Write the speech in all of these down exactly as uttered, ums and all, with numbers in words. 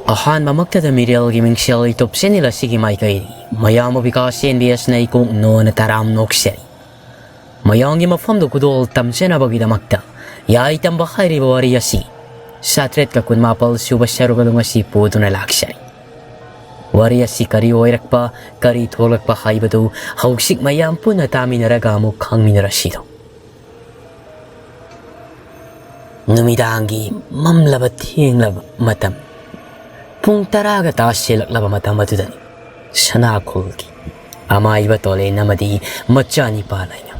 ꯑꯍꯥꯟꯕꯃꯛꯇꯗ ꯃꯤꯔꯦꯜꯒꯤ ꯃꯤꯡꯁꯦꯜ YouTube channel ꯑꯁꯤꯒꯤ ꯃꯥꯏꯀꯩ ꯃꯌꯥꯝꯕ ꯕꯤꯀꯥꯁ ꯑꯦꯟ ꯕꯤ ꯑꯦꯁꯅ ꯏꯀꯣꯛ ꯅꯣꯅ ꯇꯔꯥꯝ ꯅꯣꯛꯆꯔꯤ꯫ ꯃꯌꯥꯝꯒꯤ ꯃꯐꯝꯗ ꯈꯨꯗꯣꯜ ꯇꯝꯖꯅꯕꯒꯤꯗꯃꯛꯇ ꯌꯥꯏ ꯇꯝꯕ ꯍꯥꯏꯔꯤꯕ ꯋꯥꯔꯤ ꯑꯁꯤ ꯆꯥꯇ꯭ꯔꯦꯠꯀ ꯀꯨꯟꯃꯥꯄꯜ ꯁꯨꯕ ꯁꯔꯨꯛ ꯑꯗꯨ ꯉꯁꯤ ꯄꯨꯗꯨꯅ ꯂꯥꯛꯆꯔꯤ꯫ ꯋꯥꯔꯤ ꯑꯁꯤ ꯀꯔꯤ ꯑꯣꯏꯔꯛꯄ, ꯀꯔꯤ ꯊꯣꯛꯂꯛꯄ ꯍꯥꯏꯕꯗꯨ ꯍꯧꯖꯤꯛ ꯃꯌꯥꯝ ꯄꯨꯟꯅ ꯇꯥꯃꯤꯟꯅꯔꯒ ꯑꯃꯨꯛ ꯈꯪꯃꯤꯟꯅꯔꯁꯤꯗꯣ꯫ ꯅꯨꯃꯤꯗꯥꯡꯒꯤ ꯃꯝꯂꯕ ꯊꯦꯡꯂꯕ ꯃꯇꯝ, ꯄꯨꯡ ꯇꯔꯥꯒ ꯇꯥꯁꯤꯜꯂꯛꯂꯕ ꯃꯇꯝ ꯑꯗꯨꯗꯅꯤ ꯁꯅꯥꯈꯣꯜꯒꯤ ꯑꯃꯥꯏꯕ ꯇꯣꯂꯦꯟ ꯑꯃꯗꯤ ꯃꯆꯥꯅꯤꯄꯥ ꯂꯩꯅ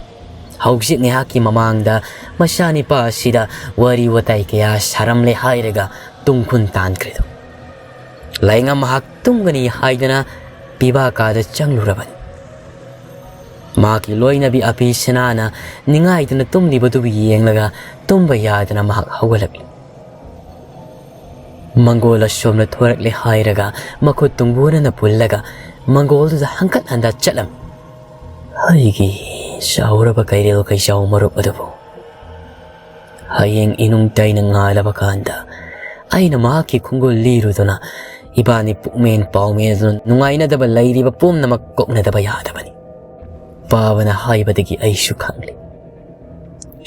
ꯍꯧꯖꯤꯛ ꯉꯥꯏꯍꯥꯛꯀꯤ ꯃꯃꯥꯡꯗ ꯃꯆꯥꯅꯤꯄꯥ ꯑꯁꯤꯗ ꯋꯥꯔꯤ ꯋꯥꯇꯥꯏ ꯀꯌꯥ ꯁꯥꯔꯝꯂꯦ ꯍꯥꯏꯔꯒ ꯇꯨꯡꯈꯨꯟ ꯇꯥꯟꯈ꯭ꯔꯦꯗꯣ꯫ ꯂꯥꯏꯉꯝ ꯃꯍꯥꯛ ꯇꯨꯝꯒꯅꯤ ꯍꯥꯏꯗꯅ ꯄꯤꯕꯥ ꯀꯥꯗ ꯆꯪꯂꯨꯔꯕꯅꯤ꯫ ꯃꯍꯥꯛꯀꯤ ꯂꯣꯏꯅꯕꯤ ꯑꯄꯤ ꯁꯅꯥꯅ ꯅꯤꯡꯉꯥꯏꯗꯅ ꯇꯨꯝꯂꯤꯕꯗꯨꯕꯨ ꯌꯦꯡꯂꯒ ꯇꯨꯝꯕ ꯌꯥꯗꯅ ꯃꯍꯥꯛ ꯍꯧꯒꯠꯂꯛꯂꯤ꯫ ꯃꯪꯒꯣꯜ ꯑꯁꯣꯝꯅ ꯊꯣꯔꯛꯂꯦ ꯍꯥꯏꯔꯒ ꯃꯈꯨꯠ ꯇꯨꯡꯒꯣꯟꯅꯅ ꯄꯨꯜꯂꯒ ꯃꯪꯒꯣꯜꯗꯨꯗ ꯍꯪꯀꯠ ꯍꯟꯗ ꯆꯠꯂꯝꯃꯤ꯫ ꯑꯩꯒꯤ ꯆꯥꯎꯔꯕ ꯀꯩꯔꯦꯜ ꯀꯩꯆꯥꯎ ꯃꯔꯨꯞ ꯑꯗꯨꯕꯨ ꯍꯌꯦꯡ ꯏꯅꯨꯡ ꯇꯩꯅ ꯉꯥꯜꯂꯕ ꯀꯥꯟꯗ ꯑꯩꯅ ꯃꯍꯥꯛꯀꯤ ꯈꯣꯡꯒꯨꯜ ꯂꯤꯔꯨꯗꯨꯅ ꯏꯕꯥꯅꯤ ꯄꯨꯛꯃꯦꯟ ꯄꯥꯎꯃꯦꯟꯗꯨꯅ ꯅꯨꯡꯉꯥꯏꯅꯗꯕ ꯂꯩꯔꯤꯕ ꯄꯨꯝꯅꯃꯛ ꯀꯣꯛꯅꯗꯕ ꯌꯥꯗꯕꯅꯤ꯫ ꯄꯥꯕꯅ ꯍꯥꯏꯕꯗꯒꯤ ꯑꯩꯁꯨ ꯈꯪꯂꯤ꯫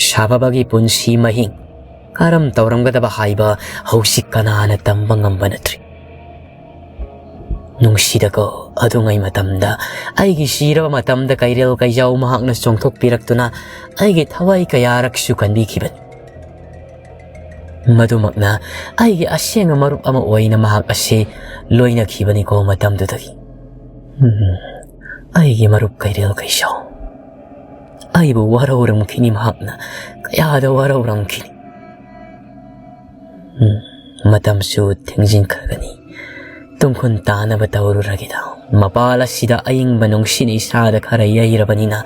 ꯁꯥꯐꯕꯒꯤ ꯄꯨꯟꯁꯤ ꯃꯍꯤꯡ ꯀꯔꯝ ꯇꯧꯔꯝꯒꯗꯕ ꯍꯥꯏꯕ ꯍꯧꯖꯤꯛ ꯀꯅꯥꯅ ꯇꯝꯕ ꯉꯝꯕ ꯅꯠꯇ꯭ꯔꯤ꯫ ꯅꯨꯡꯁꯤꯗꯀꯣ, ꯑꯗꯨꯉꯩ ꯃꯇꯝꯗ, ꯑꯩꯒꯤ ꯁꯤꯔꯕ ꯃꯇꯝꯗ ꯀꯩꯔꯦꯜ ꯀꯩꯖꯥꯎ ꯃꯍꯥꯛꯅ ꯆꯣꯡꯊꯣꯛꯄꯤꯔꯛꯇꯨꯅ ꯑꯩꯒꯤ ꯊꯋꯥꯏ ꯀꯌꯥꯔꯛꯁꯨ ꯀꯟꯕꯤꯈꯤꯕꯅꯤ꯫ ꯃꯗꯨꯃꯛꯅ ꯑꯩꯒꯤ ꯑꯁꯦꯡꯕ ꯃꯔꯨꯞ ꯑꯃ ꯑꯣꯏꯅ ꯃꯍꯥꯛ ꯑꯁꯤ ꯂꯣꯏꯅꯈꯤꯕꯅꯤꯀꯣ ꯃꯇꯝꯗꯨꯗꯒꯤ꯫ ꯎꯝ, ꯑꯩꯒꯤ ꯃꯔꯨꯞ ꯀꯩꯔꯦꯜ ꯀꯩꯁꯥꯎ꯫ ꯑꯩꯕꯨ ꯋꯥꯔꯧꯔꯝꯈꯤꯅꯤ ꯃꯍꯥꯛꯅ, ꯀꯌꯥꯗ ꯋꯥꯔꯧꯔꯝꯈꯤꯅꯤ꯫ ꯎꯝ, ꯃꯇꯝꯁꯨ ꯊꯦꯡꯖꯤꯟꯈ꯭ꯔꯒꯅꯤ꯫ ꯇꯨꯡꯈꯨꯟ ꯇꯥꯅꯕ ꯇꯧꯔꯨꯔꯒꯦꯗ꯫ ꯃꯄꯥꯜ ꯑꯁꯤꯗ ꯑꯏꯪꯕ ꯅꯨꯡꯁꯤꯠꯅ ꯏꯁꯥꯗ ꯈꯔ ꯌꯩꯔꯕꯅꯤꯅ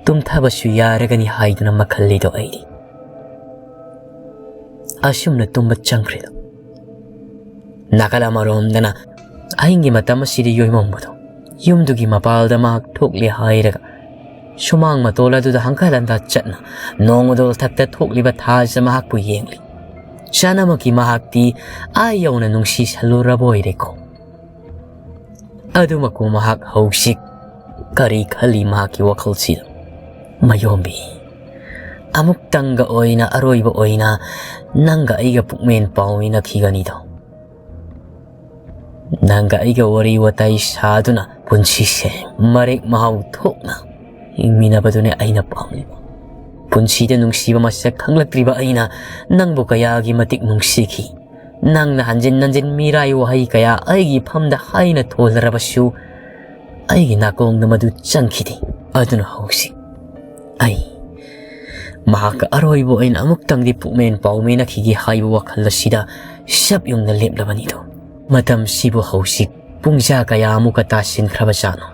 ꯇꯨꯝꯊꯕꯁꯨ ꯌꯥꯔꯒꯅꯤ ꯍꯥꯏꯗꯨꯅ ꯃꯈꯜꯂꯤꯗꯣ ꯑꯩꯗꯤ꯫ ꯑꯁꯨꯝꯅ ꯇꯨꯝꯕ ꯆꯪꯈ꯭ꯔꯦꯗꯣ꯫ ꯅꯥꯀꯜ ꯑꯃꯔꯣꯝꯗꯅ ꯑꯍꯤꯡꯒꯤ ꯃꯇꯝ ꯑꯁꯤꯗ ꯌꯣꯏꯃꯝꯕꯗꯣ ꯌꯨꯝꯗꯨꯒꯤ ꯃꯄꯥꯜꯗ ꯃꯍꯥꯛ ꯊꯣꯛꯂꯦ ꯍꯥꯏꯔꯒ ꯁꯨꯃꯥꯡ ꯃꯇꯣꯜ ꯑꯗꯨꯗ ꯍꯪꯀꯠ ꯍꯟꯗ ꯆꯠꯅ ꯅꯣꯡ ꯎꯗꯣꯜ ꯊꯛꯇ ꯊꯣꯛꯂꯤꯕ ꯊꯥꯁꯤꯗ ꯃꯍꯥꯛꯄꯨ ꯌꯦꯡꯂꯤ꯫ ꯆꯥꯅꯃꯛꯀꯤ ꯃꯍꯥꯛꯇꯤ ꯑꯥ ꯌꯧꯅ ꯅꯨꯡꯁꯤꯁꯜꯂꯨꯔꯕ ꯑꯣꯏꯔꯦꯀꯣ꯫ ꯑꯗꯨꯃꯛꯄꯨ ꯃꯍꯥꯛ ꯍꯧꯖꯤꯛ ꯀꯔꯤ ꯈꯜꯂꯤ ꯃꯍꯥꯛꯀꯤ ꯋꯥꯈꯜꯁꯤꯗ? "ꯃꯌꯣꯝꯕꯤ, ꯑꯃꯨꯛꯇꯪꯒ ꯑꯣꯏꯅ, ꯑꯔꯣꯏꯕ ꯑꯣꯏꯅ ꯅꯪꯒ ꯑꯩꯒ ꯄꯨꯛꯃꯦꯟ ꯄꯥꯎꯃꯤꯟꯅꯈꯤꯒꯅꯤꯗꯣ꯫ ꯅꯪꯒ ꯑꯩꯒ ꯋꯥꯔꯤ ꯋꯥꯇꯥꯏ ꯁꯥꯗꯨꯅ ꯄꯨꯟꯁꯤꯁꯦ ꯃꯔꯦꯛ ꯃꯍꯥꯎ ꯊꯣꯛꯅ ꯍꯤꯡꯃꯤꯟꯅꯕꯗꯨꯅꯦ ꯑꯩꯅ ꯄꯥꯝꯂꯤꯕ꯫ ꯄꯨꯟꯁꯤꯗ ꯅꯨꯡꯁꯤꯕ ꯃꯁꯛ ꯈꯪꯂꯛꯇ꯭ꯔꯤꯕ ꯑꯩꯅ ꯅꯪꯕꯨ ꯀꯌꯥꯒꯤ ꯃꯇꯤꯛ ꯅꯨꯡꯁꯤꯈꯤ꯫ ꯅꯪꯅ ꯍꯟꯖꯤꯟ ꯍꯟꯖꯤꯟ ꯃꯤꯔꯥꯏ ꯋꯥꯍꯩ ꯀꯌꯥ ꯑꯩꯒꯤ ꯐꯝꯗ ꯍꯥꯏꯅ ꯊꯣꯜꯂꯔꯕꯁꯨ, ꯑꯩꯒꯤ ꯅꯥꯀꯣꯡꯗ ꯃꯗꯨ ꯆꯪꯈꯤꯗꯦ꯫ ꯑꯗꯨꯅ ꯍꯧꯖꯤꯛ ꯑꯩ ꯃꯍꯥꯛꯀ ꯑꯔꯣꯏꯕ ꯑꯣꯏꯅ ꯑꯃꯨꯛꯇꯪꯗꯤ ꯄꯨꯛꯃꯦꯟ ꯄꯥꯎꯃꯤꯟꯅꯈꯤꯒꯦ ꯍꯥꯏꯕ ꯋꯥꯈꯜ ꯑꯁꯤꯗ ꯁꯞ ꯌꯨꯡꯅ ꯂꯦꯞꯂꯕꯅꯤꯗꯣ꯫ ꯃꯇꯝꯁꯤꯕꯨ ꯍꯧꯖꯤꯛ ꯄꯨꯡꯖꯥ ꯀꯌꯥꯃꯨꯛꯀ ꯇꯥꯁꯤꯟꯈ꯭ꯔꯕꯖꯥꯠꯅꯣ?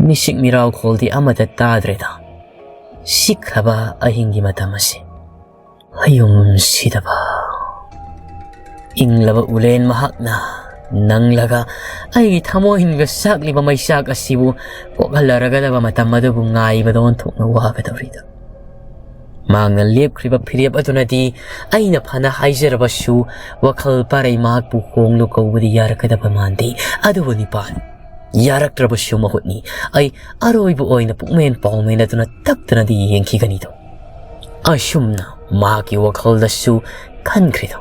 ꯃꯤꯁꯤꯛ ꯃꯤꯔꯥꯎꯈꯣꯜꯗꯤ ꯑꯃꯠꯇ ꯇꯥꯗ꯭ꯔꯦꯗ꯫ ꯁꯤꯛꯈ꯭ꯔꯕ ꯑꯍꯤꯡꯒꯤ ꯃꯇꯝ ꯑꯁꯤ꯫ ꯍꯌꯨꯝ ꯁꯤꯗꯕ ꯏꯪꯂꯕ ꯎꯂꯦꯟ ꯃꯍꯥꯛꯅ ꯅꯪꯂꯒ ꯑꯩꯒꯤ ꯊꯃꯣꯏ ꯍꯤꯡꯒ ꯁꯥꯛꯂꯤꯕ ꯃꯩꯆꯥꯛ ꯑꯁꯤꯕꯨ ꯀꯣꯛꯍꯜꯂꯔꯒꯗꯕ ꯃꯇꯝ ꯑꯗꯨꯕꯨ ꯉꯥꯏꯕꯗ ꯑꯣꯟꯊꯣꯛꯅ ꯋꯥꯒꯗꯧꯔꯤꯗ꯫ ꯃꯍꯥꯛꯅ ꯂꯦꯞꯈ꯭ꯔꯤꯕ ꯐꯤꯔꯦꯞ ꯑꯗꯨꯅꯗꯤ ꯑꯩꯅ ꯐꯅ ꯍꯥꯏꯖꯔꯕꯁꯨ ꯋꯥꯈꯜ ꯄꯥꯔꯩ ꯃꯍꯥꯛꯄꯨ ꯍꯣꯡꯂꯨ ꯀꯧꯕꯗꯤ ꯌꯥꯔꯛꯀꯗꯕ ꯃꯥꯟꯗꯦ꯫ ꯑꯗꯨꯕꯨ ꯅꯤꯄꯥꯟ ꯌꯥꯔꯛꯇ꯭ꯔꯕꯁꯨ ꯃꯍꯨꯠꯅꯤ꯫ ꯑꯩ ꯑꯔꯣꯏꯕ ꯑꯣꯏꯅ ꯄꯨꯛꯃꯦꯟ ꯄꯥꯎꯃꯦꯟ ꯑꯗꯨꯅ ꯇꯞꯇꯅꯗꯤ ꯌꯦꯡꯈꯤꯒꯅꯤꯗꯣ꯫ ꯑꯁꯨꯝꯅ ꯃꯍꯥꯛꯀꯤ ꯋꯥꯈꯜꯗꯁꯨ ꯈꯟꯈ꯭ꯔꯤꯗꯣ꯫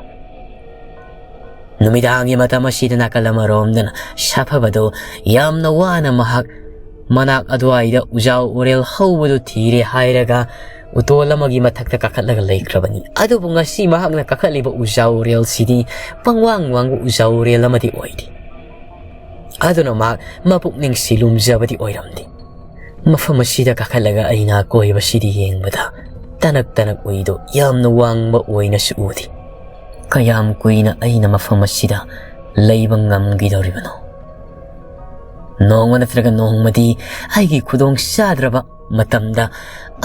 ꯅꯨꯃꯤꯗꯥꯡꯒꯤ ꯃꯇꯝ ꯑꯁꯤꯗ ꯅꯥꯀꯜ ꯑꯃꯔꯣꯝꯗꯅ ꯁꯥꯐꯕꯗꯣ ꯌꯥꯝꯅ ꯋꯥꯅ ꯃꯍꯥꯛ ꯃꯅꯥꯛ ꯑꯗꯨꯋꯥꯏꯗ ꯎꯖꯥꯎ ꯎꯔꯦꯜ ꯍꯧꯕꯗꯨ ꯊꯤꯔꯦ ꯍꯥꯏꯔꯒ ꯎꯇꯣꯜ ꯑꯃꯒꯤ ꯃꯊꯛꯇ ꯀꯥꯈꯠꯂꯒ ꯂꯩꯈ꯭ꯔꯕꯅꯤ꯫ ꯑꯗꯨꯕꯨ ꯉꯁꯤ ꯃꯍꯥꯛꯅ ꯀꯥꯈꯠꯂꯤꯕ ꯎꯖꯥꯎ ꯎꯔꯦꯜꯁꯤꯗꯤ ꯄꯪꯋꯥꯡ ꯋꯥꯡꯕ ꯎꯖꯥꯎ ꯎꯔꯦꯜ ꯑꯃꯗꯤ ꯑꯣꯏꯗꯦ꯫ ꯑꯗꯨꯅ ꯃꯍꯥꯛ ꯃꯄꯨꯛꯅꯤꯡꯁꯤ ꯂꯨꯝꯖꯕꯗꯤ ꯑꯣꯏꯔꯝꯗꯦ꯫ ꯃꯐꯝ ꯑꯁꯤꯗ ꯀꯥꯈꯠꯂꯒ ꯑꯩꯅ ꯑꯀꯣꯏꯕꯁꯤꯗ ꯌꯦꯡꯕꯗ ꯇꯅꯛ ꯇꯅꯛ ꯎꯏꯗꯣ ꯌꯥꯝꯅ ꯋꯥꯡꯕ ꯑꯣꯏꯅꯁꯨ ꯎꯗꯦ꯫ ꯀꯌꯥꯝ ꯀꯨꯏꯅ ꯑꯩꯅ ꯃꯐꯝ ꯑꯁꯤꯗ ꯂꯩꯕ ꯉꯝꯈꯤꯗꯧꯔꯤꯕꯅꯣ? ꯅꯣꯡꯃ ꯅꯠꯇ꯭ꯔꯒ ꯅꯣꯡꯃꯗꯤ ꯑꯩꯒꯤ ꯈꯨꯗꯣꯡ ꯆꯥꯗ꯭ꯔꯕ ꯃꯇꯝꯗ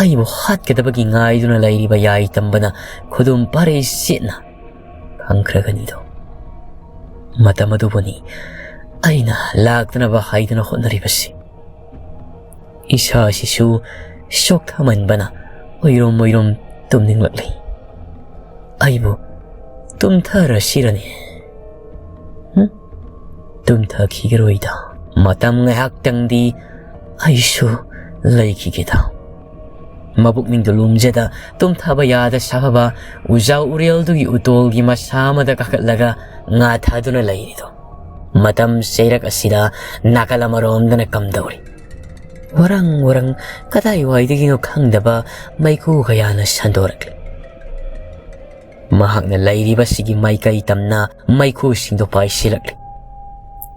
ꯑꯩꯕꯨ ꯍꯥꯠꯀꯗꯕꯒꯤ ꯉꯥꯏꯗꯨꯅ ꯂꯩꯔꯤꯕ ꯌꯥꯏ ꯇꯝꯕꯅ ꯈꯨꯗꯨꯝ ꯄꯥꯔꯩ ꯁꯦꯠꯅ ꯈꯪꯈ꯭ꯔꯒꯅꯤꯗꯣ꯫ ꯃꯇꯝ ꯑꯗꯨꯕꯨꯅꯤ ꯑꯩꯅ ꯂꯥꯛꯇꯅꯕ ꯍꯥꯏꯗꯨꯅ ꯍꯣꯠꯅꯔꯤꯕꯁꯤ꯫ ꯏꯁꯥꯁꯤꯁꯨ ꯆꯣꯛꯊꯃꯟꯕꯅ ꯑꯣꯏꯔꯨꯝ ꯑꯣꯏꯔꯨꯝ ꯇꯨꯝꯅꯤꯡꯂꯛꯂꯤ꯫ ꯑꯩꯕꯨ ꯇꯨꯝꯊꯔꯁꯤꯔꯅꯦ? ꯍꯨꯝ? ꯇꯨꯝꯊꯈꯤꯒꯔꯣꯏꯗ꯫ ꯃꯇꯝ ꯉꯥꯏꯍꯥꯛꯇꯪꯗꯤ ꯑꯩꯁꯨ ꯂꯩꯈꯤꯒꯦꯗ꯫ ꯃꯕꯨꯛꯅꯤꯡꯗꯣ ꯂꯨꯝꯖꯗ ꯇꯨꯝꯊꯕ ꯌꯥꯗ ꯁꯥꯐꯕ ꯎꯖꯥꯎ ꯎꯔꯦꯜꯗꯨꯒꯤ ꯎꯇꯣꯜꯒꯤ ꯃꯁꯥ ꯑꯃꯗ ꯀꯥꯈꯠꯂꯒ ꯉꯥ ꯊꯥꯗꯨꯅ ꯂꯩꯔꯤꯗꯣ꯫ ꯃꯇꯝ ꯆꯩꯔꯛ ꯑꯁꯤꯗ ꯅꯥꯀꯜ ꯑꯃꯔꯣꯝꯗꯅ ꯀꯝꯗꯧꯔꯤ꯫ ꯋꯥꯔꯪ ꯋꯥꯔꯪ ꯀꯗꯥꯏꯋꯥꯏꯗꯒꯤꯅꯣ ꯈꯪꯗꯕ ꯃꯩꯈꯨ ꯀꯌꯥꯅ ꯁꯟꯗꯣꯔꯛꯂꯤ꯫ ꯃꯍꯥꯛꯅ ꯂꯩꯔꯤꯕꯁꯤꯒꯤ ꯃꯥꯏꯀꯩ ꯇꯝꯅ ꯃꯩꯈꯨꯁꯤꯡꯗꯨ ꯄꯥꯏꯁꯤꯜꯂꯛꯂꯤ꯫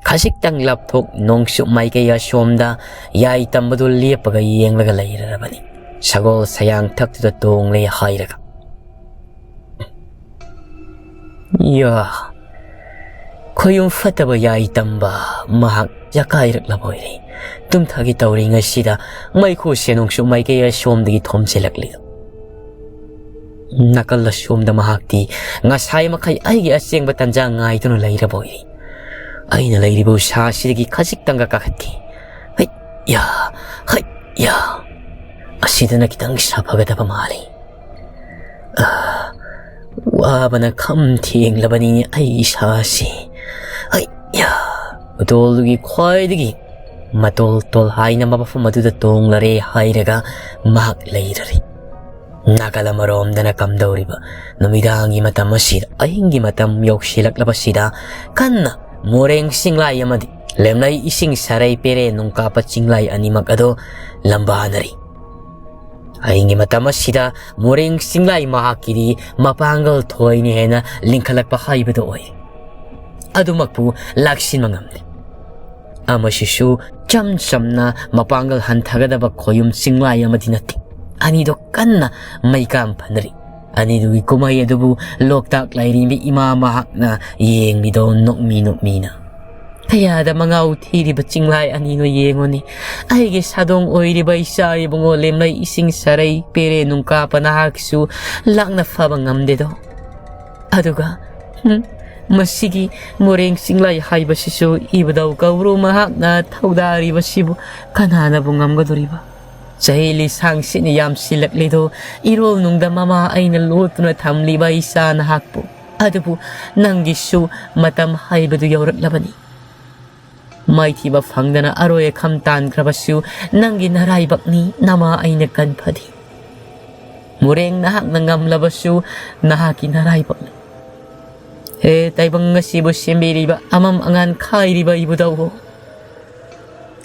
ꯈꯖꯤꯛꯇꯪ ꯂꯥꯞꯊꯣꯛ ꯅꯣꯡꯆꯨꯞ ꯃꯥꯏꯀꯩ ꯑꯁꯣꯝꯗ ꯌꯥꯏ ꯇꯝꯕꯗꯨ ꯂꯦꯞꯄꯒ ꯌꯦꯡꯂꯒ ꯂꯩꯔꯔꯕꯅꯤ꯫ ꯁꯒꯣꯜ ꯁꯌꯥꯡ ꯊꯛꯇꯨꯗ ꯇꯣꯡꯂꯦ ꯍꯥꯏꯔꯒ꯫ ꯌꯥ, ꯈꯣꯌꯨꯝ ꯐꯠꯇꯕ ꯌꯥꯏ ꯇꯝꯕ ꯃꯍꯥꯛ ꯌꯥꯀꯥꯏꯔꯛꯂꯕ ꯑꯣꯏꯔꯦ꯫ ꯇꯨꯝꯊꯒꯦ ꯇꯧꯔꯤꯉꯩꯁꯤꯗ ꯃꯩꯈꯨ ꯁꯦꯅꯣꯡꯁꯨ ꯃꯥꯏꯀꯩ ꯑꯁꯣꯝꯗꯒꯤ ꯊꯣꯝꯖꯤꯜꯂꯛꯂꯤ꯫ ꯅꯥꯀꯜ ꯑꯁꯣꯝꯗ ꯃꯍꯥꯛꯇꯤ ꯉꯁꯥꯏ ꯃꯈꯩ ꯑꯩꯒꯤ ꯑꯁꯦꯡꯕ ꯇꯟꯖꯥ ꯉꯥꯏꯗꯨꯅ ꯂꯩꯔꯕ ꯑꯣꯏꯔꯦ꯫ ꯑꯩꯅ ꯂꯩꯔꯤꯕ ꯎꯁꯥꯁꯤꯗꯒꯤ ꯈꯖꯤꯛꯇꯪꯒ ꯀꯥꯈꯠꯈꯤ꯫ ꯍꯩ ꯌꯥ, ꯍꯩ ꯌꯥ꯫ ꯑꯁꯤꯗꯅ ꯈꯤꯇꯪ ꯁꯥꯐꯒꯗꯕ ꯃꯥꯜꯂꯤ꯫ ꯑꯥ, ꯋꯥꯕꯅ ꯈꯝ ꯊꯦꯡꯂꯕꯅꯤ ꯑꯩ ꯏꯁꯥꯁꯤ꯫ ꯍꯩ ꯌꯥ꯫ ꯎꯇꯣꯜꯗꯨꯒꯤ ꯈ꯭ꯋꯥꯏꯗꯒꯤ ꯃꯇꯣꯜ ꯇꯣꯜ ꯍꯥꯏꯅ ꯃꯐꯝ ꯑꯗꯨꯗ ꯇꯣꯡꯂꯔꯦ ꯍꯥꯏꯔꯒ ꯃꯍꯥꯛ ꯂꯩꯔꯔꯦ꯫ ꯅꯥꯀꯜ ꯑꯃꯔꯣꯝꯗꯅ ꯀꯝꯗꯧꯔꯤꯕ ꯅꯨꯃꯤꯗꯥꯡꯒꯤ ꯃꯇꯝ ꯑꯁꯤꯗ, ꯑꯍꯤꯡꯒꯤ ꯃꯇꯝ ꯌꯧꯁꯤꯜꯂꯛꯂꯕꯁꯤꯗ ꯀꯟꯅ ꯃꯣꯔꯦꯡ ꯆꯤꯡꯂꯥꯏ ꯑꯃꯗꯤ ꯂꯦꯝꯂꯩ ꯏꯁꯤꯡ ꯁꯔꯩ ꯄꯦꯔꯦ ꯅꯨꯡꯀꯥꯞꯄ ꯆꯤꯡꯂꯥꯏ ꯑꯅꯤꯃꯛ ꯑꯗꯣ ꯂꯝꯕꯥꯅꯔꯤ꯫ ꯑꯍꯤꯡꯒꯤ ꯃꯇꯝ ꯑꯁꯤꯗ ꯃꯣꯔꯦꯡ ꯆꯤꯡꯂꯥꯏ ꯃꯍꯥꯛꯀꯤꯗꯤ ꯃꯄꯥꯡꯒꯜ ꯊꯣꯏꯅ ꯍꯦꯟꯅ ꯂꯤꯡꯈꯠꯂꯛꯄ ꯍꯥꯏꯕꯗꯨ ꯑꯣꯏ꯫ ꯑꯗꯨꯃꯛꯄꯨ ꯂꯥꯛꯁꯤꯟꯕ ꯉꯝꯗꯦ꯫ ꯑꯃꯁꯤꯁꯨ ꯆꯝ ꯆꯝꯅ ꯃꯄꯥꯡꯒꯜ ꯍꯟꯊꯒꯗꯕ ꯈꯣꯌꯨꯝ ꯆꯤꯡꯂꯥꯏ ꯑꯃꯗꯤ ꯅꯠꯇꯦ꯫ ꯑꯅꯤꯗꯣ ꯀꯟꯅ ꯃꯩꯀꯥꯝ ꯐꯅꯔꯤ꯫ ꯑꯅꯤꯗꯨꯒꯤ ꯀꯨꯝꯍꯩ ꯑꯗꯨꯕꯨ ꯂꯣꯛꯇꯥꯛ ꯂꯥꯏꯔꯦꯝꯕꯤ ꯏꯃꯥ ꯃꯍꯥꯛꯅ ꯌꯦꯡꯂꯤꯗꯣ ꯅꯣꯛꯃꯤ ꯅꯣꯛꯃꯤꯅ꯫ ꯀꯌꯥꯗ ꯃꯉꯥꯎ ꯊꯤꯔꯤꯕ ꯆꯤꯡꯂꯥꯏ ꯑꯅꯤꯅꯣ ꯌꯦꯡꯉꯨꯅꯦ꯫ ꯑꯩꯒꯤ ꯁꯥꯗꯣꯡ ꯑꯣꯏꯔꯤꯕ ꯏꯆꯥ ꯏꯕꯨꯡꯉꯣ ꯂꯦꯝꯂꯩ ꯏꯁꯤꯡ ꯁꯔꯩ ꯄꯦꯔꯦ ꯅꯨꯡꯀꯥꯞꯄ ꯅꯍꯥꯛꯁꯨ ꯂꯥꯛꯅ ꯐꯕ ꯉꯝꯗꯦꯗꯣ꯫ ꯑꯗꯨꯒ, ꯍꯨꯝ, ꯃꯁꯤꯒꯤ ꯃꯣꯔꯦꯡ ꯆꯤꯡꯂꯥꯏ ꯍꯥꯏꯕꯁꯤꯁꯨ ꯏꯕꯨꯙꯧ ꯀꯧꯕ꯭ꯔꯨ ꯃꯍꯥꯛꯅ ꯊꯧꯗꯥꯔꯤꯕꯁꯤꯕꯨ ꯀꯅꯥꯅꯕꯨ ꯉꯝꯒꯗꯣꯔꯤꯕ? ꯆꯍꯤ ꯂꯤꯁꯥꯡ ꯁꯤꯠꯅ ꯌꯥꯝꯁꯤꯜꯂꯛꯂꯤꯗꯣ ꯏꯔꯣꯜ ꯅꯨꯡꯗ ꯃꯃꯥ ꯑꯩꯅ ꯂꯣꯠꯇꯨꯅ ꯊꯝꯂꯤꯕ ꯏꯆꯥ ꯅꯍꯥꯛꯄꯨ꯫ ꯑꯗꯨꯕꯨ ꯅꯪꯒꯤꯁꯨ ꯃꯇꯝ ꯍꯥꯏꯕꯗꯨ ꯌꯧꯔꯛꯂꯕꯅꯤ꯫ ꯃꯥꯏꯊꯤꯕ ꯐꯪꯗꯅ ꯑꯔꯣꯏ ꯑꯈꯝ ꯇꯥꯟꯈ꯭ꯔꯕꯁꯨ ꯅꯪꯒꯤ ꯅꯔꯥꯏꯕꯛꯅꯤ, ꯅꯃꯥ ꯑꯩꯅ ꯀꯟꯐꯗꯦ꯫ ꯃꯣꯔꯦꯡ ꯅꯍꯥꯛꯅ ꯉꯝꯂꯕꯁꯨ ꯅꯍꯥꯛꯀꯤ ꯅꯔꯥꯏꯕꯛꯅꯤ꯫ ꯍꯦ ꯇꯥꯏꯕꯪ ꯑꯁꯤꯕꯨ ꯁꯦꯝꯕꯤꯔꯤꯕ, ꯑꯃꯝ ꯑꯉꯥꯟ ꯈꯥꯏꯔꯤꯕ ꯏꯕꯨꯙꯧ꯫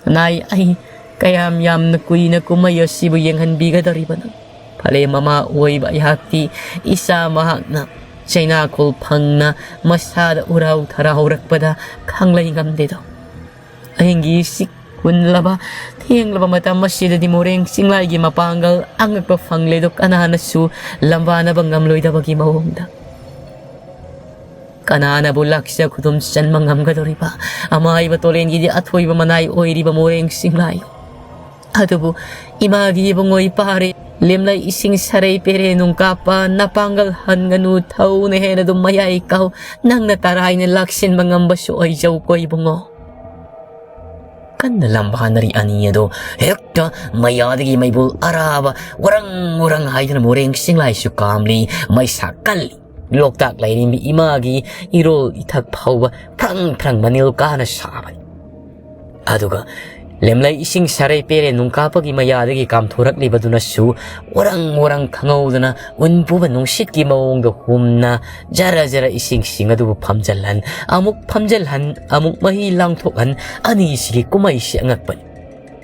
ꯅꯥꯏ ꯑꯩ ꯀꯌꯥꯝ ꯌꯥꯝꯅ ꯀꯨꯏꯅ ꯀꯨꯝꯍꯩ ꯑꯁꯤꯕꯨ ꯌꯦꯡꯍꯟꯕꯤꯒꯗꯧꯔꯤꯕꯅꯣ? ꯐꯔꯦ, ꯃꯃꯥ ꯑꯣꯏꯕ ꯑꯩꯍꯥꯛꯇꯤ ꯏꯆꯥ ꯃꯍꯥꯛꯅ ꯆꯩꯅꯥꯈꯣꯜ ꯐꯪꯅ ꯃꯁꯥꯗ ꯎꯔꯥꯎ ꯊꯔꯥꯎꯔꯛꯄꯗ ꯈꯪꯂꯩ ꯉꯝꯗꯦꯗꯣ꯫ ꯑꯍꯤꯡꯒꯤ ꯏꯁꯤꯛ ꯍꯨꯜꯂꯕ ꯊꯦꯡꯂꯕ ꯃꯇꯝ ꯑꯁꯤꯗꯗꯤ ꯃꯣꯔꯦꯡ ꯆꯤꯡꯂꯥꯏꯒꯤ ꯃꯄꯥꯡꯒꯜ ꯑꯉꯛꯄ ꯐꯪꯂꯦꯗꯣ ꯀꯅꯥꯅꯁꯨ ꯂꯝꯕꯥꯅꯕ ꯉꯝꯂꯣꯏꯗꯕꯒꯤ ꯃꯑꯣꯡꯗ꯫ ꯀꯅꯥꯅꯕꯨ ꯂꯥꯛꯆ ꯈꯨꯗꯨꯝ ꯆꯟꯕ ꯉꯝꯒꯗꯧꯔꯤꯕ? ꯑꯃꯥꯏꯕ ꯇꯣꯂꯦꯟꯒꯤꯗꯤ ꯑꯊꯣꯏꯕ ꯃꯅꯥꯏ ꯑꯣꯏꯔꯤꯕ ꯃꯣꯔꯦꯡ ꯆꯤꯡꯂꯥꯏ꯫ ꯑꯗꯨꯕꯨ ꯏꯃꯥꯒꯤ ꯏꯕꯨꯡꯉꯣ ꯏꯄꯥꯔꯦ, ꯂꯦꯝꯂꯩ ꯏꯁꯤꯡ ꯁꯔꯩ ꯄꯦꯔꯦ ꯅꯨꯡ ꯀꯥꯞꯄ ꯅꯄꯥꯡꯒꯜ ꯍꯟꯒꯅꯨ ꯊꯧꯅ ꯍꯦꯟꯅ ꯑꯗꯨꯝ ꯃꯌꯥꯏ ꯀꯥꯎ, ꯅꯪꯅ ꯇꯔꯥꯏꯅ ꯂꯥꯛꯁꯤꯟꯕ ꯉꯝꯕꯁꯨ ꯑꯣꯏꯖꯧꯀꯣ ꯏꯕꯨꯡꯉꯣ꯫ ꯀꯟꯅ ꯂꯝꯕꯥꯅꯔꯤ ꯑꯅꯤ ꯑꯗꯨ ꯍꯦꯛꯇ ꯃꯌꯥꯗꯒꯤ ꯃꯩꯕꯨꯜ ꯑꯔꯥꯕ ꯋꯥꯔꯪ ꯋꯥꯔꯪ ꯍꯥꯏꯗꯨꯅ ꯃꯣꯔꯦꯡ ꯆꯤꯡꯂꯥꯏꯁꯨ ꯀꯥꯝꯂꯤ, ꯃꯩꯁꯥ ꯀꯜꯂꯤ꯫ ꯂꯣꯛꯇꯥꯛ ꯂꯥꯏꯔꯦꯝꯕꯤ ꯏꯃꯥꯒꯤ ꯏꯔꯣꯜ ꯏꯊꯛ ꯐꯥꯎꯕ ꯐ꯭ꯔꯪ ꯐ꯭ꯔꯪ ꯃꯅꯤꯜ ꯀꯥꯅ ꯁꯥꯕꯅꯤ꯫ ꯑꯗꯨꯒ ꯂꯦꯝꯂꯩ ꯏꯁꯤꯡ ꯁꯔꯩ ꯄꯦꯔꯦ ꯅꯨꯡ ꯀꯥꯞꯄꯒꯤ ꯃꯌꯥꯗꯒꯤ ꯀꯥꯝꯊꯣꯔꯛꯂꯤꯕꯗꯨꯅꯁꯨ ꯋꯥꯔꯪ ꯋꯥꯔꯪ ꯈꯪꯍꯧꯗꯅ ꯎꯟ ꯄꯨꯕ ꯅꯨꯡꯁꯤꯠꯀꯤ ꯃꯑꯣꯡꯗ ꯍꯨꯝꯅ ꯖꯔ ꯖꯔ ꯏꯁꯤꯡꯁꯤꯡ ꯑꯗꯨꯕꯨ ꯐꯝꯖꯤꯜꯍꯟ, ꯑꯃꯨꯛ ꯐꯝꯖꯤꯜꯍꯟ, ꯑꯃꯨꯛ ꯃꯍꯤ ꯂꯥꯡꯊꯣꯛꯍꯟ, ꯑꯅꯤꯁꯤꯒꯤ ꯀꯨꯝꯍꯩꯁꯤ ꯑꯉꯛꯄꯅꯤ꯫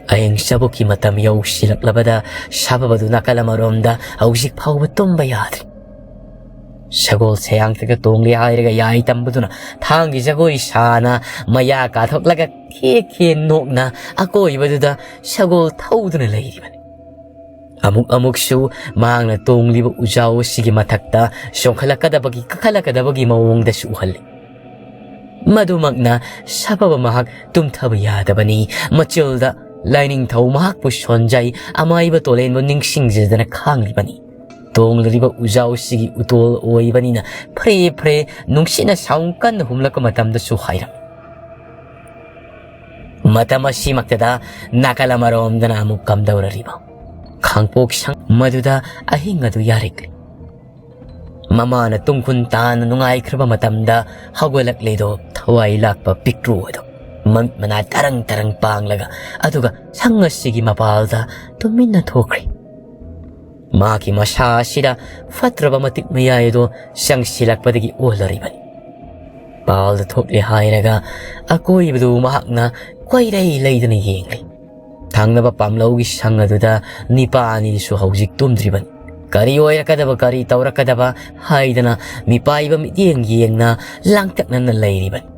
ꯑꯍꯤꯡ ꯆꯕꯨꯛꯀꯤ ꯃꯇꯝ ꯌꯧꯁꯤꯜꯂꯛꯂꯕꯗ ꯁꯥꯐꯕꯗꯨ ꯅꯥꯀꯜ ꯑꯃꯔꯣꯝꯗ ꯍꯧꯖꯤꯛ ꯐꯥꯎꯕ ꯇꯨꯝꯕ ꯌꯥꯗ꯭ꯔꯤ꯫ ꯁꯒꯣꯜ ꯁꯌꯥꯡꯇꯒ ꯇꯣꯡꯂꯦ ꯍꯥꯏꯔꯒ ꯌꯥꯏ ꯇꯝꯕꯗꯨꯅ ꯊꯥꯡꯒꯤ ꯖꯒꯣꯏ ꯁꯥꯅ ꯃꯌꯥ ꯀꯥꯊꯣꯛꯂꯒ ꯈꯦ ꯈꯦ ꯅꯣꯛꯅ ꯑꯀꯣꯏꯕꯗꯨꯗ ꯁꯒꯣꯜ ꯊꯧꯗꯨꯅ ꯂꯩꯔꯤꯕꯅꯤ꯫ ꯑꯃꯨꯛ ꯑꯃꯨꯛꯁꯨ ꯃꯍꯥꯛꯅ ꯇꯣꯡꯂꯤꯕ ꯎꯖꯥꯎ ꯑꯁꯤꯒꯤ ꯃꯊꯛꯇ ꯆꯣꯡꯈꯠꯂꯛꯀꯗꯕꯒꯤ ꯀꯥꯈꯠꯂꯛꯀꯗꯕꯒꯤ ꯃꯑꯣꯡꯗꯁꯨ ꯎꯍꯜꯂꯤ꯫ ꯃꯗꯨꯃꯛꯅ ꯁꯥꯐꯕ ꯃꯍꯥꯛ ꯇꯨꯝꯊꯕ ꯌꯥꯗꯕꯅꯤ꯫ ꯃꯆꯤꯜꯗ ꯂꯥꯏꯅꯤꯡꯊꯧ ꯃꯍꯥꯛꯄꯨ ꯁꯣꯟꯖꯩ, ꯑꯃꯥꯏꯕ ꯇꯣꯂꯦꯟꯕꯨ ꯅꯤꯡꯁꯤꯡꯖꯗꯅ ꯈꯥꯡꯂꯤꯕꯅꯤ꯫ ꯇꯣꯡꯂꯤꯕ ꯎꯖꯥꯎꯁꯤꯒꯤ ꯎꯇꯣꯜ ꯑꯣꯏꯕꯅꯤꯅ ꯐ꯭ꯔꯦ ꯐ꯭ꯔꯦ ꯅꯨꯡꯁꯤꯠꯅ ꯁꯥꯎꯝ ꯀꯟꯅ ꯍꯨꯝꯂꯛꯄ ꯃꯇꯝꯗꯁꯨ ꯍꯥꯏꯔꯝꯃꯤ꯫ ꯃꯇꯝ ꯑꯁꯤꯃꯛꯇꯗ ꯅꯥꯀꯜ ꯑꯃꯔꯣꯝꯗꯅ ꯑꯃꯨꯛ ꯀꯝꯗꯧꯔꯔꯤꯕ ꯈꯥꯡꯄꯣꯛ ꯁꯪ ꯃꯗꯨꯗ ꯑꯍꯤꯡ ꯑꯗꯨ ꯌꯥꯔꯤꯛꯂꯤ꯫ ꯃꯃꯥꯅ ꯇꯨꯡꯈꯨꯟ ꯇꯥꯅ ꯅꯨꯡꯉꯥꯏꯈ꯭ꯔꯕ ꯃꯇꯝꯗ ꯍꯧꯒꯠꯂꯛꯂꯦꯗꯣ ꯊꯋꯥꯏ ꯂꯥꯛꯄ ꯄꯤꯛꯇ꯭ꯔꯨ ꯑꯗꯣ꯫ ꯃꯃꯤꯠ ꯃꯅꯥ ꯇꯔꯪ ꯇꯔꯪ ꯄꯥꯡꯂꯒ, ꯑꯗꯨꯒ ꯁꯪ ꯑꯁꯤꯒꯤ ꯃꯄꯥꯜꯗ ꯇꯨꯃꯤꯟꯅ ꯊꯣꯛꯈ꯭ꯔꯦ꯫ ꯃꯍꯥꯛꯀꯤ ꯃꯁꯥ ꯑꯁꯤꯗ ꯐꯠꯇ꯭ꯔꯕ ꯃꯇꯤꯛ ꯃꯌꯥꯏ ꯑꯗꯣ ꯆꯪꯁꯤꯜꯂꯛꯄꯗꯒꯤ ꯑꯣꯜꯂꯔꯤꯕꯅꯤ꯫ ꯃꯄꯥꯜꯗ ꯊꯣꯛꯂꯦ ꯍꯥꯏꯔꯒ ꯑꯀꯣꯏꯕꯗꯨ ꯃꯍꯥꯛꯅ ꯀꯣꯏꯔꯩ ꯂꯩꯗꯨꯅ ꯌꯦꯡꯂꯤ꯫ ꯊꯪꯅꯕ ꯄꯥꯝꯂꯧꯒꯤ ꯁꯪ ꯑꯗꯨꯗ ꯅꯤꯄꯥ ꯑꯅꯤꯁꯨ ꯍꯧꯖꯤꯛ ꯇꯨꯝꯗ꯭ꯔꯤꯕꯅꯤ꯫ ꯀꯔꯤ ꯑꯣꯏꯔꯛꯀꯗꯕ, ꯀꯔꯤ ꯇꯧꯔꯛꯀꯗꯕ ꯍꯥꯏꯗꯅ ꯃꯤꯄꯥꯏꯕ ꯃꯤꯠꯌꯦꯡ ꯌꯦꯡꯅ ꯂꯥꯡꯇꯛꯅꯅ ꯂꯩꯔꯤꯕꯅꯤ꯫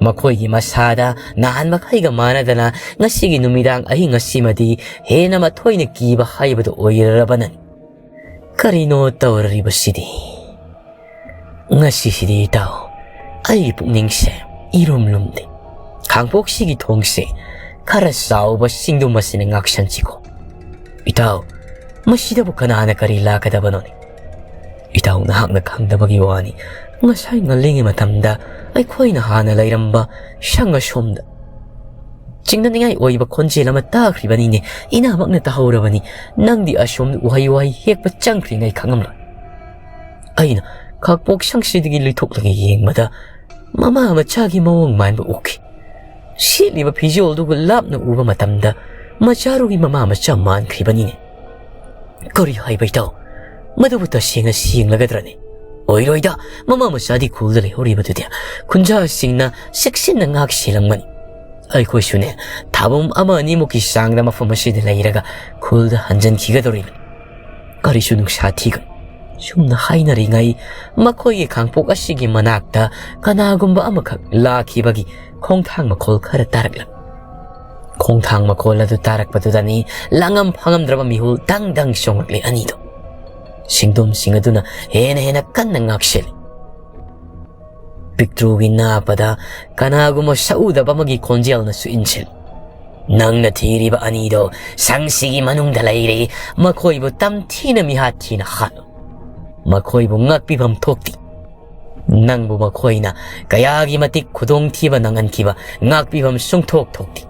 ꯃꯈꯣꯏꯒꯤ ꯃꯁꯥꯗ ꯅꯍꯥꯟ ꯃꯈꯩꯒ ꯃꯥꯟꯅꯗꯅ ꯉꯁꯤꯒꯤ ꯅꯨꯃꯤꯗꯥꯡ ꯑꯍꯤꯡ ꯑꯁꯤꯃꯗꯤ ꯍꯦꯟꯅ ꯃꯊꯣꯏꯅ ꯀꯤꯕ ꯍꯥꯏꯕꯗꯨ ꯑꯣꯏꯔꯔꯕꯅꯅꯤ꯫ ꯀꯔꯤꯅꯣ ꯇꯧꯔꯤꯕꯁꯤꯗꯤ? ꯉꯁꯤꯁꯤꯗꯤ ꯏꯇꯥꯎ, ꯑꯩꯒꯤ ꯄꯨꯛꯅꯤꯡꯁꯦ ꯏꯔꯨꯝ ꯂꯨꯝꯗꯦ꯫ ꯈꯥꯡꯄꯣꯛꯁꯤꯒꯤ ꯊꯣꯡꯁꯦ ꯈꯔ ꯆꯥꯎꯕ ꯁꯤꯡꯗꯨꯝ ꯑꯁꯤꯅ ꯉꯥꯛꯁꯟꯁꯤꯀꯣ꯫ ꯏꯇꯥꯎ, ꯃꯁꯤꯗꯕꯨ ꯀꯅꯥꯅ ꯀꯔꯤ ꯂꯥꯛꯀꯗꯕꯅꯣꯅꯦ? ꯏꯇꯥꯎ, ꯅꯍꯥꯛꯅ ꯈꯪꯗꯕꯒꯤ ꯋꯥꯅꯤ꯫ ꯉꯁꯥꯏ ꯉꯜꯂꯤꯉꯩ ꯃꯇꯝꯗ ꯑꯩꯈꯣꯏꯅ ꯍꯥꯟꯅ ꯂꯩꯔꯝꯕ ꯁꯪ ꯑꯁꯣꯝꯗ ꯆꯤꯡꯅꯅꯤꯡꯉꯥꯏ ꯑꯣꯏꯕ ꯈꯣꯟꯖꯦꯜ ꯑꯃ ꯇꯥꯈ꯭ꯔꯤꯕꯅꯤꯅꯦ꯫ ꯏꯅꯥꯃꯛꯅ ꯇꯥꯍꯧꯔꯕꯅꯤ꯫ ꯅꯪꯗꯤ ꯑꯁꯣꯝꯗ ꯎꯍꯩ ꯋꯥꯍꯩ ꯍꯦꯛꯄ ꯆꯪꯈ꯭ꯔꯤꯉꯩ ꯈꯪꯉꯝꯂꯣꯏ꯫ ꯑꯩꯅ ꯈꯥꯛꯄꯣꯛ ꯁꯪꯁꯤꯗꯒꯤ ꯂꯨꯊꯣꯛꯂꯒ ꯌꯦꯡꯕꯗ ꯃꯃꯥ ꯃꯆꯥꯒꯤ ꯃꯑꯣꯡ ꯃꯥꯟꯕ ꯎꯈꯤ꯫ ꯁꯦꯠꯂꯤꯕ ꯐꯤꯖꯣꯜꯗꯨꯒ ꯂꯥꯞꯅ ꯎꯕ ꯃꯇꯝꯗ ꯃꯆꯥꯔꯨꯒꯤ ꯃꯃꯥ ꯃꯆꯥ ꯃꯥꯟꯈ꯭ꯔꯤꯕꯅꯤꯅꯦ꯫ ꯀꯔꯤ ꯍꯥꯏꯕ ꯏꯇꯥꯎ? ꯃꯗꯨꯕꯨ ꯇꯁꯦꯡꯅ ꯁꯦꯡꯂꯒꯗ꯭ꯔꯅꯦ? ꯑꯣꯏꯔꯣꯏꯗ, ꯃꯃꯥ ꯃꯆꯥꯗꯤ ꯈꯨꯜꯗ ꯂꯩꯍꯧꯔꯤꯕꯗꯨꯗꯤ ꯈꯨꯟꯖꯥꯁꯤꯡꯅ ꯆꯦꯛꯁꯤꯟꯅ ꯉꯥꯛ ꯁꯦꯜꯂꯝꯒꯅꯤ꯫ ꯑꯩꯈꯣꯏꯁꯨꯅꯦ, ꯊꯥꯕꯨꯝ ꯑꯃ ꯑꯅꯤꯃꯨꯛꯀꯤ ꯆꯥꯡꯗ ꯃꯐꯝ ꯑꯁꯤꯗ ꯂꯩꯔꯒ ꯈꯨꯜꯗ ꯍꯟꯖꯤꯟꯈꯤꯒꯗꯧꯔꯤꯕꯅꯤ꯫ ꯀꯔꯤꯁꯨ ꯅꯨꯡꯁꯥ ꯊꯤꯒꯅꯨ꯫ ꯁꯨꯝꯅ ꯍꯥꯏꯅꯔꯤꯉꯩ ꯃꯈꯣꯏꯒꯤ ꯈꯥꯡꯄꯣꯛ ꯑꯁꯤꯒꯤ ꯃꯅꯥꯛꯇ ꯀꯅꯥꯒꯨꯝꯕ ꯑꯃꯈꯛ ꯂꯥꯛꯈꯤꯕꯒꯤ ꯈꯣꯡꯊꯥꯡ ꯃꯈꯣꯜ ꯈꯔ ꯇꯥꯔꯛꯂꯝꯃꯤ꯫ ꯈꯣꯡꯊꯥꯡ ꯃꯈꯣꯜ ꯑꯗꯨ ꯇꯥꯔꯛꯄꯗꯨꯗꯅꯤ ꯂꯥꯡꯉꯝ ꯐꯪꯉꯝꯗ꯭ꯔꯕ ꯃꯤꯍꯨꯜ ꯗꯪ ꯗꯪ ꯆꯣꯡꯂꯛꯂꯤ ꯑꯅꯤꯗꯣ꯫ ꯁꯤꯡꯗꯣꯝꯁꯤꯡ ꯑꯗꯨꯅ ꯍꯦꯟꯅ ꯍꯦꯟꯅ ꯀꯟꯅ ꯉꯥꯛꯁꯤꯜꯂꯤ꯫ ꯄꯤꯛꯇ꯭ꯔꯨꯒꯤ ꯅꯥꯄꯗ ꯀꯅꯥꯒꯨꯝꯕ ꯁꯛꯎꯗꯕ ꯑꯃꯒꯤ ꯈꯣꯟꯖꯦꯜꯅꯁꯨ ꯏꯟꯁꯤꯜꯂꯤ꯫ ꯅꯪꯅ ꯊꯤꯔꯤꯕ ꯑꯅꯤꯗꯣ ꯁꯪꯁꯤꯒꯤ ꯃꯅꯨꯡꯗ ꯂꯩꯔꯦ꯫ ꯃꯈꯣꯏꯕꯨ ꯇꯝꯊꯤꯅ ꯃꯤꯍꯥꯠ ꯊꯤꯅ ꯍꯥꯠꯂꯨ꯫ ꯃꯈꯣꯏꯕꯨ ꯉꯥꯛꯄꯤꯐꯝ ꯊꯣꯛꯇꯦ꯫ ꯅꯪꯕꯨ ꯃꯈꯣꯏꯅ ꯀꯌꯥꯒꯤ ꯃꯇꯤꯛ ꯈꯨꯗꯣꯡꯊꯤꯕ ꯅꯪꯍꯟꯈꯤꯕ ꯉꯥꯛꯄꯤꯐꯝ ꯁꯨꯡꯊꯣꯛ ꯊꯣꯛꯇꯦ꯫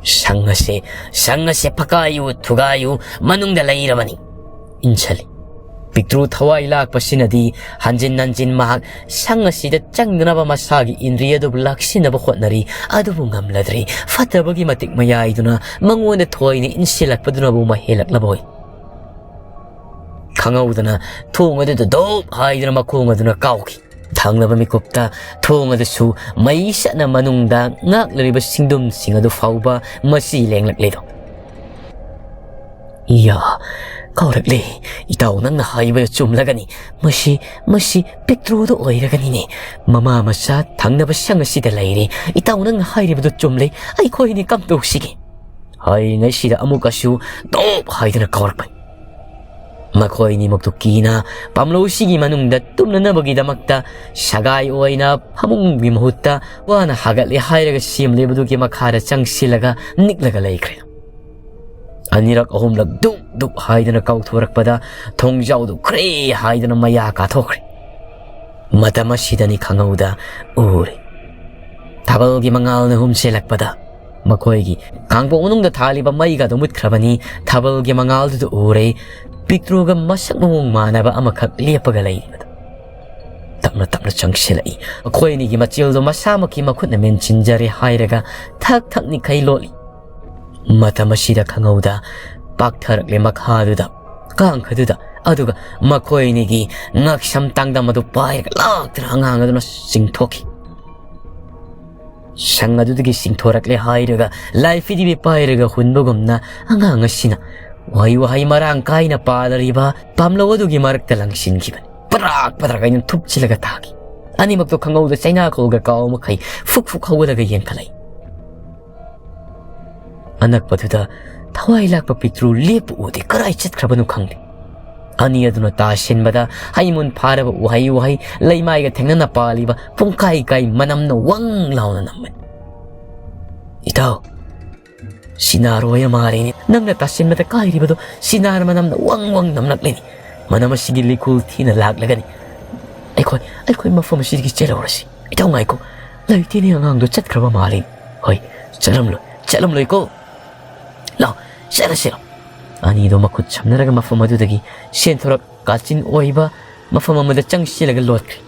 ꯁꯪ ꯑꯁꯦ, ꯁꯪ ꯑꯁꯦ ꯐꯀꯥꯏꯌꯨ, ꯊꯨꯒꯥꯏꯌꯨ, ꯃꯅꯨꯡꯗ ꯂꯩꯔꯕꯅꯤ꯫ ꯏꯟꯁꯤꯜꯂꯤ꯫ ꯄꯤꯛꯇ꯭ꯔꯨ ꯊꯋꯥꯏ ꯂꯥꯛꯄꯁꯤꯅꯗꯤ ꯍꯟꯖꯤꯟ ꯍꯟꯖꯤꯟ ꯃꯍꯥꯛ ꯁꯪ ꯑꯁꯤꯗ ꯆꯪꯗꯅꯕ ꯃꯁꯥꯒꯤ ꯏꯟꯗ꯭ꯔꯤ ꯑꯗꯨꯕꯨ ꯂꯥꯛꯁꯤꯟꯅꯕ ꯍꯣꯠꯅꯔꯤ꯫ ꯑꯗꯨꯕꯨ ꯉꯝꯂꯗ꯭ꯔꯦ꯫ ꯐꯠꯇꯕꯒꯤ ꯃꯇꯤꯛ ꯃꯌꯥꯏꯗꯨꯅ ꯃꯉꯣꯟꯗ ꯊꯣꯏꯅ ꯏꯟꯁꯤꯜꯂꯛꯄꯗꯨꯅꯕꯨ ꯃꯍꯦꯜꯂꯛꯂꯕ ꯑꯣꯏ꯫ ꯈꯪꯍꯧꯗꯅ ꯊꯣꯡ ꯑꯗꯨꯗ ꯗꯣꯞ ꯍꯥꯏꯗꯨꯅ ꯃꯈꯣꯡ ꯑꯗꯨꯅ ꯀꯥꯎꯈꯤ꯫ ꯊꯪꯂꯕ ꯃꯤꯀꯨꯞꯇ ꯊꯣꯡ ꯑꯗꯨꯁꯨ ꯃꯩ ꯆꯠꯅ ꯃꯅꯨꯡꯗ ꯉꯥꯛꯂꯤꯕ ꯁꯤꯡꯗꯨꯝꯁꯤꯡ ꯑꯗꯨ ꯐꯥꯎꯕ ꯃꯆꯤ ꯂꯦꯡꯂꯛꯂꯦꯗꯣ꯫ "ꯏꯌꯥ, ꯀꯥꯎꯔꯛꯂꯦ꯫ ꯏꯇꯥꯎ, ꯅꯪꯅ ꯍꯥꯏꯕ ꯆꯨꯝꯂꯒꯅꯤ꯫ ꯃꯁꯤ, ꯃꯁꯤ ꯄꯤꯛꯇ꯭ꯔꯨꯗꯨ ꯑꯣꯏꯔꯒꯅꯤꯅꯦ꯫ ꯃꯃꯥ ꯃꯆꯥ ꯊꯪꯅꯕ ꯁꯪ ꯑꯁꯤꯗ ꯂꯩꯔꯦ꯫ ꯏꯇꯥꯎ, ꯅꯪꯅ ꯍꯥꯏꯔꯤꯕꯗꯨ ꯆꯨꯝꯂꯦ꯫ ꯑꯩꯈꯣꯏꯅꯤ ꯀꯝꯗꯧꯁꯤꯒꯦ?" ꯍꯥꯏꯔꯤꯉꯩꯁꯤꯗ ꯑꯃꯨꯛꯀꯁꯨ ꯗꯣꯞ ꯍꯥꯏꯗꯨꯅ ꯀꯥꯎꯔꯛꯄꯅꯤ꯫ ꯃꯈꯣꯏꯅꯤꯃꯛꯇꯨ ꯀꯤꯅ ꯄꯥꯝꯂꯧꯁꯤꯒꯤ ꯃꯅꯨꯡꯗ ꯇꯨꯝꯅꯅꯕꯒꯤꯗꯃꯛꯇ ꯁꯒꯥꯏ ꯑꯣꯏꯅ ꯐꯃꯨꯡꯒꯤ ꯃꯍꯨꯠꯇ ꯋꯥꯅ ꯍꯥꯒꯠꯂꯦ ꯍꯥꯏꯔꯒ ꯁꯦꯝꯂꯤꯕꯗꯨꯒꯤ ꯃꯈꯥꯗ ꯆꯪꯁꯤꯜꯂꯒ ꯅꯤꯛꯂꯒ ꯂꯩꯈ꯭ꯔꯦ꯫ ꯑꯅꯤꯔꯛ ꯑꯍꯨꯝꯂꯛ ꯗꯨꯛ ꯗꯨꯛ ꯍꯥꯏꯗꯨꯅ ꯀꯥꯎꯊꯣꯔꯛꯄꯗ ꯊꯣꯡꯖꯥꯎꯗꯨ ꯈ꯭ꯔꯦ ꯍꯥꯏꯗꯨꯅ ꯃꯌꯥ ꯀꯥꯊꯣꯛꯈ꯭ꯔꯦ꯫ ꯃꯇꯝ ꯑꯁꯤꯗꯅꯤ ꯈꯪꯍꯧꯗ ꯎꯔꯦ꯫ ꯊꯥꯕꯜꯒꯤ ꯃꯉꯥꯜꯅ ꯍꯨꯝꯁꯦꯜꯂꯛꯄꯗ ꯃꯈꯣꯏꯒꯤ ꯈꯥꯡꯄꯣꯛ ꯃꯅꯨꯡꯗ ꯊꯥꯜꯂꯤꯕ ꯃꯩꯒ ꯑꯗꯨ ꯃꯨꯠꯈ꯭ꯔꯕꯅꯤ꯫ ꯊꯥꯕꯜꯒꯤ ꯃꯉꯥꯜꯗꯨꯗ ꯎꯔꯦ ꯄꯤꯛꯇ꯭ꯔꯨꯒ ꯃꯁꯛ ꯃꯑꯣꯡ ꯃꯥꯟꯅꯕ ꯑꯃꯈꯛ ꯂꯦꯞꯄꯒ ꯂꯩꯔꯤꯕꯗꯨ꯫ ꯇꯞꯅ ꯇꯞꯅ ꯆꯪꯁꯤꯜꯂꯛꯏ꯫ ꯃꯈꯣꯏ ꯑꯅꯤꯒꯤ ꯃꯆꯦꯜꯗꯣ ꯃꯁꯥꯃꯛꯀꯤ ꯃꯈꯨꯠꯅ ꯃꯦꯟꯁꯤꯟꯖꯔꯦ ꯍꯥꯏꯔꯒ ꯊꯛ ꯊꯛ ꯅꯤꯛꯈꯩ ꯂꯣꯠꯂꯤ꯫ ꯃꯇꯝ ꯑꯁꯤꯗ ꯈꯪꯍꯧꯗ ꯄꯥꯛꯊꯔꯛꯂꯦ ꯃꯈꯥꯗꯨꯗ, ꯀꯥꯡꯈꯗꯨꯗ, ꯑꯗꯨꯒ ꯃꯈꯣꯏ ꯑꯅꯤꯒꯤ ꯉꯛꯁꯝ ꯇꯥꯡꯗꯝ ꯑꯗꯨ ꯄꯥꯏꯔꯒ ꯂꯥꯛꯇꯨꯅ ꯑꯉꯥꯡ ꯑꯗꯨꯅ ꯆꯤꯡꯊꯣꯛꯈꯤ꯫ ꯁꯪ ꯑꯗꯨꯗꯒꯤ ꯆꯤꯡꯊꯣꯔꯛꯂꯦ ꯍꯥꯏꯔꯒ ꯂꯥꯏ ꯐꯤꯗꯤꯕꯤ ꯄꯥꯏꯔꯒ ꯍꯨꯟꯕꯒꯨꯝꯅ ꯑꯉꯥꯡ ꯑꯁꯤꯅ ꯋꯥꯍꯩ ꯋꯥꯍꯩ ꯃꯔꯥꯡ ꯀꯥꯏꯅ ꯄꯥꯗꯔꯤꯕ ꯄꯥꯝꯂꯧ ꯑꯗꯨꯒꯤ ꯃꯔꯛꯇ ꯂꯪꯁꯤꯟꯈꯤꯕꯅꯤ꯫ ꯄꯔꯥꯛ ꯄꯔꯥꯛ ꯑꯩꯅ ꯊꯨꯞꯆꯤꯜꯂꯒ ꯇꯥꯈꯤ꯫ ꯑꯅꯤꯃꯛꯇꯣ ꯈꯪꯍꯧꯗ ꯆꯩꯅꯥꯈꯣꯜꯒ ꯀꯥꯎ ꯃꯈꯩ ꯐꯨꯛ ꯐꯨꯛ ꯍꯧꯒꯠꯂꯒ ꯌꯦꯡꯈꯠꯂꯛꯏ꯫ ꯑꯅꯛꯄꯗꯨꯗ ꯊꯋꯥꯏ ꯂꯥꯛꯄ ꯄꯤꯛꯇ꯭ꯔꯨ ꯂꯦꯞꯄ ꯎꯗꯦ꯫ ꯀꯔꯥꯏ ꯆꯠꯈ꯭ꯔꯕꯅꯣ ꯈꯪꯗꯦ꯫ ꯑꯅꯤ ꯑꯗꯨꯅ ꯇꯥꯁꯤꯟꯕꯗ ꯍꯩꯃꯨꯟ ꯐꯥꯔꯕ ꯎꯍꯩ ꯋꯥꯍꯩ ꯂꯩꯃꯥꯏꯒ ꯊꯦꯡꯅꯅ ꯄꯥꯜꯂꯤꯕ ꯄꯨꯡꯀꯥꯏ ꯀꯥꯏ ꯃꯅꯝꯅ ꯋꯪ ꯂꯥꯎꯅ ꯅꯝꯕꯅꯤ꯫ "ꯏꯇꯥꯎ, ꯁꯤꯅꯥꯔ ꯑꯣꯏꯔ ꯃꯥꯜꯂꯤꯅꯦ꯫ ꯅꯪꯅ ꯇꯥꯁꯤꯟꯕꯗ ꯀꯥꯏꯔꯤꯕꯗꯣ ꯁꯤꯅꯥꯔ ꯃꯅꯝꯅ ꯋꯪ ꯋꯪ ꯅꯝꯂꯛꯂꯤꯅꯤ꯫ ꯃꯅꯝ ꯑꯁꯤꯒꯤ ꯂꯤꯀꯨꯜ ꯊꯤꯅ ꯂꯥꯛꯂꯒꯅꯤ꯫ ꯑꯩꯈꯣꯏ, ꯑꯩꯈꯣꯏ ꯃꯐꯝ ꯑꯁꯤꯗꯒꯤ ꯆꯦꯜꯍꯧꯔꯁꯤ꯫ ꯏꯇꯥꯎ ꯉꯥꯏꯈꯣ꯫ ꯂꯩꯇꯦꯅꯦ, ꯑꯉꯥꯡꯗꯣ ꯆꯠꯈ꯭ꯔꯕ ꯃꯥꯜꯂꯤ꯫ ꯍꯣꯏ, ꯆꯠꯂꯝꯂꯣꯏ, ꯆꯠꯂꯝꯂꯣꯏꯀꯣ꯫ ꯂꯥꯎ, ꯆꯠꯂꯁꯤ ꯂꯥꯎ꯫" ꯑꯅꯤꯗꯣ ꯃꯈꯨꯠ ꯁꯝꯅꯔꯒ ꯃꯐꯝ ꯑꯗꯨꯗꯒꯤ ꯁꯦꯟꯊꯣꯔꯛ ꯀꯥꯆꯤꯟ ꯑꯣꯏꯕ ꯃꯐꯝ ꯑꯃꯗ ꯆꯪꯁꯤꯜꯂꯒ ꯂꯣꯠꯈ꯭ꯔꯦ꯫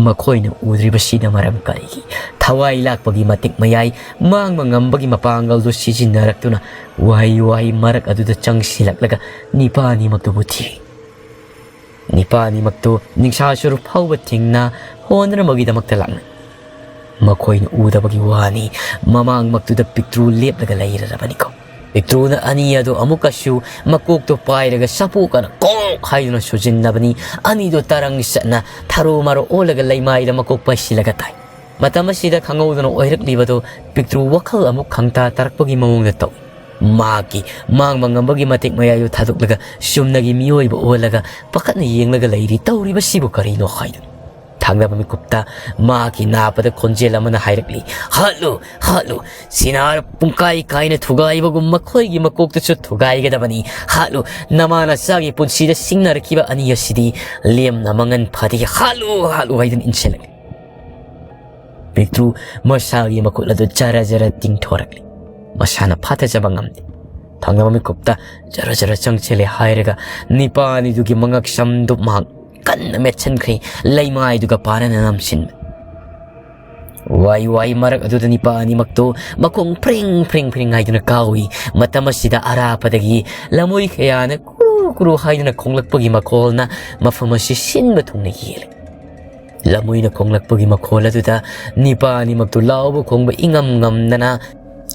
ꯃꯈꯣꯏꯅ ꯎꯗ꯭ꯔꯤꯕꯁꯤꯅ ꯃꯔꯝ ꯀꯔꯤꯒꯤ? ꯊꯋꯥꯏ ꯂꯥꯛꯄꯒꯤ ꯃꯇꯤꯛ ꯃꯌꯥꯏ, ꯃꯥꯡꯕ ꯉꯝꯕꯒꯤ ꯃꯄꯥꯡꯒꯜꯗꯨ ꯁꯤꯖꯤꯟꯅꯔꯛꯇꯨꯅ ꯋꯥꯍꯩ ꯋꯥꯍꯩ ꯃꯔꯛ ꯑꯗꯨꯗ ꯆꯪꯁꯤꯜꯂꯛꯂꯒ ꯅꯤꯄꯥ ꯑꯅꯤꯃꯛꯇꯨꯕꯨ ꯊꯤ꯫ ꯅꯤꯄꯥ ꯑꯅꯤꯃꯛꯇꯨ ꯅꯤꯡꯁꯥ ꯁꯨꯔꯨꯞ ꯐꯥꯎꯕ ꯊꯤꯡꯅ ꯍꯣꯟꯅꯔꯝꯕꯒꯤꯗꯃꯛꯇ ꯂꯥꯛꯅꯩ꯫ ꯃꯈꯣꯏꯅ ꯎꯗꯕꯒꯤ ꯋꯥꯅꯤ, ꯃꯃꯥꯡꯃꯛꯇꯨꯗ ꯄꯤꯛꯇ꯭ꯔꯨ ꯂꯦꯞꯂꯒ ꯂꯩꯔꯔꯕꯅꯤꯀꯣ꯫ ꯄꯤꯛꯇ꯭ꯔꯨꯅ ꯑꯅꯤ ꯑꯗꯨ ꯑꯃꯨꯛꯀꯁꯨ ꯃꯀꯣꯛꯇꯣ ꯄꯥꯏꯔꯒ ꯁꯥꯄꯣꯛ ꯑꯅ ꯀꯣꯛ ꯍꯥꯏꯗꯨꯅ ꯁꯨꯖꯤꯟꯅꯕꯅꯤ꯫ ꯑꯅꯤꯗꯣ ꯇꯔꯪ ꯆꯠꯅ ꯊꯔꯣ ꯃꯔꯣ ꯑꯣꯜꯂꯒ ꯂꯩꯃꯥꯏꯗ ꯃꯀꯣꯛ ꯄꯥꯏꯁꯤꯜꯂꯒ ꯇꯥꯏ꯫ ꯃꯇꯝ ꯑꯁꯤꯗ ꯈꯪꯍꯧꯗꯅ ꯑꯣꯏꯔꯛꯂꯤꯕꯗꯨ ꯄꯤꯛꯇ꯭ꯔꯨ ꯋꯥꯈꯜ ꯑꯃꯨꯛ ꯈꯪꯇꯥ ꯇꯥꯔꯛꯄꯒꯤ ꯃꯑꯣꯡꯗ ꯇꯧꯏ꯫ ꯃꯍꯥꯛꯀꯤ ꯃꯥꯡꯕ ꯉꯝꯕꯒꯤ ꯃꯇꯤꯛ ꯃꯌꯥꯏꯗꯨ ꯊꯥꯗꯣꯛꯂꯒ ꯆꯨꯝꯅꯒꯤ ꯃꯤꯑꯣꯏꯕ ꯑꯣꯜꯂꯒ ꯄꯥꯈꯠꯅ ꯌꯦꯡꯂꯒ ꯂꯩꯔꯤ꯫ ꯇꯧꯔꯤꯕꯁꯤꯕꯨ ꯀꯔꯤꯅꯣ ꯍꯥꯏꯗꯨꯅ꯫ ꯊꯪꯅꯕ ꯃꯤꯀꯨꯞꯇ ꯃꯍꯥꯛꯀꯤ ꯅꯥꯄꯗ ꯈꯣꯟꯖꯦꯜ ꯑꯃꯅ ꯍꯥꯏꯔꯛꯂꯤ, "ꯍꯥꯠꯂꯨ, ꯍꯥꯠꯂꯨ! ꯁꯤꯅꯥꯔ ꯄꯨꯡꯀꯥꯏ ꯀꯥꯏꯅ ꯊꯨꯒꯥꯏꯕꯒꯨꯝ ꯃꯈꯣꯏꯒꯤ ꯃꯀꯣꯛꯇꯁꯨ ꯊꯨꯒꯥꯏꯒꯗꯕꯅꯤ꯫ ꯍꯥꯠꯂꯨ! ꯅꯃꯥ ꯅꯆꯥꯒꯤ ꯄꯨꯟꯁꯤꯗ ꯁꯤꯡꯅꯔꯛꯈꯤꯕ ꯑꯅꯤ ꯑꯁꯤꯗꯤ ꯂꯦꯝꯅ ꯃꯪꯍꯟ ꯐꯗꯦ꯫ ꯍꯥꯠꯂꯨ, ꯍꯥꯠꯂꯨ!" ꯍꯥꯏꯗꯨꯅ ꯏꯟꯁꯤꯜꯂꯛꯂꯤ꯫ ꯄꯤꯛꯇ꯭ꯔꯨ ꯃꯁꯥꯒꯤ ꯃꯈꯨꯠ ꯑꯗꯨ ꯖꯔ ꯖꯔ ꯇꯤꯡꯊꯣꯔꯛꯂꯤ꯫ ꯃꯁꯥꯅ ꯐꯥꯊꯖꯕ ꯉꯝꯗꯦ꯫ ꯊꯪꯅꯕ ꯃꯤꯀꯨꯞꯇ ꯖꯔ ꯖꯔ ꯆꯪꯁꯤꯜꯂꯦ ꯍꯥꯏꯔꯒ ꯅꯤꯄꯥ ꯑꯅꯤꯗꯨꯒꯤ ꯃꯉꯛ ꯁꯝꯗꯨ ꯃꯍꯥꯛ ꯀꯟꯅ ꯃꯦꯠꯁꯤꯟꯈ꯭ꯔꯦ꯫ ꯂꯩꯃꯥꯏꯗꯨꯒ ꯄꯥꯔꯅ ꯅꯝꯁꯤꯟꯕ꯫ ꯋꯥꯏ ꯋꯥꯏ ꯃꯔꯛ ꯑꯗꯨꯗ ꯅꯤꯄꯥ ꯑꯅꯤꯃꯛꯇꯨ ꯃꯈꯣꯡ ꯐ꯭ꯔꯤꯡ ꯐ꯭ꯔꯤꯡ ꯐ꯭ꯔꯤꯡ ꯍꯥꯏꯗꯨꯅ ꯀꯥꯎꯏ꯫ ꯃꯇꯝ ꯑꯁꯤꯗ ꯑꯔꯥꯞꯄꯗꯒꯤ ꯂꯃꯣꯏ ꯀꯌꯥꯅ ꯀꯨꯔꯨ ꯀꯨꯔꯨ ꯍꯥꯏꯗꯨꯅ ꯈꯣꯡꯂꯛꯄꯒꯤ ꯃꯈꯣꯜꯅ ꯃꯐꯝ ꯑꯁꯤ ꯁꯤꯟꯕ ꯊꯨꯡꯅ ꯌꯦꯜꯂꯤ꯫ ꯂꯃꯣꯏꯅ ꯈꯣꯡꯂꯛꯄꯒꯤ ꯃꯈꯣꯜ ꯑꯗꯨꯗ ꯅꯤꯄꯥ ꯑꯅꯤꯃꯛꯇꯨ ꯂꯥꯎꯕ ꯈꯣꯡꯕ ꯏꯉꯝ ꯉꯝꯗꯅ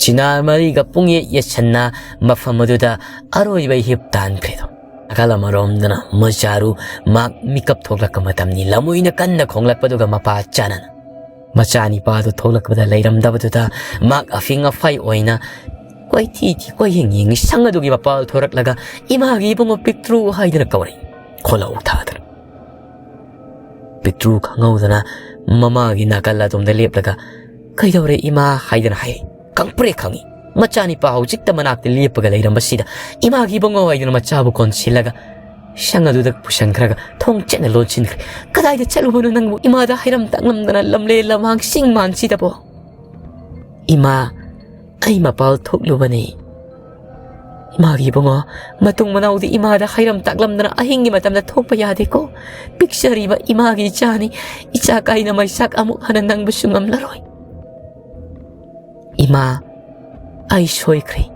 ꯆꯤꯅꯥ ꯃꯔꯤꯒ ꯄꯨꯡꯌꯦꯠ ꯌꯦꯠꯁꯟꯅ ꯃꯐꯝ ꯑꯗꯨꯗ ꯑꯔꯣꯏꯕ ꯏꯍꯤꯞ ꯇꯥꯟꯈ꯭ꯔꯦꯗꯣ꯫ ꯅꯥꯀꯜ ꯑꯃꯔꯣꯝꯗꯅ ꯃꯆꯥꯔꯨ ꯃꯍꯥꯛ ꯃꯤꯀꯞ ꯊꯣꯛꯂꯛꯄ ꯃꯇꯝꯅꯤ꯫ ꯂꯃꯣꯏꯅ ꯀꯟꯅ ꯈꯣꯡꯂꯛꯄꯗꯨꯒ ꯃꯄꯥ ꯆꯥꯅꯅ ꯃꯆꯥꯅꯤꯄꯥꯗꯨ ꯊꯣꯛꯂꯛꯄꯗ ꯂꯩꯔꯝꯗꯕꯗꯨꯗ ꯃꯍꯥꯛ ꯑꯐꯤꯡ ꯑꯐꯥꯏ ꯑꯣꯏꯅ ꯀꯣꯏꯊꯤ ꯊꯤ ꯀꯣꯏꯌꯦꯡ ꯌꯦꯡꯉꯤ꯫ ꯁꯪ ꯑꯗꯨꯒꯤ ꯃꯄꯥꯜ ꯊꯣꯔꯛꯂꯒ, "ꯏꯃꯥꯒꯤ ꯏꯕꯨꯡꯉꯣ ꯄꯤꯛꯇ꯭ꯔꯨ" ꯍꯥꯏꯗꯨꯅ ꯀꯧꯔꯛꯏ꯫ ꯈꯣꯜꯂꯧ ꯊꯥꯗꯅ꯫ ꯄꯤꯛꯇ꯭ꯔꯨ ꯈꯪꯍꯧꯗꯅ ꯃꯃꯥꯒꯤ ꯅꯥꯀꯜ ꯑꯗꯣꯝꯗ ꯂꯦꯞꯂꯒ, "ꯀꯩꯗꯧꯔꯦ ꯏꯃꯥ?" ꯍꯥꯏꯗꯅ ꯍꯥꯏꯔꯛꯏ꯫ ꯈꯪꯄ꯭ꯔꯦ ꯈꯪꯉꯤ꯫ ꯃꯆꯥꯅꯤꯄꯥ ꯍꯧꯖꯤꯛꯇ ꯃꯅꯥꯛꯇ ꯂꯦꯞꯄꯒ ꯂꯩꯔꯝꯕꯁꯤꯗ ꯏꯃꯥꯒꯤ ꯏꯕꯨꯡꯉꯣ ꯍꯥꯏꯗꯨꯅ ꯃꯆꯥꯕꯨ ꯀꯣꯟꯁꯤꯜꯂꯒ ꯁꯪ ꯑꯗꯨꯗ ꯄꯨꯁꯟꯈ꯭ꯔꯒ ꯊꯣꯡ ꯆꯦꯠꯅ ꯂꯣꯟꯁꯤꯟꯈ꯭ꯔꯦ꯫ "ꯀꯗꯥꯏꯗ ꯆꯠꯂꯨꯕꯅꯣ ꯅꯪꯕꯨ ꯏꯃꯥꯗ ꯍꯥꯏꯔꯝ ꯇꯥꯛꯂꯝꯗꯅ ꯂꯝꯂꯦ ꯂꯝꯍꯥꯡ ꯆꯤꯡ ꯃꯥꯟꯁꯤꯗꯕꯣ?" "ꯏꯃꯥ, ꯑꯩ ꯃꯄꯥꯜ ꯊꯣꯛꯂꯨꯕꯅꯤ꯫ "ꯏꯃꯥꯒꯤ ꯏꯕꯨꯡꯉꯣ, ꯃꯇꯨꯡ ꯃꯅꯥꯎꯗꯤ ꯏꯃꯥꯗ ꯍꯥꯏꯔꯝ ꯇꯥꯛꯂꯝꯗꯅ ꯑꯍꯤꯡꯒꯤ ꯃꯇꯝꯗ ꯊꯣꯛꯄ ꯌꯥꯗꯦꯀꯣ꯫ ꯄꯤꯛꯆꯔꯤꯕ ꯏꯃꯥꯒꯤ ꯏꯆꯥꯅꯤ, ꯏꯆꯥ ꯀꯥꯏꯅ ꯃꯩꯁꯥꯛ ꯑꯃꯨꯛ ꯍꯟꯅ ꯅꯪꯕꯁꯨ ꯉꯝꯂꯔꯣꯏ꯫ ꯏꯃꯥ, ꯑꯩ ꯁꯣꯏꯈ꯭ꯔꯦ꯫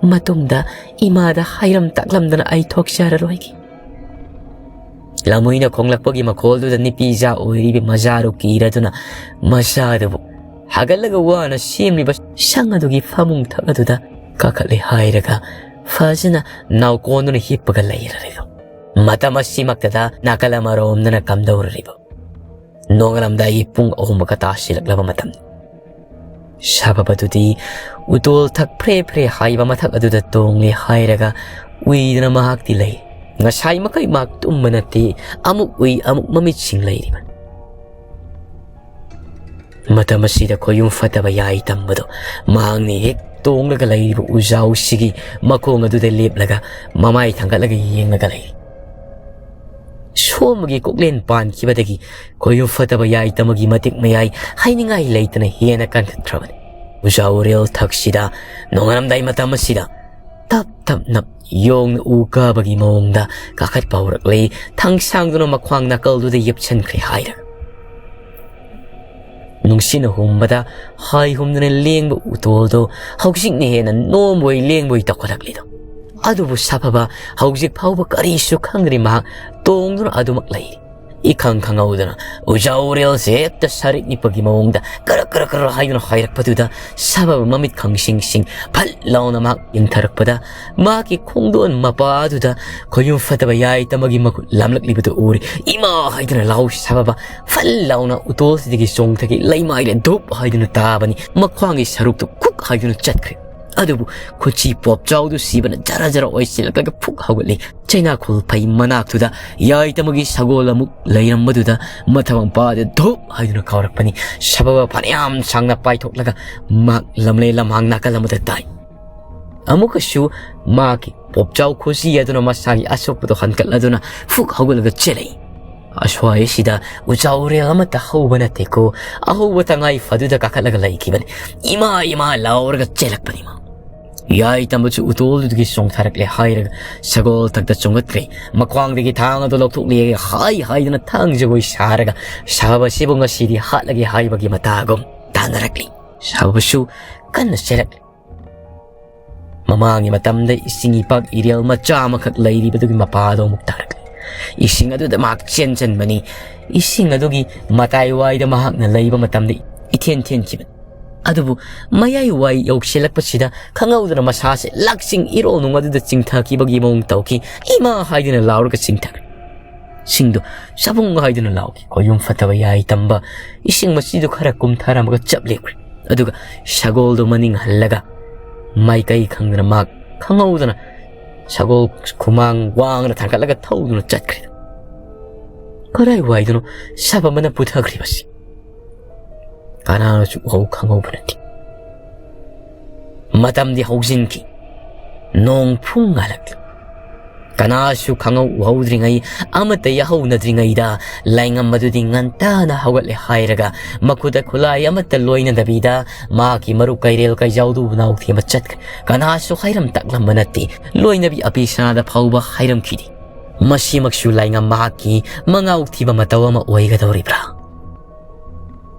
ꯃꯇꯨꯡꯗ ꯏꯃꯥꯗ ꯍꯥꯏꯔꯝ ꯇꯥꯛꯂꯝꯗꯅ ꯑꯩ ꯊꯣꯛꯆꯔꯔꯣꯏꯒꯦ꯫" ꯂꯥꯃꯨꯏꯅ ꯈꯣꯡꯂꯛꯄꯒꯤ ꯃꯈꯣꯜꯗꯨꯗ ꯅꯨꯄꯤꯖꯥ ꯑꯣꯏꯔꯤꯕꯤ ꯃꯖꯥꯔꯨ ꯀꯤꯔꯗꯨꯅ ꯃꯆꯥꯗꯨꯕꯨ ꯍꯥꯒꯠꯂꯒ ꯋꯥꯅ ꯁꯦꯝꯂꯤꯕ ꯁꯪ ꯑꯗꯨꯒꯤ ꯐꯃꯨꯡ ꯊꯛ ꯑꯗꯨꯗ ꯀꯥꯈꯠꯂꯦ ꯍꯥꯏꯔꯒ ꯐꯖꯅ ꯅꯥꯎꯀꯣꯟꯗꯨꯅ ꯍꯤꯞꯄꯒ ꯂꯩꯔꯔꯤꯕ ꯃꯇꯝ ꯑꯁꯤꯃꯛꯇꯗ ꯅꯥꯀꯜ ꯑꯃꯔꯣꯝꯗꯅ ꯀꯝꯗꯧꯔꯔꯤꯕ ꯅꯣꯡꯉꯥꯜꯂꯝꯗꯥꯏꯒꯤ ꯄꯨꯡ ꯑꯍꯨꯝ ꯃꯈꯥ ꯇꯥꯁꯤꯜꯂꯛꯂꯕ ꯃꯇꯝ꯫ ꯁꯥꯕꯕꯗꯨꯗꯤ ꯎꯇꯣꯜ ꯊꯛ ꯐ꯭ꯔꯦ ꯐ꯭ꯔꯦ ꯍꯥꯏꯕ ꯃꯊꯛ ꯑꯗꯨꯗ ꯇꯣꯡꯂꯦ ꯍꯥꯏꯔꯒ ꯎꯏꯗꯅ ꯃꯍꯥꯛꯇꯤ ꯂꯩ꯫ ꯉꯁꯥꯏ ꯃꯈꯩ ꯃꯍꯥꯛ ꯇꯨꯝꯕ ꯅꯠꯇꯦ, ꯑꯃꯨꯛ ꯎꯏ ꯑꯃꯨꯛ ꯃꯃꯤꯠꯁꯤꯡ ꯂꯩꯔꯤꯕꯅꯤ꯫ ꯃꯇꯝ ꯑꯁꯤꯗ ꯈꯣꯌꯨꯝ ꯐꯠꯇꯕ ꯌꯥꯏ ꯇꯝꯕꯗꯣ ꯃꯍꯥꯛꯅ ꯍꯦꯛ ꯇꯣꯡꯂꯒ ꯂꯩꯔꯤꯕ ꯎꯖꯥꯎꯁꯤꯒꯤ ꯃꯈꯣꯡ ꯑꯗꯨꯗ ꯂꯦꯞꯂꯒ ꯃꯃꯥꯏ ꯊꯥꯡꯒꯠꯂꯒ ꯌꯦꯡꯂꯒ ꯂꯩ꯫ ꯁꯣꯝꯕꯒꯤ ꯀꯣꯛꯂꯦꯟ ꯄꯥꯟꯈꯤꯕꯗꯒꯤ ꯈꯣꯌꯨꯝ ꯐꯠꯇꯕ ꯌꯥꯏ ꯇꯝꯕꯒꯤ ꯃꯇꯤꯛ ꯃꯌꯥꯏ ꯍꯥꯏꯅꯤꯡꯉꯥꯏ ꯂꯩꯇꯅ ꯍꯦꯟꯅ ꯀꯟꯈꯠꯈ꯭ꯔꯕꯅꯤ꯫ ꯎꯖꯥꯎ ꯎꯔꯦꯜ ꯊꯛꯁꯤꯗ ꯅꯣꯡꯉꯥꯜꯂꯝꯗꯥꯏ ꯃꯇꯝ ꯑꯁꯤꯗ ꯇꯞ ꯇꯞꯅ ꯌꯣꯡꯅ ꯎ ꯀꯥꯕꯒꯤ ꯃꯑꯣꯡꯗ ꯀꯥꯈꯠꯄ ꯍꯧꯔꯛꯂꯦ꯫ ꯊꯥꯡꯁꯥꯡꯗꯨꯅ ꯃꯈ꯭ꯋꯥꯡ ꯅꯥꯀꯜꯗꯨꯗ ꯌꯦꯞꯁꯟꯈ꯭ꯔꯦ ꯍꯥꯏꯔꯒ ꯅꯨꯡꯁꯤꯠꯅ ꯍꯨꯝꯕꯗ ꯍꯥꯏ ꯍꯨꯝꯗꯨꯅ ꯂꯦꯡꯕ ꯎꯇꯣꯜꯗꯣ ꯍꯧꯖꯤꯛꯅ ꯍꯦꯟꯅ ꯅꯣꯝꯕꯣꯏ ꯂꯦꯡꯕꯣꯏ ꯇꯧꯈꯠꯂꯛꯂꯤꯗꯣ꯫ ꯑꯗꯨꯕꯨ ꯁꯥꯐꯕ ꯍꯧꯖꯤꯛ ꯐꯥꯎꯕ ꯀꯔꯤꯁꯨ ꯈꯪꯗ꯭ꯔꯤ꯫ ꯃꯍꯥꯛ ꯇꯣꯡꯗꯨꯅ ꯑꯗꯨꯃꯛ ꯂꯩꯔꯤ꯫ ꯏꯈꯪ ꯈꯪꯍꯧꯗꯅ ꯎꯖꯥꯎ ꯎꯔꯦꯜꯁꯦ ꯍꯦꯛꯇ ꯁꯔꯤꯠ ꯅꯤꯛꯄꯒꯤ ꯃꯑꯣꯡꯗ ꯀꯔꯛ ꯀꯔꯛ ꯀꯔꯛ ꯍꯥꯏꯗꯨꯅ ꯍꯥꯏꯔꯛꯄꯗꯨꯗ ꯁꯥꯐꯕ ꯃꯃꯤꯠ ꯈꯪꯁꯤꯡꯁꯤꯡ ꯐꯠ ꯂꯥꯎꯅ ꯃꯍꯥꯛ ꯌꯦꯡꯊꯔꯛꯄꯗ ꯃꯍꯥꯛꯀꯤ ꯈꯣꯡꯗꯣꯟ ꯃꯄꯥ ꯑꯗꯨꯗ ꯈꯣꯌꯨꯝ ꯐꯠꯇꯕ ꯌꯥꯏ ꯇꯝꯕꯒꯤ ꯃꯈꯨꯠ ꯂꯥꯝꯂꯛꯂꯤꯕꯗꯨ ꯎꯔꯦ꯫ "ꯏꯃꯥ!" ꯍꯥꯏꯗꯨꯅ ꯂꯥꯎ ꯁꯥꯐꯕ ꯐꯠ ꯂꯥꯎꯅ ꯎꯇꯣꯜꯁꯤꯗꯒꯤ ꯆꯣꯡꯊꯈꯤ꯫ ꯂꯩꯃꯥꯏꯗ ꯙꯨꯞ ꯍꯥꯏꯗꯨꯅ ꯇꯥꯕꯅꯤ꯫ ꯃꯈ꯭ꯋꯥꯡꯒꯤ ꯁꯔꯨꯛꯇꯨ ꯈꯨꯛ ꯍꯥꯏꯗꯨꯅ ꯆꯠꯈ꯭ꯔꯦ꯫ ꯑꯗꯨꯕꯨ ꯈꯨꯠꯁꯤ ꯄꯣꯞꯆꯥꯎꯗꯨ ꯁꯤꯕꯅ ꯖꯔ ꯖꯔ ꯑꯣꯏꯁꯤꯜꯂꯛꯂꯒ ꯐꯨꯛ ꯍꯧꯒꯠꯂꯤ꯫ ꯆꯩꯅꯥꯈꯣꯜ ꯐꯩ ꯃꯅꯥꯛꯇꯨꯗ ꯌꯥꯏꯇꯃꯒꯤ ꯁꯒꯣꯜ ꯑꯃꯨꯛ ꯂꯩꯔꯝꯕꯗꯨꯗ ꯃꯊꯕ ꯃꯄꯥꯗ ꯙꯨꯞ ꯍꯥꯏꯗꯨꯅ ꯀꯥꯎꯔꯛꯄꯅꯤ꯫ ꯁꯥꯐꯕ ꯐꯅꯌꯥꯝ ꯁꯥꯡꯅ ꯄꯥꯏꯊꯣꯛꯂꯒ ꯃꯍꯥꯛ ꯂꯝꯂꯩ ꯂꯝꯍꯥꯡ ꯅꯥꯀꯜ ꯑꯃꯗ ꯇꯥꯏ꯫ ꯑꯃꯨꯛꯀꯁꯨ ꯃꯍꯥꯛꯀꯤ ꯄꯣꯞꯆꯥꯎ ꯈꯨꯠꯁꯤ ꯑꯗꯨꯅ ꯃꯁꯥꯒꯤ ꯑꯁꯣꯛꯄꯗꯨ ꯍꯟꯀꯠꯂꯗꯨꯅ ꯐꯨꯛ ꯍꯧꯒꯠꯂꯒ ꯆꯦꯜꯂꯛꯏ꯫ ꯑꯁ꯭ꯋꯥꯏꯁꯤꯗ ꯎꯖꯥꯎ ꯎꯔꯦꯜ ꯑꯃꯠꯇ ꯍꯧꯕ ꯅꯠꯇꯦꯀꯣ, ꯑꯍꯧꯕ ꯇꯉꯥꯏ ꯐꯗꯨꯗ ꯀꯥꯈꯠꯂꯒ ꯂꯩꯈꯤꯕꯅꯤ꯫ "ꯏꯃꯥ, ꯏꯃꯥ!" ꯂꯥꯎꯔꯒ ꯆꯦꯜꯂꯛꯄꯅꯤ ꯃꯥ꯫ ꯌꯥꯏ ꯇꯝꯕꯁꯨ ꯎꯇꯣꯜꯗꯨꯗꯒꯤ ꯆꯣꯡꯊꯔꯛꯂꯦ ꯍꯥꯏꯔꯒ ꯁꯒꯣꯜ ꯊꯛꯇ ꯆꯣꯡꯈꯠꯈ꯭ꯔꯦ꯫ ꯃꯈ꯭ꯋꯥꯡꯗꯒꯤ ꯊꯥꯡ ꯑꯗꯨ ꯂꯧꯊꯣꯛꯂꯦ ꯍꯥꯏ ꯍꯥꯏꯗꯨꯅ ꯊꯥꯡ ꯖꯒꯣꯏ ꯁꯥꯔꯒ ꯁꯥꯕ ꯑꯁꯤꯕꯨ ꯉꯁꯤꯗꯤ ꯍꯥꯠꯂꯒꯦ ꯍꯥꯏꯕꯒꯤ ꯃꯇꯥꯒꯨꯝ ꯇꯥꯟꯅꯔꯛꯂꯤ꯫ ꯁꯥꯕꯁꯨ ꯀꯟꯅ ꯆꯦꯜꯂꯛꯂꯤ꯫ ꯃꯃꯥꯡꯒꯤ ꯃꯇꯝꯗ ꯏꯁꯤꯡ ꯏꯄꯥꯛ ꯏꯔꯦꯜ ꯃꯆꯥ ꯑꯃꯈꯛ ꯂꯩꯔꯤꯕꯗꯨꯒꯤ ꯃꯄꯥꯗꯣ ꯑꯃꯨꯛ ꯇꯥꯔꯛꯂꯤ꯫ ꯏꯁꯤꯡ ꯑꯗꯨꯗ ꯃꯍꯥꯛ ꯆꯦꯟꯁꯤꯟꯕꯅꯤ꯫ ꯏꯁꯤꯡ ꯑꯗꯨꯒꯤ ꯃꯇꯥꯏ ꯋꯥꯏꯗ ꯃꯍꯥꯛꯅ ꯂꯩꯕ ꯃꯇꯝꯗ ꯏꯊꯦꯟ ꯊꯦꯟꯈꯤꯕꯅꯤ꯫ ꯑꯗꯨꯕꯨ ꯃꯌꯥꯏ ꯋꯥꯏ ꯌꯧꯁꯤꯜꯂꯛꯄꯁꯤꯗ ꯈꯪꯍꯧꯗꯅ ꯃꯁꯥꯁꯦ ꯂꯥꯛꯆꯤꯡ ꯏꯔꯣ ꯅꯨꯡ ꯑꯗꯨꯗ ꯆꯤꯡꯊꯈꯤꯕꯒꯤ ꯃꯑꯣꯡ ꯇꯧꯈꯤ꯫ "ꯏꯃꯥ!" ꯍꯥꯏꯗꯨꯅ ꯂꯥꯎꯔꯒ ꯆꯤꯡꯊꯈ꯭ꯔꯦ꯫ ꯁꯤꯡꯗꯣ ꯆꯕꯨꯡ ꯍꯥꯏꯗꯨꯅ ꯂꯥꯎꯈꯤ꯫ ꯈꯣꯌꯨꯝ ꯐꯠꯇꯕ ꯌꯥꯏ ꯇꯝꯕ ꯏꯁꯤꯡ ꯃꯆꯤꯗꯨ ꯈꯔ ꯀꯨꯝꯊꯔꯝꯃꯒ ꯆꯞ ꯂꯦꯞꯈ꯭ꯔꯦ꯫ ꯑꯗꯨꯒ ꯁꯒꯣꯜꯗꯨ ꯃꯅꯤꯡ ꯍꯜꯂꯒ ꯃꯥꯏꯀꯩ ꯈꯪꯗꯅ ꯃꯍꯥꯛ ꯈꯪꯍꯧꯗꯅ ꯁꯒꯣꯜ ꯈꯨꯃꯥꯡ ꯋꯥꯡꯅ ꯊꯥꯡꯒꯠꯂꯒ ꯊꯧꯗꯨꯅ ꯆꯠꯈ꯭ꯔꯦ꯫ ꯀꯔꯥꯏꯋꯥꯏꯗꯅꯣ ꯁꯥꯕ ꯑꯃꯅ ꯄꯨꯊꯈ꯭ꯔꯤꯕꯁꯤ? ꯀꯅꯥꯅꯁꯨ ꯎꯍꯧ ꯈꯪꯍꯧꯕ ꯅꯠꯇꯦ꯫ ꯃꯇꯝꯗꯤ ꯍꯧꯖꯤꯟꯈꯤ꯫ ꯅꯣꯡ ꯐꯨꯡ ꯉꯥꯜꯂꯛꯂꯤ꯫ ꯀꯅꯥꯁꯨ ꯈꯪꯍꯧ ꯎꯍꯧꯗ꯭ꯔꯤꯉꯩ, ꯑꯃꯠꯇ ꯌꯥꯍꯧꯅꯗ꯭ꯔꯤꯉꯩꯗ ꯂꯥꯏꯉꯝ ꯑꯗꯨꯗꯤ ꯉꯟꯇꯥꯅ ꯍꯧꯒꯠꯂꯦ ꯍꯥꯏꯔꯒ ꯃꯈꯨꯠꯇ ꯈꯨꯠꯂꯥꯏ ꯑꯃꯠꯇ ꯂꯣꯏꯅꯗꯕꯤꯗ ꯃꯍꯥꯛꯀꯤ ꯃꯔꯨꯞ ꯀꯩꯔꯦꯜ ꯀꯩꯖꯥꯎꯗꯨ ꯎꯅꯥꯎ ꯊꯦꯝꯕ ꯆꯠꯈ꯭ꯔꯦ꯫ ꯀꯅꯥꯁꯨ ꯍꯥꯏꯔꯝ ꯇꯥꯛꯂꯝꯕ ꯅꯠꯇꯦ꯫ ꯂꯣꯏꯅꯕꯤ ꯑꯕꯤꯁꯅꯥꯗ ꯐꯥꯎꯕ ꯍꯥꯏꯔꯝꯈꯤꯗꯦ꯫ ꯃꯁꯤꯃꯛꯁꯨ ꯂꯥꯏꯉꯝ ꯃꯍꯥꯛꯀꯤ ꯃꯉꯥꯎ ꯊꯤꯕ ꯃꯇꯧ ꯑꯃ ꯑꯣꯏꯒꯗꯧꯔꯤꯕ꯭ꯔꯥ?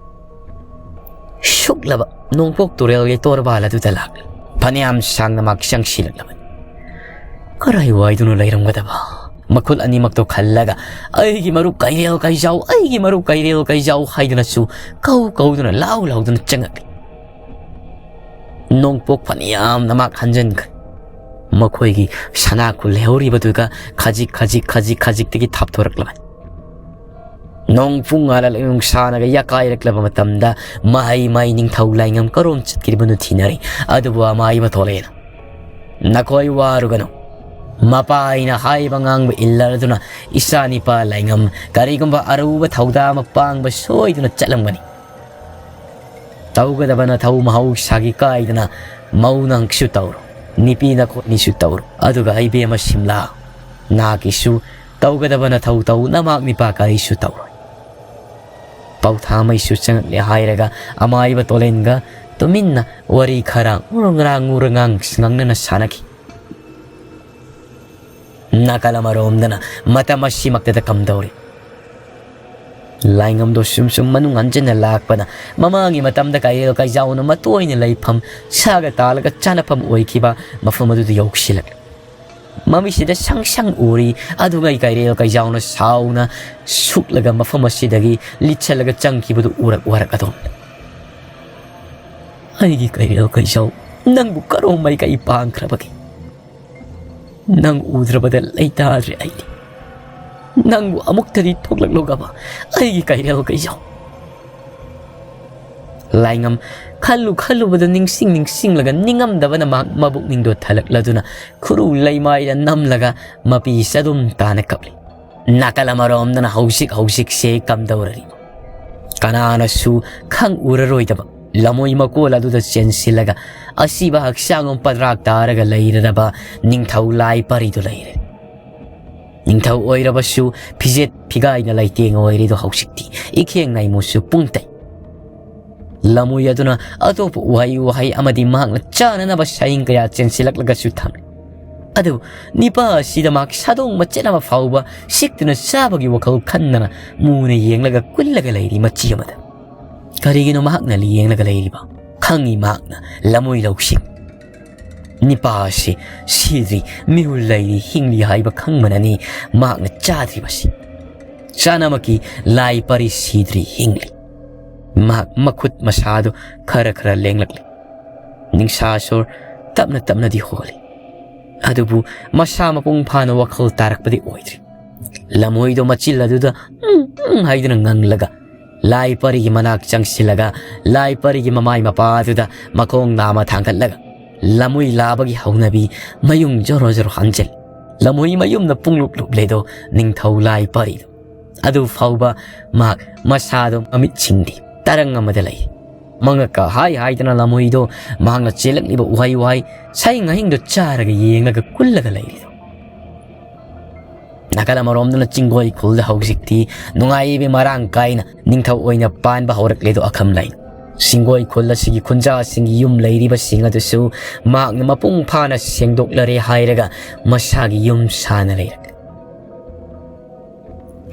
ꯁꯨꯛꯂꯕ ꯅꯣꯡꯄꯣꯛ ꯇꯨꯔꯦꯜꯒꯤ ꯇꯣꯔꯕꯥꯜ ꯑꯗꯨꯗ ꯂꯥꯛꯂꯤ꯫ ꯐꯅꯌꯥꯝ ꯁꯥꯡꯅ ꯃꯍꯥꯛ ꯆꯪꯁꯤꯜꯂꯛꯂꯕꯅꯤ꯫ ꯀꯔꯥꯏꯋꯥꯏꯗꯅꯣ ꯂꯩꯔꯝꯒꯗꯕ? ꯃꯈꯨꯠ ꯑꯅꯤꯃꯛꯇꯣ ꯈꯜꯂꯒ, "ꯑꯩꯒꯤ ꯃꯔꯨꯞ ꯀꯩꯔꯦꯜ ꯀꯩꯖꯥꯎ, ꯑꯩꯒꯤ ꯃꯔꯨꯞ ꯀꯩꯔꯦꯜ ꯀꯩꯖꯥꯎ" ꯍꯥꯏꯗꯨꯅꯁꯨ ꯀꯧ ꯀꯧꯗꯨꯅ, ꯂꯥꯎ ꯂꯥꯎꯗꯨꯅ ꯆꯪꯉꯛꯂꯤ꯫ ꯅꯣꯡꯄꯣꯛ ꯐꯅꯌꯥꯝꯅ ꯃꯍꯥꯛ ꯍꯟꯖꯤꯟꯈ꯭ꯔꯦ꯫ ꯃꯈꯣꯏꯒꯤ ꯁꯅꯥ ꯈꯨꯜ ꯂꯩꯍꯧꯔꯤꯕꯗꯨꯒ ꯈꯖꯤꯛ ꯈꯖꯤꯛ ꯈꯖꯤꯛ ꯈꯖꯤꯛꯇꯒꯤ ꯊꯥꯞꯊꯣꯔꯛꯂꯕꯅꯤ꯫ ꯅꯣꯡ ꯄꯨꯡ ꯉꯥꯜꯂꯛꯂꯒ ꯅꯨꯡꯁꯥꯅꯒ ꯌꯥꯀꯥꯏꯔꯛꯂꯕ ꯃꯇꯝꯗ ꯃꯍꯩ ꯃꯍꯩ ꯅꯤꯡꯊꯧ ꯂꯥꯏꯉꯝ ꯀꯔꯣꯝ ꯆꯠꯈ꯭ꯔꯤꯕꯅꯣ ꯊꯤꯅꯔꯤ꯫ ꯑꯗꯨꯕꯨ ꯑꯃꯥꯏꯕ ꯊꯣꯂꯦꯅ, "ꯅꯈꯣꯏ ꯋꯥꯔꯨꯒꯅꯨ꯫ ꯃꯄꯥ ꯑꯩꯅ ꯍꯥꯏꯕ ꯉꯥꯡꯕ ꯏꯜꯂꯗꯨꯅ ꯏꯆꯥ ꯅꯤꯄꯥ ꯂꯥꯏꯉꯝ ꯀꯔꯤꯒꯨꯝꯕ ꯑꯔꯨꯕ ꯊꯧꯗꯥ ꯑꯃ ꯄꯥꯡꯕ ꯁꯣꯏꯗꯅ ꯆꯠꯂꯝꯒꯅꯤ꯫ ꯇꯧꯒꯗꯕ ꯅꯊꯧ ꯃꯍꯧꯁꯥꯒꯤ ꯀꯥꯏꯗꯅ ꯃꯧ ꯅꯪꯁꯨ ꯇꯧꯔꯣ, ꯅꯤꯄꯤ ꯅꯈꯣꯠꯅꯤꯁꯨ ꯇꯧꯔꯣ, ꯑꯗꯨꯒ ꯏꯕꯦꯝꯃ ꯁꯤꯝꯂꯥ ꯅꯍꯥꯛꯀꯤꯁꯨ ꯇꯧꯒꯗꯕ ꯅꯊꯧ ꯇꯧ, ꯅꯃꯥꯛ ꯅꯤꯄꯥ ꯀꯔꯤꯁꯨ ꯇꯧꯔꯣꯏ꯫" ꯄꯥꯎꯊꯥꯃꯩꯁꯨ ꯆꯪꯉꯛꯂꯦ ꯍꯥꯏꯔꯒ ꯑꯃꯥꯏꯕ ꯇꯣꯂꯦꯟꯒ ꯇꯨꯃꯤꯟꯅ ꯋꯥꯔꯤ ꯈꯔ ꯉꯨꯔ ꯉꯥꯡ ꯉꯨꯔ ꯉꯥꯡ ꯉꯥꯡꯅꯅ ꯁꯥꯟꯅꯈꯤ꯫ ꯅꯥꯀꯜ ꯑꯃꯔꯣꯝꯗꯅ ꯃꯇꯝ ꯑꯁꯤꯃꯛꯇꯗ ꯀꯝꯗꯧꯔꯤ? ꯂꯥꯏꯉꯝꯗꯣ ꯁꯨꯝ ꯁꯨꯝ ꯃꯅꯨꯡ ꯍꯟꯖꯤꯟꯅ ꯂꯥꯛꯄꯅ ꯃꯃꯥꯡꯒꯤ ꯃꯇꯝꯗ ꯀꯩꯔꯦꯜ ꯀꯩꯖꯥꯎꯅ ꯃꯇꯣꯏꯅ ꯂꯩꯐꯝ ꯁꯥꯒ ꯇꯥꯜꯂꯒ ꯆꯥꯅꯐꯝ ꯑꯣꯏꯈꯤꯕ ꯃꯐꯝ ꯑꯗꯨꯗ ꯌꯧꯁꯤꯜꯂꯛꯂꯦ꯫ ꯃꯃꯤꯠꯁꯤꯗ ꯁꯪ ꯁꯪ ꯎꯔꯤ꯫ ꯑꯗꯨꯉꯩ ꯀꯩꯔꯦꯜ ꯀꯩꯖꯥꯎꯅ ꯁꯥꯎꯅ ꯁꯨꯛꯂꯒ ꯃꯐꯝ ꯑꯁꯤꯗꯒꯤ ꯂꯤꯠꯁꯜꯂꯒ ꯆꯪꯈꯤꯕꯗꯨ ꯎꯔꯛ ꯋꯥꯔꯛ ꯑꯗꯣꯝ꯫ ꯑꯩꯒꯤ ꯀꯩꯔꯦꯜ ꯀꯩꯖꯥꯎ, ꯅꯪꯕꯨ ꯀꯔꯣꯝ ꯃꯥꯏꯀꯩ ꯄꯥꯡꯈ꯭ꯔꯕꯒꯦ? ꯅꯪ ꯎꯗ꯭ꯔꯕꯗ ꯂꯩꯇꯥꯗ꯭ꯔꯦ ꯑꯩꯗꯤ꯫ ꯅꯪꯕꯨ ꯑꯃꯨꯛꯇꯗꯤ ꯊꯣꯛꯂꯛꯂꯣꯒꯕ, ꯑꯩꯒꯤ ꯀꯩꯔꯦꯜ ꯀꯩꯖꯥꯎ꯫ ꯂꯥꯏꯉꯝ ꯈꯜꯂꯨ ꯈꯜꯂꯨꯕꯗ ꯅꯤꯡꯁꯤꯡ ꯅꯤꯡꯁꯤꯡꯂꯒ ꯅꯤꯡꯉꯝꯗꯕꯅ ꯃꯍꯥꯛ ꯃꯕꯨꯛꯅꯤꯡꯗꯣ ꯊꯜꯂꯛꯂꯗꯨꯅ ꯈꯨꯔꯨ ꯂꯩꯃꯥꯏꯗ ꯅꯝꯂꯒ ꯃꯄꯤ ꯆꯗꯨꯝ ꯇꯥꯅ ꯀꯞꯂꯤ꯫ ꯅꯥꯀꯜ ꯑꯃꯔꯣꯝꯗꯅ ꯍꯧꯖꯤꯛ ꯍꯧꯖꯤꯛꯁꯦ ꯀꯝꯗꯧꯔꯔꯤꯕ? ꯀꯅꯥꯅꯁꯨ ꯈꯪ ꯎꯔꯔꯣꯏꯗꯕ ꯂꯃꯣꯏ ꯃꯀꯣꯜ ꯑꯗꯨꯗ ꯆꯦꯟꯁꯤꯜꯂꯒ ꯑꯁꯤꯕ ꯍꯛꯆꯥꯡ ꯑꯃ ꯄꯗ꯭ꯔꯥꯛ ꯇꯥꯔꯒ ꯂꯩꯔꯔꯕ ꯅꯤꯡꯊꯧ ꯂꯥꯏ ꯄꯔꯤꯗꯨ ꯂꯩꯔꯦ꯫ ꯅꯤꯡꯊꯧ ꯑꯣꯏꯔꯕꯁꯨ ꯐꯤꯖꯦꯠ ꯐꯤꯒꯥꯏꯅ ꯂꯩꯇꯦꯡ ꯑꯣꯏꯔꯤꯗꯨ ꯍꯧꯖꯤꯛꯇꯤ ꯏꯈꯦꯡ ꯅꯥꯏꯃꯨꯁꯨ ꯄꯨꯡꯇꯩ꯫ ꯂꯃꯣꯏ ꯑꯗꯨꯅ ꯑꯇꯣꯞꯄ ꯎꯍꯩ ꯋꯥꯍꯩ ꯑꯃꯗꯤ ꯃꯍꯥꯛꯅ ꯆꯥꯅꯅꯕ ꯁꯥꯍꯤꯡ ꯀꯌꯥ ꯆꯦꯟꯁꯤꯜꯂꯛꯂꯒꯁꯨ ꯊꯝꯂꯤ꯫ ꯑꯗꯨꯕꯨ ꯅꯤꯄꯥ ꯑꯁꯤꯗ ꯃꯍꯥꯛ ꯁꯥꯗꯣꯡ ꯃꯆꯦꯠ ꯑꯃ ꯐꯥꯎꯕ ꯁꯤꯛꯇꯨꯅ ꯆꯥꯕꯒꯤ ꯋꯥꯈꯜ ꯈꯟꯗꯅ ꯃꯨꯅ ꯌꯦꯡꯂꯒ ꯀꯨꯜꯂꯒ ꯂꯩꯔꯤ ꯃꯆꯤ ꯑꯃꯗ꯫ ꯀꯔꯤꯒꯤꯅꯣ ꯃꯍꯥꯛꯅ ꯌꯦꯡꯂꯒ ꯂꯩꯔꯤꯕ? ꯈꯪꯉꯤ ꯃꯍꯥꯛꯅ ꯂꯃꯣꯏ ꯂꯧꯁꯤꯡ꯫ ꯅꯤꯄꯥ ꯑꯁꯤ ꯁꯤꯗ꯭ꯔꯤ, ꯃꯤꯍꯨꯜ ꯂꯩꯔꯤ, ꯍꯤꯡꯂꯤ ꯍꯥꯏꯕ ꯈꯪꯕꯅꯅꯤ ꯃꯍꯥꯛꯅ ꯆꯥꯗ꯭ꯔꯤꯕꯁꯤ꯫ ꯆꯥꯅꯃꯛꯀꯤ ꯂꯥꯏ ꯄꯔꯤ ꯁꯤꯗ꯭ꯔꯤ, ꯍꯤꯡꯂꯤ꯫ ꯃꯍꯥꯛ ꯃꯈꯨꯠ ꯃꯁꯥꯗꯨ ꯈꯔ ꯈꯔ ꯂꯦꯡꯂꯛꯂꯤ꯫ ꯅꯤꯡꯁꯥ ꯁꯣꯔ ꯇꯞꯅ ꯇꯞꯅꯗꯤ ꯍꯣꯜꯂꯤ꯫ ꯑꯗꯨꯕꯨ ꯃꯁꯥ ꯃꯄꯨꯡ ꯐꯥꯅ ꯋꯥꯈꯜ ꯇꯥꯔꯛꯄꯗꯤ ꯑꯣꯏꯗ꯭ꯔꯤ꯫ ꯂꯃꯣꯏꯗꯣ ꯃꯆꯤꯜ ꯑꯗꯨꯗ "ꯎꯝ, ꯎꯝ" ꯍꯥꯏꯗꯨꯅ ꯉꯪꯂꯒ ꯂꯥꯏ ꯄꯔꯤꯒꯤ ꯃꯅꯥꯛ ꯆꯪꯁꯤꯜꯂꯒ ꯂꯥꯏ ꯄꯔꯤꯒꯤ ꯃꯃꯥꯏ ꯃꯄꯥꯗꯨꯗ ꯃꯈꯣꯡ ꯅꯥꯝꯃ ꯊꯥꯡꯒꯠꯂꯒ ꯂꯃꯣꯏ ꯂꯥꯕꯒꯤ ꯍꯧꯅꯕꯤ ꯃꯌꯨꯡ ꯖꯣꯔꯣ ꯖꯣꯔꯣ ꯍꯟꯖꯤꯜ꯫ ꯂꯃꯣꯏ ꯃꯌꯨꯝꯅ ꯄꯨꯡꯂꯨꯞ ꯂꯨꯞꯂꯦꯗꯣ ꯅꯤꯡꯊꯧ ꯂꯥꯏ ꯄꯔꯤꯗꯣ꯫ ꯑꯗꯨ ꯐꯥꯎꯕ ꯃꯍꯥꯛ ꯃꯁꯥꯗꯣ ꯃꯃꯤꯠ ꯁꯤꯡꯗꯦ, ꯇꯔꯪ ꯑꯃꯗ ꯂꯩ꯫ ꯃꯉꯛꯀ ꯍꯥꯏ ꯍꯥꯏꯗꯅ ꯂꯃꯣꯏꯗꯣ ꯃꯍꯥꯛꯅ ꯆꯦꯜꯂꯛꯂꯤꯕ ꯎꯍꯩ ꯋꯥꯍꯩ ꯁꯥꯍꯤꯡ ꯑꯍꯤꯡꯗꯣ ꯆꯥꯔꯒ ꯌꯦꯡꯂꯒ ꯀꯨꯜꯂꯒ ꯂꯩꯔꯤꯗꯣ꯫ ꯅꯥꯀꯜ ꯑꯃꯔꯣꯝꯗꯅ ꯆꯤꯡꯒꯣꯏ ꯈꯨꯜꯗ ꯍꯧꯖꯤꯛꯇꯤ ꯅꯨꯡꯉꯥꯏꯕ ꯃꯔꯥꯡ ꯀꯥꯏꯅ ꯅꯤꯡꯊꯧ ꯑꯣꯏꯅ ꯄꯥꯟꯕ ꯍꯧꯔꯛꯂꯦꯗꯣ ꯑꯈꯝ ꯂꯩ꯫ ꯁꯤꯡꯒꯣꯏ ꯈꯨꯜ ꯑꯁꯤꯒꯤ ꯈꯨꯟꯖꯥꯁꯤꯡꯒꯤ ꯌꯨꯝ ꯂꯩꯔꯤꯕꯁꯤꯡ ꯑꯗꯨꯁꯨ ꯃꯍꯥꯛꯅ ꯃꯄꯨꯡ ꯐꯥꯅ ꯁꯦꯡꯗꯣꯛꯂꯔꯦ ꯍꯥꯏꯔꯒ ꯃꯁꯥꯒꯤ ꯌꯨꯝ ꯁꯥꯅ ꯂꯩꯔꯦ꯫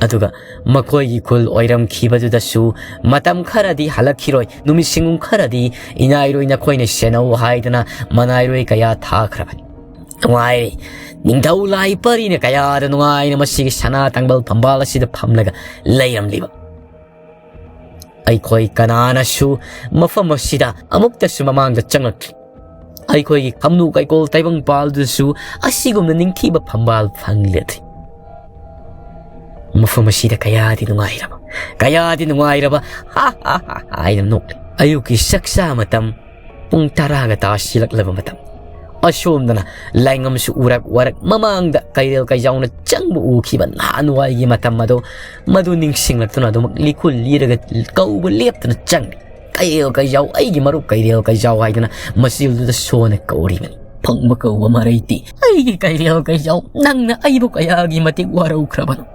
ꯑꯗꯨꯒ ꯃꯈꯣꯏꯒꯤ ꯈꯨꯜ ꯑꯣꯏꯔꯝꯈꯤꯕꯗꯨꯗꯁꯨ ꯃꯇꯝ ꯈꯔꯗꯤ ꯍꯜꯂꯛꯈꯤꯔꯣꯏ, ꯅꯨꯃꯤꯠ ꯁꯤꯡꯒꯨꯝ ꯈꯔꯗꯤ ꯏꯅꯥꯏꯔꯣꯏ ꯅꯈꯣꯏꯅ ꯁꯦꯟꯅꯧ ꯍꯥꯏꯗꯅ ꯃꯅꯥꯏꯔꯣꯏ ꯀꯌꯥ ꯊꯥꯈ꯭ꯔꯕꯅꯤ꯫ ꯅꯨꯡꯉꯥꯏꯔꯦ꯫ ꯅꯤꯡꯊꯧ ꯂꯥꯏ ꯄꯔꯤꯅ ꯀꯌꯥꯗ ꯅꯨꯡꯉꯥꯏꯅ ꯃꯁꯤꯒꯤ ꯁꯅꯥ ꯇꯥꯡꯕꯜ ꯐꯝꯕꯥꯜ ꯑꯁꯤꯗ ꯐꯝꯂꯒ ꯂꯩꯔꯝꯂꯤꯕ꯫ ꯑꯩꯈꯣꯏ ꯀꯅꯥꯅꯁꯨ ꯃꯐꯝ ꯑꯁꯤꯗ ꯑꯃꯨꯛꯇꯁꯨ ꯃꯃꯥꯡꯗ ꯆꯪꯂꯛꯇ꯭ꯔꯤ꯫ ꯑꯩꯈꯣꯏꯒꯤ ꯈꯝꯅꯨ ꯀꯩꯀꯣꯜ ꯇꯥꯏꯕꯪꯄꯥꯜꯗꯨꯁꯨ ꯑꯁꯤꯒꯨꯝꯅ ꯅꯤꯡꯊꯤꯕ ꯐꯝꯕꯥꯜ ꯐꯪꯂꯗ꯭ꯔꯤ꯫ ꯃꯐꯝ ꯑꯁꯤꯗ ꯀꯌꯥꯗꯤ ꯅꯨꯡꯉꯥꯏꯔꯕ, ꯀꯌꯥꯗꯤ ꯅꯨꯡꯉꯥꯏꯔꯕ, ꯍꯥ, ꯍꯥ, ꯍꯥ, ꯍꯥ ꯍꯥꯏꯅ ꯅꯣꯛꯂꯤ꯫ ꯑꯌꯨꯛꯀꯤ ꯆꯥꯛꯆꯥ ꯃꯇꯝ, ꯄꯨꯡ ꯇꯔꯥꯒ ꯇꯥꯁꯤꯜꯂꯛꯂꯕ ꯃꯇꯝ꯫ ꯑꯁꯣꯝꯗꯅ ꯂꯥꯏꯉꯝꯁꯨ ꯎꯔꯛ ꯋꯥꯔꯛ ꯃꯃꯥꯡꯗ ꯀꯩꯔꯦꯜ ꯀꯩꯖꯥꯎꯅ ꯆꯪꯕ ꯎꯈꯤꯕ ꯅꯍꯥꯟꯋꯥꯏꯒꯤ ꯃꯇꯝ ꯑꯗꯣ, ꯃꯗꯨ ꯅꯤꯡꯁꯤꯡꯂꯛꯇꯨꯅ ꯑꯗꯨꯃꯛ ꯂꯤꯈꯨꯜ ꯂꯤꯔꯒ ꯀꯧꯕ ꯂꯦꯞꯇꯅ ꯆꯪꯂꯤ꯫ "ꯀꯩꯔꯦꯜ ꯀꯩꯖꯥꯎ, ꯑꯩꯒꯤ ꯃꯔꯨꯞ ꯀꯩꯔꯦꯜ ꯀꯩꯖꯥꯎ" ꯍꯥꯏꯗꯨꯅ ꯃꯆꯤꯜꯗꯨꯗ ꯁꯣꯟꯅ ꯀꯧꯔꯤꯕꯅꯤ꯫ ꯐꯪꯕ ꯀꯧꯕ ꯃꯔꯩꯗꯤ, "ꯑꯩꯒꯤ ꯀꯩꯔꯦꯜ ꯀꯩꯖꯥꯎ, ꯅꯪꯅ ꯑꯩꯕꯨ ꯀꯌꯥꯒꯤ ꯃꯇꯤꯛ ꯋꯥꯔꯧꯈ꯭ꯔꯕꯅꯣ?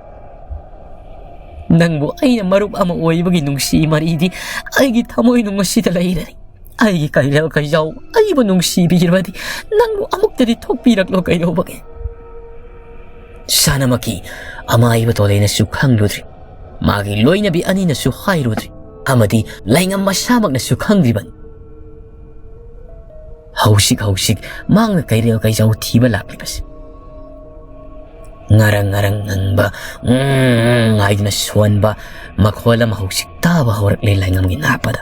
ꯅꯪꯕꯨ ꯑꯩꯅ ꯃꯔꯨꯞ ꯑꯃ ꯑꯣꯏꯕꯒꯤ ꯅꯨꯡꯁꯤ ꯃꯔꯤꯗꯤ ꯑꯩꯒꯤ ꯊꯃꯣꯏꯅꯨꯡ ꯑꯁꯤꯗ ꯂꯩꯔꯅꯤ꯫ ꯑꯩꯒꯤ ꯀꯩꯔꯦꯜ ꯀꯩꯖꯥꯎ, ꯑꯩꯕꯨ ꯅꯨꯡꯁꯤꯕꯤꯔꯕꯗꯤ ꯅꯪꯕꯨ ꯑꯃꯨꯛꯇꯗꯤ ꯊꯣꯛꯄꯤꯔꯛꯂꯣ ꯀꯩꯗꯧꯕꯒꯦ?" ꯁꯥꯅꯃꯛꯀꯤ ꯑꯃꯥꯏꯕ ꯇꯣꯂꯩꯅꯁꯨ ꯈꯪꯂꯨꯗ꯭ꯔꯤ, ꯃꯥꯒꯤ ꯂꯣꯏꯅꯕꯤ ꯑꯅꯤꯅꯁꯨ ꯍꯥꯏꯔꯨꯗ꯭ꯔꯤ, ꯑꯃꯗꯤ ꯂꯩꯉꯝ ꯃꯁꯥꯃꯛꯅꯁꯨ ꯈꯪꯗ꯭ꯔꯤꯕꯅꯤ꯫ ꯍꯧꯖꯤꯛ ꯍꯧꯖꯤꯛ ꯃꯍꯥꯛꯅ ꯀꯩꯔꯦꯜ ꯀꯩꯖꯥꯎ ꯊꯤꯕ ꯂꯥꯛꯂꯤꯕꯁꯤ꯫ ꯉꯔꯪ ꯉꯔꯪ ꯉꯪꯕ, "ꯎꯝ, ꯎꯝ" ꯍꯥꯏꯗꯨꯅ ꯁꯣꯟꯕ ꯃꯈꯣꯜ ꯑꯃ ꯍꯧꯖꯤꯛ ꯇꯥꯕ ꯍꯧꯔꯛꯂꯦ ꯂꯥꯏꯉꯝꯒꯤ ꯅꯥꯞꯄꯗ꯫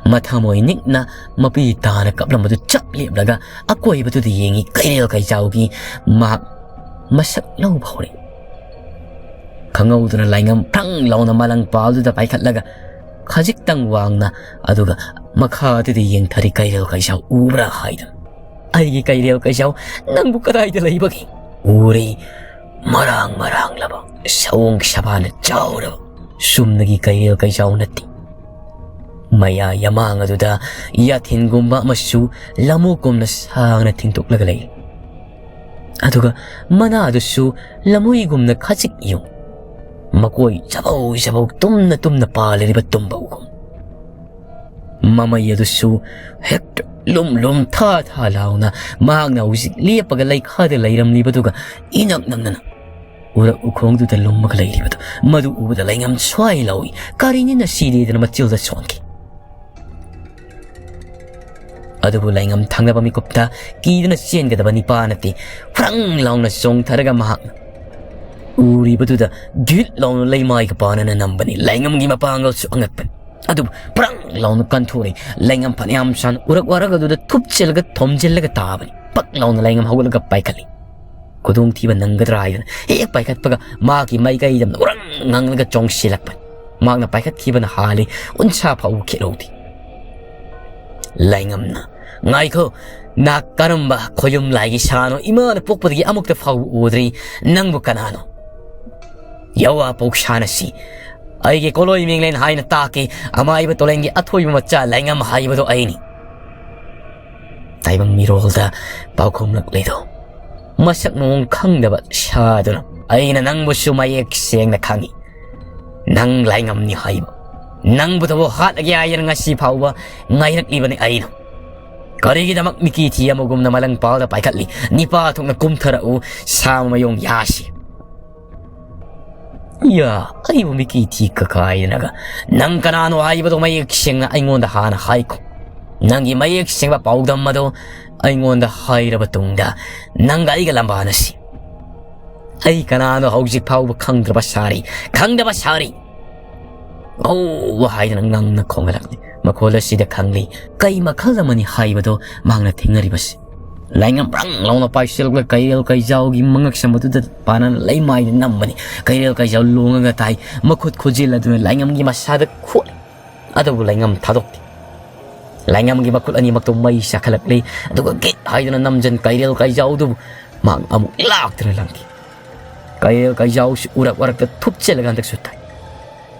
ꯃꯊꯃꯣꯏ ꯅꯤꯛꯅ ꯃꯄꯤ ꯇꯥꯅ ꯀꯞꯂꯝꯕꯗꯨ ꯆꯞ ꯂꯦꯞꯂꯒ ꯑꯀꯣꯏꯕꯗꯨꯗ ꯌꯦꯡꯉꯤ ꯀꯩꯔꯦꯜ ꯀꯩꯖꯥꯎꯒꯤ ꯃꯍꯥꯛ ꯃꯁꯛ ꯂꯧꯕ ꯍꯧꯔꯛꯏ꯫ ꯈꯪꯍꯧꯗꯅ ꯂꯥꯏꯉꯝ ꯐ꯭ꯔꯪ ꯂꯥꯎꯅ ꯃꯂꯪ ꯄꯥꯜꯗꯨꯗ ꯄꯥꯏꯈꯠꯂꯒ ꯈꯖꯤꯛꯇꯪ ꯋꯥꯡꯅ, ꯑꯗꯨꯒ ꯃꯈꯥꯗꯨꯗ ꯌꯦꯡꯊꯔꯤ ꯀꯩꯔꯦꯜ ꯀꯩꯖꯥꯎ ꯎꯕ꯭ꯔꯥ ꯍꯥꯏꯗꯨꯅ꯫ "ꯑꯩꯒꯤ ꯀꯩꯔꯦꯜ ꯀꯩꯖꯥꯎ, ꯅꯪꯕꯨ ꯀꯗꯥꯏꯗ ꯂꯩꯕꯒꯦ?" ꯎꯔꯦ꯫ ꯃꯔꯥꯡ ꯃꯔꯥꯡꯂꯕ ꯁꯑꯣꯡ ꯁꯕꯥꯅ ꯆꯥꯎꯔꯕ ꯆꯨꯝꯅꯒꯤ ꯀꯩꯔꯦꯜ ꯀꯩꯖꯥꯎ ꯅꯠꯇꯦ꯫ ꯃꯌꯥ ꯌꯥꯃꯥꯡ ꯑꯗꯨꯗ ꯌꯥꯊꯤꯟꯒꯨꯝꯕ ꯑꯃꯁꯨ ꯂꯥꯃꯨꯒꯨꯝꯅ ꯁꯥꯡꯅ ꯊꯤꯡꯗꯣꯛꯂꯒ ꯂꯩ꯫ ꯑꯗꯨꯒ ꯃꯅꯥꯗꯨꯁꯨ ꯂꯝꯍꯨꯏꯒꯨꯝꯅ ꯈꯖꯤꯛ ꯌꯨꯡ, ꯃꯀꯣꯏ ꯆꯕꯧ ꯆꯕꯧ ꯇꯨꯝꯅ ꯇꯨꯝꯅ ꯄꯥꯜꯂꯤꯕ ꯇꯨꯝꯕꯧꯒꯨꯝ꯫ ꯃꯃꯩ ꯑꯗꯨꯁꯨ ꯍꯦꯛꯇ ꯂꯨꯝ ꯂꯨꯝ ꯊꯥ ꯊꯥ ꯂꯥꯎꯅ ꯃꯍꯥꯛꯅ ꯍꯧꯖꯤꯛ ꯂꯦꯞꯄꯒ ꯂꯩꯈꯥꯗ ꯂꯩꯔꯝꯂꯤꯕꯗꯨꯒ ꯏꯅꯛ ꯅꯛꯅꯅ ꯎꯔꯛ ꯎꯈꯣꯡꯗꯨꯗ ꯂꯨꯝꯃꯒ ꯂꯩꯔꯤꯕꯗꯨ, ꯃꯗꯨ ꯎꯕꯗ ꯂꯩꯉꯝ ꯁ꯭ꯋꯥꯏ ꯂꯥꯎꯏ꯫ ꯀꯔꯤꯅꯤꯅ ꯁꯤꯗꯦꯗꯅ ꯃꯆꯤꯜꯗ ꯁꯣꯟꯈꯤ꯫ ꯑꯗꯨꯕꯨ ꯂꯩꯉꯝ ꯊꯪꯅꯕ ꯃꯤꯀꯨꯞꯇ ꯀꯤꯗꯨꯅ ꯆꯦꯟꯒꯗꯕ ꯅꯤꯄꯥ ꯅꯠꯇꯦ꯫ ꯐ꯭ꯔꯪ ꯂꯥꯎꯅ ꯆꯣꯡꯊꯔꯒ ꯃꯍꯥꯛꯅ ꯎꯔꯤꯕꯗꯨꯗ ꯒꯤꯠ ꯂꯥꯎꯅ ꯂꯩꯃꯥꯏꯒ ꯄꯥꯟꯅꯅ ꯅꯝꯕꯅꯤ꯫ ꯂꯩꯉꯝꯒꯤ ꯃꯄꯥꯡꯒꯜꯁꯨ ꯑꯉꯛꯄꯅꯤ꯫ ꯑꯗꯨꯕꯨ ꯄ꯭ꯔꯪ ꯂꯥꯎꯅ ꯀꯟꯊꯣꯔꯛꯏ꯫ ꯂꯩꯉꯝ ꯐꯅꯌꯥꯝ ꯁꯥꯟꯅ ꯎꯔꯛ ꯋꯥꯔꯛ ꯑꯗꯨꯗ ꯊꯨꯞꯆꯤꯜꯂꯒ ꯊꯣꯝꯖꯤꯜꯂꯒ ꯇꯥꯕꯅꯤ꯫ ꯄꯛ ꯂꯥꯎꯅ ꯂꯩꯉꯝ ꯍꯧꯒꯠꯂꯒ ꯄꯥꯏꯈꯠꯂꯤ꯫ ꯈꯨꯗꯣꯡꯊꯤꯕ ꯅꯪꯒꯗ꯭ꯔꯥ ꯍꯥꯏꯗꯨꯅ ꯍꯦꯛ ꯄꯥꯏꯈꯠꯄꯒ ꯃꯍꯥꯛꯀꯤ ꯃꯥꯏꯀꯩꯗ ꯎꯔꯪ ꯉꯪꯂꯒ ꯆꯣꯡꯁꯤꯜꯂꯛꯄꯅꯤ꯫ ꯃꯍꯥꯛꯅ ꯄꯥꯏꯈꯠꯈꯤꯕꯅ ꯍꯥꯜꯂꯤ꯫ ꯎꯟꯁꯥ ꯐꯥꯎꯕ ꯈꯦꯠꯍꯧꯗꯦ꯫ ꯂꯩꯉꯝꯅ, "ꯉꯥꯏꯈꯣ, ꯅꯍꯥꯛ ꯀꯔꯝꯕ ꯈꯣꯌꯨꯝ ꯂꯥꯏꯒꯤ ꯁꯥꯅꯣ? ꯏꯃꯥꯅ ꯄꯣꯛꯄꯗꯒꯤ ꯑꯃꯨꯛꯇ ꯐꯥꯎꯕ ꯎꯗ꯭ꯔꯤ꯫ ꯅꯪꯕꯨ ꯀꯅꯥꯅꯣ?" "ꯌꯥꯋꯥ ꯄꯧꯁꯥꯅ ꯁꯤ ꯑꯩꯒꯤ ꯀꯣꯂꯣꯏ ꯃꯤꯡꯂꯦꯟ ꯍꯥꯏꯅ ꯇꯥꯛꯀꯦ꯫ ꯑꯃꯥꯏꯕ ꯇꯣꯂꯦꯟꯒꯤ ꯑꯊꯣꯏꯕ ꯃꯆꯥ ꯂꯩꯉꯝ ꯍꯥꯏꯕꯗꯣ ꯑꯩꯅꯤ꯫" ꯇꯥꯏꯕꯪ ꯃꯤꯔꯣꯜꯗ ꯄꯥꯎꯈꯨꯝꯂꯛꯂꯤꯗꯣ ꯃꯁꯛ ꯃꯑꯣꯡ ꯈꯪꯗꯕ ꯁꯥꯗꯨꯅ, "ꯑꯩꯅ ꯅꯪꯕꯨꯁꯨ ꯃꯌꯦꯛ ꯁꯦꯡꯅ ꯈꯪꯏ꯫ ꯅꯪ ꯂꯥꯏꯉꯝꯅꯤ ꯍꯥꯏꯕ, ꯅꯪꯕꯨ ꯊꯕꯛ ꯍꯥꯠꯂꯒꯦ ꯍꯥꯏꯗꯅ ꯉꯁꯤ ꯐꯥꯎꯕ ꯉꯥꯏꯔꯛꯂꯤꯕꯅꯤ ꯑꯩꯅ꯫ ꯀꯔꯤꯒꯤꯗꯃꯛ ꯃꯤꯀꯤ ꯊꯤ ꯑꯃꯒꯨꯝꯅ ꯃꯂꯪ ꯄꯥꯜꯗ ꯄꯥꯏꯈꯠꯂꯤ? ꯅꯤꯄꯥ ꯊꯣꯛꯅ ꯀꯨꯝꯊꯔꯛꯎ, ꯁꯥ ꯃꯌꯣꯡ ꯌꯥꯁꯤ꯫" "ꯌꯥ, ꯑꯩꯕꯨ ꯃꯤꯀꯤ ꯊꯤ ꯀꯀꯥꯏꯗꯅꯒ ꯅꯪ ꯀꯅꯥꯅꯣ ꯍꯥꯏꯕꯗꯣ ꯃꯌꯦꯛ ꯁꯦꯡꯅ ꯑꯩꯉꯣꯟꯗ ꯍꯥꯟꯅ ꯍꯥꯏꯈꯣ꯫ ꯅꯪꯒꯤ ꯃꯌꯦꯛ ꯁꯦꯡꯕ ꯄꯥꯎꯗꯝ ꯑꯗꯣ ꯑꯩꯉꯣꯟꯗ ꯍꯥꯏꯔꯕ ꯇꯨꯡꯗ ꯅꯪꯒ ꯑꯩꯒ ꯂꯝꯕꯥꯅꯁꯤ꯫ ꯑꯩ ꯀꯅꯥꯅꯣ ꯍꯧꯖꯤꯛ ꯐꯥꯎꯕ ꯈꯪꯗ꯭ꯔꯕ ꯁꯥꯔꯤ, ꯈꯪꯗꯕ ꯁꯥꯔꯤ!" "ꯑꯧ" ꯍꯥꯏꯗꯅ ꯉꯪꯅ ꯈꯣꯡꯒꯠꯂꯛꯂꯤ꯫ ꯃꯈꯣꯜ ꯑꯁꯤꯗ ꯈꯪꯂꯤ ꯀꯩ ꯃꯈꯜ ꯑꯃꯅꯤ ꯍꯥꯏꯕꯗꯣ ꯃꯍꯥꯛꯅ ꯊꯦꯡꯅꯔꯤꯕꯁꯤ꯫ ꯂꯥꯏꯉꯝ ꯕ꯭ꯔꯪ ꯂꯥꯎꯅ ꯄꯥꯏꯁꯤꯜꯂꯛꯂꯒ ꯀꯩꯔꯦꯜ ꯀꯩꯖꯥꯎꯒꯤ ꯃꯉꯛꯁꯝ ꯑꯗꯨꯗ ꯄꯥꯟꯅꯅ ꯂꯩꯃꯥꯏꯗ ꯅꯝꯕꯅꯤ꯫ ꯀꯩꯔꯦꯜ ꯀꯩꯖꯥꯎ ꯂꯣꯡꯉꯒ ꯇꯥꯏ꯫ ꯃꯈꯨꯠ ꯈꯨꯖꯤꯜ ꯑꯗꯨꯅ ꯂꯥꯏꯉꯝꯒꯤ ꯃꯁꯥꯗ ꯈꯣꯠꯂꯤ꯫ ꯑꯗꯨꯕꯨ ꯂꯥꯏꯉꯝ ꯊꯥꯗꯣꯛꯇꯦ꯫ ꯂꯥꯏꯉꯝꯒꯤ ꯃꯈꯨꯠ ꯑꯅꯤꯃꯛꯇꯨ ꯃꯩ ꯆꯥꯈꯠꯂꯛꯂꯤ꯫ ꯑꯗꯨꯒ ꯒꯤꯠ ꯍꯥꯏꯗꯨꯅ ꯅꯝꯖꯟ ꯀꯩꯔꯦꯜ ꯀꯩꯖꯥꯎꯗꯨꯕꯨ ꯃꯍꯥꯛ ꯑꯃꯨꯛ ꯂꯥꯛꯇꯨꯅ ꯂꯪꯈꯤ꯫ ꯀꯩꯔꯦꯜ ꯀꯩꯖꯥꯎꯁꯤ ꯎꯔꯛ ꯋꯥꯔꯛꯇ ꯊꯨꯞꯆꯜꯂꯒ ꯍꯟꯗꯛꯁꯨ ꯇꯥꯏ꯫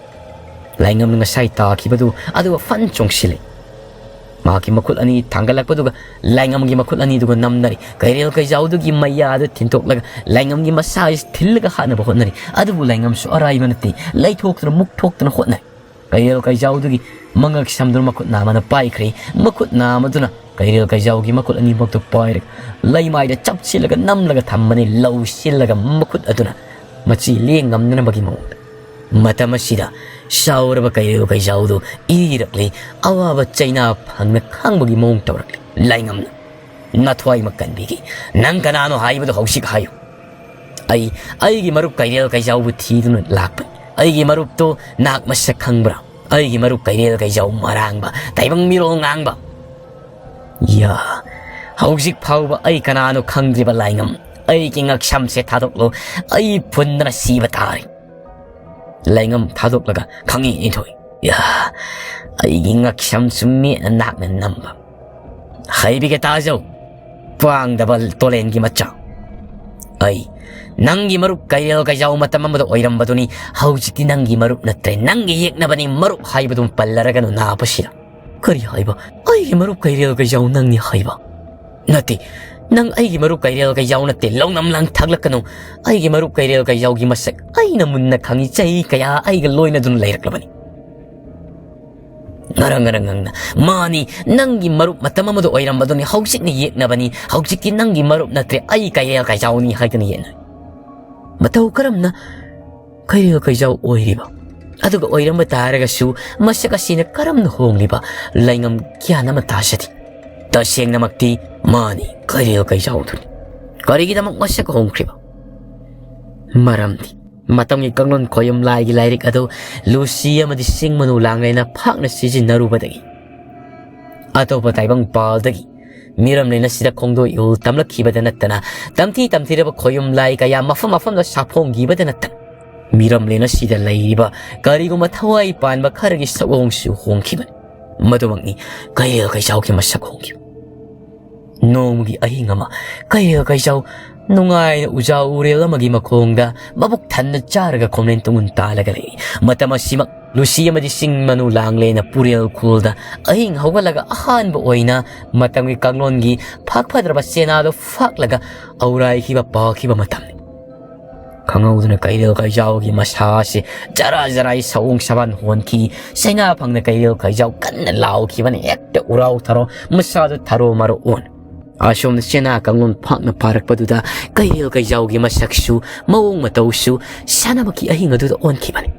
ꯂꯥꯏꯉꯝꯅ ꯉꯁꯥꯏ ꯇꯥꯈꯤꯕꯗꯨ ꯑꯗꯨꯒ ꯐꯟ ꯆꯣꯡꯁꯤꯜꯂꯤ꯫ ꯃꯍꯥꯛꯀꯤ ꯃꯈꯨꯠ ꯑꯅꯤ ꯊꯥꯡꯒꯠꯂꯛꯄꯗꯨꯒ ꯂꯥꯏꯉꯝꯒꯤ ꯃꯈꯨꯠ ꯑꯅꯤꯗꯨꯒ ꯅꯝꯅꯔꯤ꯫ ꯀꯩꯔꯦꯜ ꯀꯩꯖꯥꯎꯗꯨꯒꯤ ꯃꯌꯥꯗ ꯊꯤꯟꯊꯣꯛꯂꯒ ꯂꯥꯏꯉꯝꯒꯤ ꯃꯁꯥ ꯑꯁꯤ ꯊꯤꯜꯂꯒ ꯍꯥꯠꯅꯕ ꯍꯣꯠꯅꯔꯤ꯫ ꯑꯗꯨꯕꯨ ꯂꯥꯏꯉꯝꯁꯨ ꯑꯔꯥꯏꯕ ꯅꯠꯇꯦ꯫ ꯂꯩꯊꯣꯛꯇꯨꯅ ꯃꯨꯛꯊꯣꯛꯇꯨꯅ ꯍꯣꯠꯅꯔꯤ꯫ ꯀꯩꯔꯦꯜ ꯀꯩꯖꯥꯎꯗꯨꯒꯤ ꯃꯉꯛ ꯁꯝꯗꯨꯅ ꯃꯈꯨꯠ ꯅꯥꯝꯃꯅ ꯄꯥꯏꯈ꯭ꯔꯦ꯫ ꯃꯈꯨꯠ ꯅꯥꯝꯃꯗꯨꯅ ꯀꯩꯔꯦꯜ ꯀꯩꯖꯥꯎꯒꯤ ꯃꯈꯨꯠ ꯑꯅꯤꯃꯛꯇꯨ ꯄꯥꯏꯔꯒ ꯂꯩꯃꯥꯏꯗ ꯆꯞꯁꯤꯜꯂꯒ ꯅꯝꯂꯒ ꯊꯝꯕꯅꯤ꯫ ꯂꯧꯁꯤꯜꯂꯒ ꯃꯈꯨꯠ ꯑꯗꯨꯅ ꯃꯆꯤ ꯂꯦꯡ ꯉꯝꯅꯅꯕꯒꯤ ꯃꯑꯣꯡꯗ꯫ ꯃꯇꯝ ꯑꯁꯤꯗ ꯁꯥꯎꯔꯕ ꯀꯩꯔꯦꯜ ꯀꯩꯖꯥꯎꯗꯨ ꯏꯔꯛꯂꯤ꯫ ꯑꯋꯥꯕ ꯆꯩꯅꯥ ꯐꯪꯅ ꯈꯥꯡꯕꯒꯤ ꯃꯑꯣꯡ ꯇꯧꯔꯛꯂꯤ꯫ ꯂꯥꯏꯉꯝꯅ, "ꯅꯊ꯭ꯋꯥꯏꯃꯛ ꯀꯟꯕꯤꯒꯦ꯫ ꯅꯪ ꯀꯅꯥꯅꯣ ꯍꯥꯏꯕꯗꯨ ꯍꯧꯖꯤꯛ ꯍꯥꯏꯌꯨ꯫" "ꯑꯩ, ꯑꯩꯒꯤ ꯃꯔꯨꯞ ꯀꯩꯔꯦꯜ ꯀꯩꯖꯥꯎꯕꯨ ꯊꯤꯗꯨꯅ ꯂꯥꯛꯄꯅꯤ꯫ ꯑꯩꯒꯤ ꯃꯔꯨꯞꯇꯣ ꯅꯍꯥꯛ ꯃꯁꯛ ꯈꯪꯕ꯭ꯔꯥ? ꯑꯩꯒꯤ ꯃꯔꯨꯞ ꯀꯩꯔꯦꯜ ꯀꯩꯖꯥꯎ ꯃꯔꯥꯡꯕ, ꯇꯥꯏꯕꯪ ꯃꯤꯔꯣꯜ ꯉꯥꯡꯕ꯫" "ꯌꯥ, ꯍꯧꯖꯤꯛ ꯐꯥꯎꯕ ꯑꯩ ꯀꯅꯥꯅꯣ ꯈꯪꯗ꯭ꯔꯤꯕ ꯂꯥꯏꯉꯝ꯫ ꯑꯩꯒꯤ ꯉꯛꯁꯝꯁꯦ ꯊꯥꯗꯣꯛꯂꯣ, ꯑꯩ ꯐꯨꯟꯗꯅ ꯁꯤꯕ ꯇꯥꯔꯦ꯫" ꯂꯥꯏꯉꯝ ꯊꯥꯗꯣꯛꯂꯒ, "ꯈꯪꯉꯤ, ꯏꯊꯣꯏ꯫ ꯌꯥ, ꯑꯩꯒꯤ ꯉꯛꯁꯝꯁꯨ ꯃꯤꯠꯅ ꯅꯥꯛꯅ ꯅꯝꯕ꯫ ꯍꯩꯕꯤꯒꯦ ꯇꯥꯖꯧ, ꯄꯥꯡꯗꯕ ꯇꯣꯂꯦꯟꯒꯤ ꯃꯆꯥ꯫ ꯑꯩ ꯅꯪꯒꯤ ꯃꯔꯨꯞ ꯀꯩꯔꯦꯜ ꯀꯩꯖꯥꯎ ꯃꯇꯝ ꯑꯃꯗ ꯑꯣꯏꯔꯝꯕꯗꯨꯅꯤ꯫ ꯍꯧꯖꯤꯛꯇꯤ ꯅꯪꯒꯤ ꯃꯔꯨꯞ ꯅꯠꯇ꯭ꯔꯦ, ꯅꯪꯒꯤ ꯌꯦꯛꯅꯕꯅꯤ꯫ ꯃꯔꯨꯞ ꯍꯥꯏꯕꯗꯨ ꯄꯜꯂꯔꯒꯅꯨ ꯅꯥꯕꯁꯤꯗ꯫" "ꯀꯔꯤ ꯍꯥꯏꯕ? ꯑꯩꯒꯤ ꯃꯔꯨꯞ ꯀꯩꯔꯦꯜ ꯀꯩꯖꯥꯎ ꯅꯪꯅꯤ ꯍꯥꯏꯕ?" "ꯅꯠꯇꯦ, ꯅꯪ ꯑꯩꯒꯤ ꯃꯔꯨꯞ ꯀꯩꯔꯦꯜ ꯀꯩꯖꯥꯎ ꯅꯠꯇꯦ꯫ ꯂꯧꯅꯝ ꯂꯥꯡ ꯊꯥꯛꯂꯛꯀꯅꯨ꯫ ꯑꯩꯒꯤ ꯃꯔꯨꯞ ꯀꯩꯔꯦꯜ ꯀꯩꯖꯥꯎꯒꯤ ꯃꯁꯛ ꯑꯩꯅ ꯃꯨꯟꯅ ꯈꯪꯏ꯫ ꯆꯍꯤ ꯀꯌꯥ ꯑꯩꯒ ꯂꯣꯏꯅꯗꯨꯅ ꯂꯩꯔꯛꯂꯕꯅꯤ꯫" ꯉꯔꯪ ꯉꯔꯪ ꯉꯪꯅ, "ꯃꯥꯅꯤ, ꯅꯪꯒꯤ ꯃꯔꯨꯞ ꯃꯇꯝ ꯑꯃꯗ ꯑꯣꯏꯔꯝꯕꯗꯨꯅꯤ, ꯍꯧꯖꯤꯛꯅ ꯌꯦꯛꯅꯕꯅꯤ꯫ ꯍꯧꯖꯤꯛꯇꯤ ꯅꯪꯒꯤ ꯃꯔꯨꯞ ꯅꯠꯇ꯭ꯔꯦ, ꯑꯩ ꯀꯩꯔꯦꯜ ꯀꯩꯖꯥꯎꯅꯤ ꯍꯥꯏꯗꯨꯅ ꯌꯦꯠꯅꯔꯤ꯫ ꯃꯇꯧ ꯀꯔꯝꯅ ꯀꯩꯔꯦꯜ ꯀꯩꯖꯥꯎ ꯑꯣꯏꯔꯤꯕ? ꯑꯗꯨꯒ ꯑꯣꯏꯔꯝꯕ ꯇꯥꯔꯒꯁꯨ ꯃꯁꯛ ꯑꯁꯤꯅ ꯀꯔꯝꯅ ꯍꯣꯡꯂꯤꯕ? ꯂꯥꯏꯉꯝ ꯒ꯭ꯌꯥꯟ ꯑꯃ ꯇꯥꯖꯗꯦ꯫ ꯇꯁꯦꯡꯅꯃꯛꯇꯤ ꯃꯥꯅꯤ, ꯀꯩꯔꯦꯜ ꯀꯩꯖꯥꯎꯗꯨꯅꯤ꯫ ꯀꯔꯤꯒꯤꯗꯃꯛ ꯃꯁꯛ ꯍꯣꯡꯈ꯭ꯔꯤꯕ?" ꯃꯔꯝꯗꯤ ꯃꯇꯝꯒꯤ ꯀꯥꯡꯂꯣꯟ ꯈꯣꯌꯨꯝ ꯂꯥꯏꯒꯤ ꯂꯥꯏꯔꯤꯛ ꯑꯗꯨ ꯂꯨꯁꯤ ꯑꯃꯗꯤ ꯆꯤꯡ ꯃꯅꯨ ꯂꯥꯡꯂꯦꯅ ꯐꯥꯛꯅ ꯁꯤꯖꯤꯟꯅꯔꯨꯕꯗꯒꯤ, ꯑꯇꯣꯞꯄ ꯇꯥꯏꯕꯪ ꯄꯥꯜꯗꯒꯤ ꯃꯤꯔꯝꯂꯦꯟ ꯑꯁꯤꯗ ꯈꯣꯡꯗꯣꯏ ꯏꯍꯨꯜ ꯇꯝꯂꯛꯈꯤꯕꯗ ꯅꯠꯇꯅ, ꯇꯝꯊꯤ ꯇꯝꯊꯤꯔꯕ ꯈꯣꯌꯨꯝ ꯂꯥꯏ ꯀꯌꯥ ꯃꯐꯝ ꯃꯐꯝꯗ ꯁꯥꯐꯣꯡꯈꯤꯕꯗ ꯅꯠꯇꯅ, ꯃꯤꯔꯝꯂꯦꯟ ꯑꯁꯤꯗ ꯂꯩꯔꯤꯕ ꯀꯔꯤꯒꯨꯝꯕ ꯊꯋꯥꯏ ꯄꯥꯟꯕ ꯈꯔꯒꯤ ꯁꯛꯑꯣꯡꯁꯨ ꯍꯣꯡꯈꯤꯕꯅꯤ꯫ ꯃꯗꯨꯃꯛꯅꯤ ꯀꯩꯔꯦꯜ ꯀꯩꯆꯥꯎꯒꯤ ꯃꯁꯛ ꯍꯣꯡꯈꯤꯕ꯫ ꯅꯣꯡꯃꯒꯤ ꯑꯍꯤꯡ ꯑꯃ ꯀꯩꯔꯦꯜ ꯀꯩꯆꯥꯎ ꯅꯨꯡꯉꯥꯏꯅ ꯎꯖꯥ ꯎꯔꯦꯜ ꯑꯃꯒꯤ ꯃꯈꯣꯡꯗ ꯃꯕꯨꯛ ꯊꯟꯅ ꯆꯥꯔꯒ ꯈꯣꯝꯂꯦꯟ ꯇꯨꯡꯒꯨꯟ ꯇꯥꯜꯂꯒ ꯂꯩ꯫ ꯃꯇꯝ ꯑꯁꯤꯃꯛ ꯂꯨꯁꯤ ꯑꯃꯗꯤ ꯆꯤꯡ ꯃꯅꯨ ꯂꯥꯡꯂꯦꯅ ꯄꯨꯔꯦꯜ ꯈꯨꯜꯗ ꯑꯍꯤꯡ ꯍꯧꯒꯠꯂꯒ ꯑꯍꯥꯟꯕ ꯑꯣꯏꯅ ꯃꯇꯝꯒꯤ ꯀꯥꯡꯂꯣꯟꯒꯤ ꯐꯥꯛ ꯐꯗ꯭ꯔꯕ ꯆꯦꯅꯥꯗꯨ ꯐꯥꯛꯂꯒ ꯑꯧꯔꯥꯏꯈꯤꯕ, ꯄꯥꯈꯤꯕ ꯃꯇꯝꯅꯤ꯫ ꯈꯪꯍꯧꯗꯅ ꯀꯩꯔꯦꯜ ꯀꯩꯖꯥꯎꯒꯤ ꯃꯁꯥ ꯑꯁꯤ ꯖꯔꯥ ꯖꯔꯥꯏ ꯁꯑꯣꯡ ꯁꯥꯕꯥꯟ ꯍꯣꯟꯈꯤ꯫ ꯆꯩꯅꯥ ꯐꯪꯅ ꯀꯩꯔꯦꯜ ꯀꯩꯖꯥꯎ ꯀꯟꯅ ꯂꯥꯎꯈꯤꯕꯅꯤ꯫ ꯍꯦꯛꯇ ꯎꯔꯥꯎ ꯊꯔꯥꯎ, ꯃꯁꯥꯗꯨ ꯊꯔꯣ ꯃꯔꯣ ꯑꯣꯟ꯫ ꯑꯁꯣꯝꯗ ꯆꯦꯅꯥ ꯀꯥꯡꯂꯣꯟ ꯐꯥꯛꯅ ꯐꯥꯔꯛꯄꯗꯨꯗ ꯀꯩꯔꯦꯜ ꯀꯩꯖꯥꯎꯒꯤ ꯃꯁꯛꯁꯨ ꯃꯑꯣꯡ ꯃꯇꯧꯁꯨ ꯁꯥꯟꯅꯕꯒꯤ ꯑꯍꯤꯡ ꯑꯗꯨꯗ ꯑꯣꯟꯈꯤꯕꯅꯤ꯫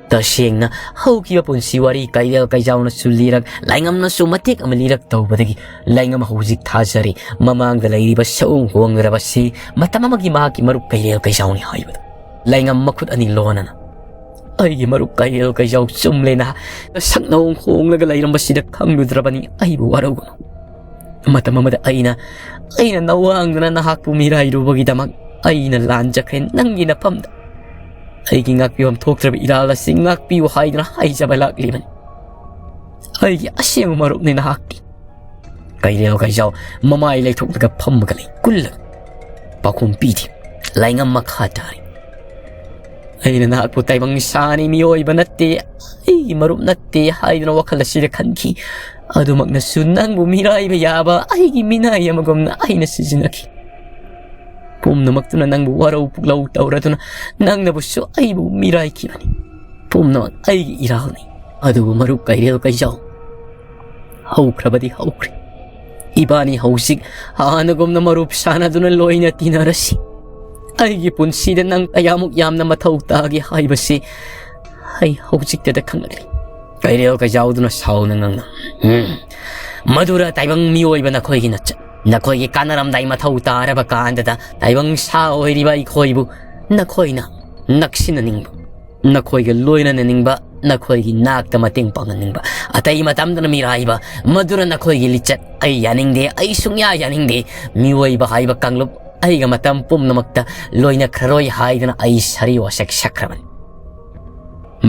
ꯇꯁꯦꯡꯅ ꯍꯧꯈꯤꯕ ꯄꯨꯟꯁꯤ ꯋꯥꯔꯤ ꯀꯩꯔꯦꯜ ꯀꯩꯖꯥꯎꯅꯁꯨ ꯂꯤꯔꯛ, ꯂꯥꯏꯉꯝꯅꯁꯨ ꯃꯇꯦꯛ ꯑꯃ ꯂꯤꯔꯛ ꯇꯧꯕꯗꯒꯤ ꯂꯥꯏꯉꯝ ꯍꯧꯖꯤꯛ ꯊꯥꯖꯔꯤ꯫ ꯃꯃꯥꯡꯗ ꯂꯩꯔꯤꯕ ꯁꯑꯣꯡ ꯍꯣꯡꯂꯔꯕꯁꯤ ꯃꯇꯝ ꯑꯃꯒꯤ ꯃꯍꯥꯛꯀꯤ ꯃꯔꯨꯞ ꯀꯩꯔꯦꯜ ꯀꯩꯖꯥꯎꯅꯤ ꯍꯥꯏꯕꯗꯨ꯫ ꯂꯥꯏꯉꯝ ꯃꯈꯨꯠ ꯑꯅꯤ ꯂꯣꯟꯅꯅ, "ꯑꯩꯒꯤ ꯃꯔꯨꯞ ꯀꯩꯔꯦꯜ ꯀꯩꯖꯥꯎ ꯆꯨꯝꯂꯦꯅ ꯁꯛꯅꯧ ꯍꯣꯡꯂꯒ ꯂꯩꯔꯝꯕꯁꯤꯗ ꯈꯪꯂꯨꯗ꯭ꯔꯕꯅꯤ꯫ ꯑꯩꯕꯨ ꯋꯥꯔꯧꯒꯅꯨ꯫ ꯃꯇꯝ ꯑꯃꯗ ꯑꯩꯅ, ꯑꯩꯅ ꯅꯋꯥꯡꯗꯨꯅ ꯅꯍꯥꯛꯄꯨ ꯃꯤꯔꯥꯏꯔꯨꯕꯒꯤꯗꯃꯛ ꯑꯩꯅ ꯂꯥꯟꯖꯈ꯭ꯔꯦ꯫ ꯅꯪꯒꯤ ꯅꯐꯝꯗ ꯑꯩꯒꯤ ꯉꯥꯛꯄꯤꯐꯝ ꯊꯣꯛꯇ꯭ꯔꯕ ꯏꯔꯥꯜ ꯑꯁꯤ ꯉꯥꯛꯄꯤꯌꯨ ꯍꯥꯏꯗꯨꯅ ꯍꯥꯏꯖꯕ ꯂꯥꯛꯂꯤꯕꯅꯤ꯫ ꯑꯩꯒꯤ ꯑꯁꯦꯡꯕ ꯃꯔꯨꯞꯅꯤ ꯅꯍꯥꯛꯇꯤ꯫" ꯀꯩꯔꯦꯜ ꯀꯩꯖꯥꯎ ꯃꯃꯥꯏ ꯂꯩꯊꯣꯛꯂꯒ ꯐꯝꯃꯒ ꯂꯩ꯫ ꯀꯨꯜꯂꯒ ꯄꯥꯎꯈꯨꯝ ꯄꯤꯗꯦ꯫ ꯂꯥꯏꯉꯝ ꯃꯈꯥ ꯇꯥꯔꯤ꯫ "ꯑꯩꯅ ꯅꯍꯥꯛꯄꯨ ꯇꯥꯏꯕꯪ ꯁꯥꯅꯤ, ꯃꯤꯑꯣꯏꯕ ꯅꯠꯇꯦ, ꯑꯩꯒꯤ ꯃꯔꯨꯞ ꯅꯠꯇꯦ ꯍꯥꯏꯗꯨꯅ ꯋꯥꯈꯜ ꯑꯁꯤꯗ ꯈꯟꯈꯤ꯫ ꯑꯗꯨꯃꯛꯅꯁꯨ ꯅꯪꯕꯨ ꯃꯤꯔꯥꯏꯕ ꯌꯥꯕ ꯑꯩꯒꯤ ꯃꯤꯅꯥꯏ ꯑꯃꯒꯨꯝꯅ ꯑꯩꯅ ꯁꯤꯖꯤꯟꯅꯈꯤ꯫ ꯄꯨꯝꯅꯃꯛꯇꯨꯅ ꯅꯪꯕꯨ ꯋꯥꯔꯧ ꯄꯨꯛꯂꯧ ꯇꯧꯔꯗꯨꯅ ꯅꯪꯅꯕꯨꯁꯨ ꯑꯩꯕꯨ ꯃꯤꯔꯥꯏꯈꯤꯕꯅꯤ꯫ ꯄꯨꯝꯅꯃꯛ ꯑꯩꯒꯤ ꯏꯔꯥꯜꯅꯤ꯫ ꯑꯗꯨꯕꯨ ꯃꯔꯨꯞ ꯀꯩꯔꯦꯜ ꯀꯩꯖꯥꯎ, ꯍꯧꯈ꯭ꯔꯕꯗꯤ ꯍꯧꯈ꯭ꯔꯦ꯫ ꯏꯕꯥꯅꯤ ꯍꯧꯖꯤꯛ ꯍꯥꯟꯅꯒꯨꯝꯅ ꯃꯔꯨꯞ ꯁꯥꯟꯅꯗꯨꯅ ꯂꯣꯏꯅ ꯇꯤꯟꯅꯔꯁꯤ꯫ ꯑꯩꯒꯤ ꯄꯨꯟꯁꯤꯗ ꯅꯪ ꯀꯌꯥꯃꯨꯛ ꯌꯥꯝꯅ ꯃꯊꯧ ꯇꯥꯒꯦ ꯍꯥꯏꯕꯁꯤ ꯑꯩ ꯍꯧꯖꯤꯛꯇꯗ ꯈꯪꯂꯛꯂꯤ꯫" ꯀꯩꯔꯦꯜ ꯀꯩꯖꯥꯎꯗꯨꯅ ꯁꯥꯎꯅ ꯉꯥꯡꯅ, "ꯎꯝ, ꯃꯗꯨꯔ ꯇꯥꯏꯕꯪ ꯃꯤꯑꯣꯏꯕ ꯅꯈꯣꯏꯒꯤ ꯅꯆꯠ? ꯅꯈꯣꯏꯒꯤ ꯀꯥꯟꯅꯔꯝꯗꯥꯏ ꯃꯊꯧ ꯇꯥꯔꯕ ꯀꯥꯟꯗꯗ ꯇꯥꯏꯕꯪ ꯁꯥ ꯑꯣꯏꯔꯤꯕ ꯑꯩꯈꯣꯏꯕꯨ ꯅꯈꯣꯏꯅ ꯅꯛꯁꯤꯟꯅꯅꯤꯡꯕ, ꯅꯈꯣꯏꯒ ꯂꯣꯏꯅꯅꯅꯤꯡꯕ, ꯅꯈꯣꯏꯒꯤ ꯅꯥꯛꯇ ꯃꯇꯦꯡ ꯄꯥꯡꯅꯅꯤꯡꯕ, ꯑꯇꯩ ꯃꯇꯝꯗꯅ ꯃꯤꯔꯥꯏꯕ, ꯃꯗꯨꯅ ꯅꯈꯣꯏꯒꯤ ꯂꯤꯆꯠ꯫ ꯑꯩ ꯌꯥꯅꯤꯡꯗꯦ, ꯑꯩ ꯁꯨꯡꯌꯥ ꯌꯥꯅꯤꯡꯗꯦ꯫ ꯃꯤꯑꯣꯏꯕ ꯍꯥꯏꯕ ꯀꯥꯡꯂꯨꯞ ꯑꯩꯒ ꯃꯇꯝ ꯄꯨꯝꯅꯃꯛꯇ ꯂꯣꯏꯅꯈ꯭ꯔꯔꯣꯏ ꯍꯥꯏꯗꯨꯅ ꯑꯩ ꯁꯥꯔꯤ ꯋꯥꯁꯛ ꯁꯛꯈ꯭ꯔꯕꯅꯤ꯫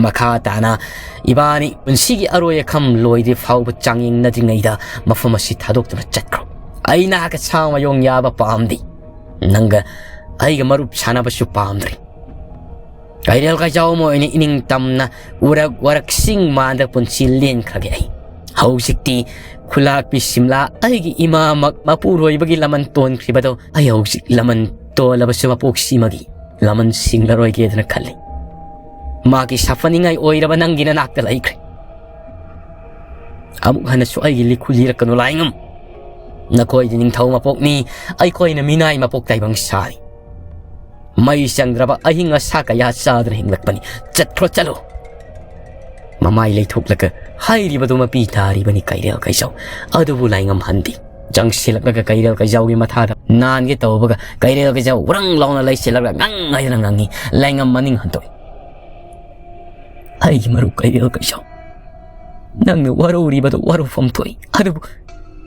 ꯃꯈꯥ ꯇꯥꯅ ꯏꯕꯥꯅꯤ ꯄꯨꯟꯁꯤꯒꯤ ꯑꯔꯣꯏ ꯑꯈꯝ ꯂꯣꯏꯗ꯭ꯔꯤ ꯐꯥꯎꯕ ꯆꯥꯡꯌꯦꯡꯅꯗ꯭ꯔꯤꯉꯩꯗ ꯃꯐꯝ ꯑꯁꯤ ꯊꯥꯗꯣꯛꯇꯨꯅ ꯆꯠꯈ꯭ꯔꯣ꯫ ꯑꯩ ꯅꯍꯥꯛꯀ ꯁꯥ ꯃꯌꯣꯡ ꯌꯥꯕ ꯄꯥꯝꯗꯦ꯫ ꯅꯪꯒ ꯑꯩꯒ ꯃꯔꯨꯞ ꯁꯥꯟꯅꯕꯁꯨ ꯄꯥꯝꯗ꯭ꯔꯦ꯫" ꯀꯩꯔꯦꯜ ꯀꯩꯖꯥꯎ ꯑꯃ ꯑꯣꯏꯅ ꯏꯅꯤꯡ ꯇꯝꯅ ꯎꯔꯛ ꯋꯥꯔꯛ ꯆꯤꯡ ꯃꯥꯟꯗ ꯄꯨꯟꯁꯤ ꯂꯦꯟꯈ꯭ꯔꯒꯦ ꯑꯩ꯫ ꯍꯧꯖꯤꯛꯇꯤ ꯈꯨꯂꯥꯛꯄꯤ ꯁꯤꯝꯂꯥ ꯑꯩꯒꯤ ꯏꯃꯥꯃꯛ ꯃꯄꯨꯔꯣꯏꯕꯒꯤ ꯂꯃꯟ ꯇꯣꯟꯈ꯭ꯔꯤꯕꯗꯣ ꯑꯩ ꯍꯧꯖꯤꯛ ꯂꯃꯟ ꯇꯣꯜꯂꯕꯁꯨ ꯃꯄꯣꯛ ꯁꯤꯃꯒꯤ ꯂꯃꯟ ꯁꯤꯡꯂꯔꯣꯏꯒꯦꯗꯅ ꯈꯜꯂꯤ꯫ ꯃꯥꯒꯤ ꯁꯥꯐꯅꯤꯡꯉꯥꯏ ꯑꯣꯏꯔꯕ ꯅꯪꯒꯤ ꯅꯅꯥꯛꯇ ꯂꯩꯈ꯭ꯔꯦ꯫ ꯑꯃꯨꯛ ꯍꯟꯅꯁꯨ ꯑꯩꯒꯤ ꯂꯤꯈꯨ ꯂꯤꯔꯛꯀꯅꯨ, ꯂꯥꯏꯉꯝ꯫ ꯅꯈꯣꯏꯗꯤ ꯅꯤꯡꯊꯧ ꯃꯄꯣꯛꯅꯤ, ꯑꯩꯈꯣꯏꯅ ꯃꯤꯅꯥꯏ ꯃꯄꯣꯛ ꯇꯥꯏꯕꯪ ꯁꯥꯅꯤ꯫ ꯃꯩ ꯆꯪꯗ꯭ꯔꯕ ꯑꯍꯤꯡ ꯑꯁꯥ ꯀꯌꯥ ꯆꯥꯗꯨꯅ ꯍꯤꯡꯂꯛꯄꯅꯤ꯫ ꯆꯠꯈ꯭ꯔꯣ, ꯆꯠꯂꯨ꯫ ꯃꯃꯥꯏ ꯂꯩꯊꯣꯛꯂꯒ ꯍꯥꯏꯔꯤꯕꯗꯨ ꯃꯄꯤ ꯇꯥꯔꯤꯕꯅꯤ ꯀꯩꯔꯦꯜ ꯀꯩꯖꯧ꯫ ꯑꯗꯨꯕꯨ ꯂꯥꯏꯉꯝꯍꯟꯗꯦ꯫ ꯆꯪꯁꯤꯜꯂꯛꯂꯒ ꯀꯩꯔꯦꯜ ꯀꯩꯖꯧꯒꯤ ꯃꯊꯥꯗ ꯅꯥꯟꯒꯦ ꯇꯧꯕꯒ ꯀꯩꯔꯦꯜ ꯀꯩꯖꯧ ꯎꯔꯪ ꯂꯥꯎꯅ ꯂꯩꯁꯤꯜꯂꯒ ꯉꯪ ꯍꯥꯏꯗꯅ ꯉꯪꯉꯤ꯫ ꯂꯥꯏꯉꯝ ꯃꯅꯤꯡ ꯍꯟꯗꯣꯛꯏ꯫ ꯑꯩꯒꯤ ꯃꯔꯨꯞ ꯀꯩꯔꯦꯜ ꯀꯩꯖꯧ, ꯅꯪꯅ ꯋꯥꯔꯧꯔꯤꯕꯗꯨ ꯋꯥꯔꯧꯐꯝ ꯊꯣꯛꯏ, ꯑꯗꯨꯕꯨ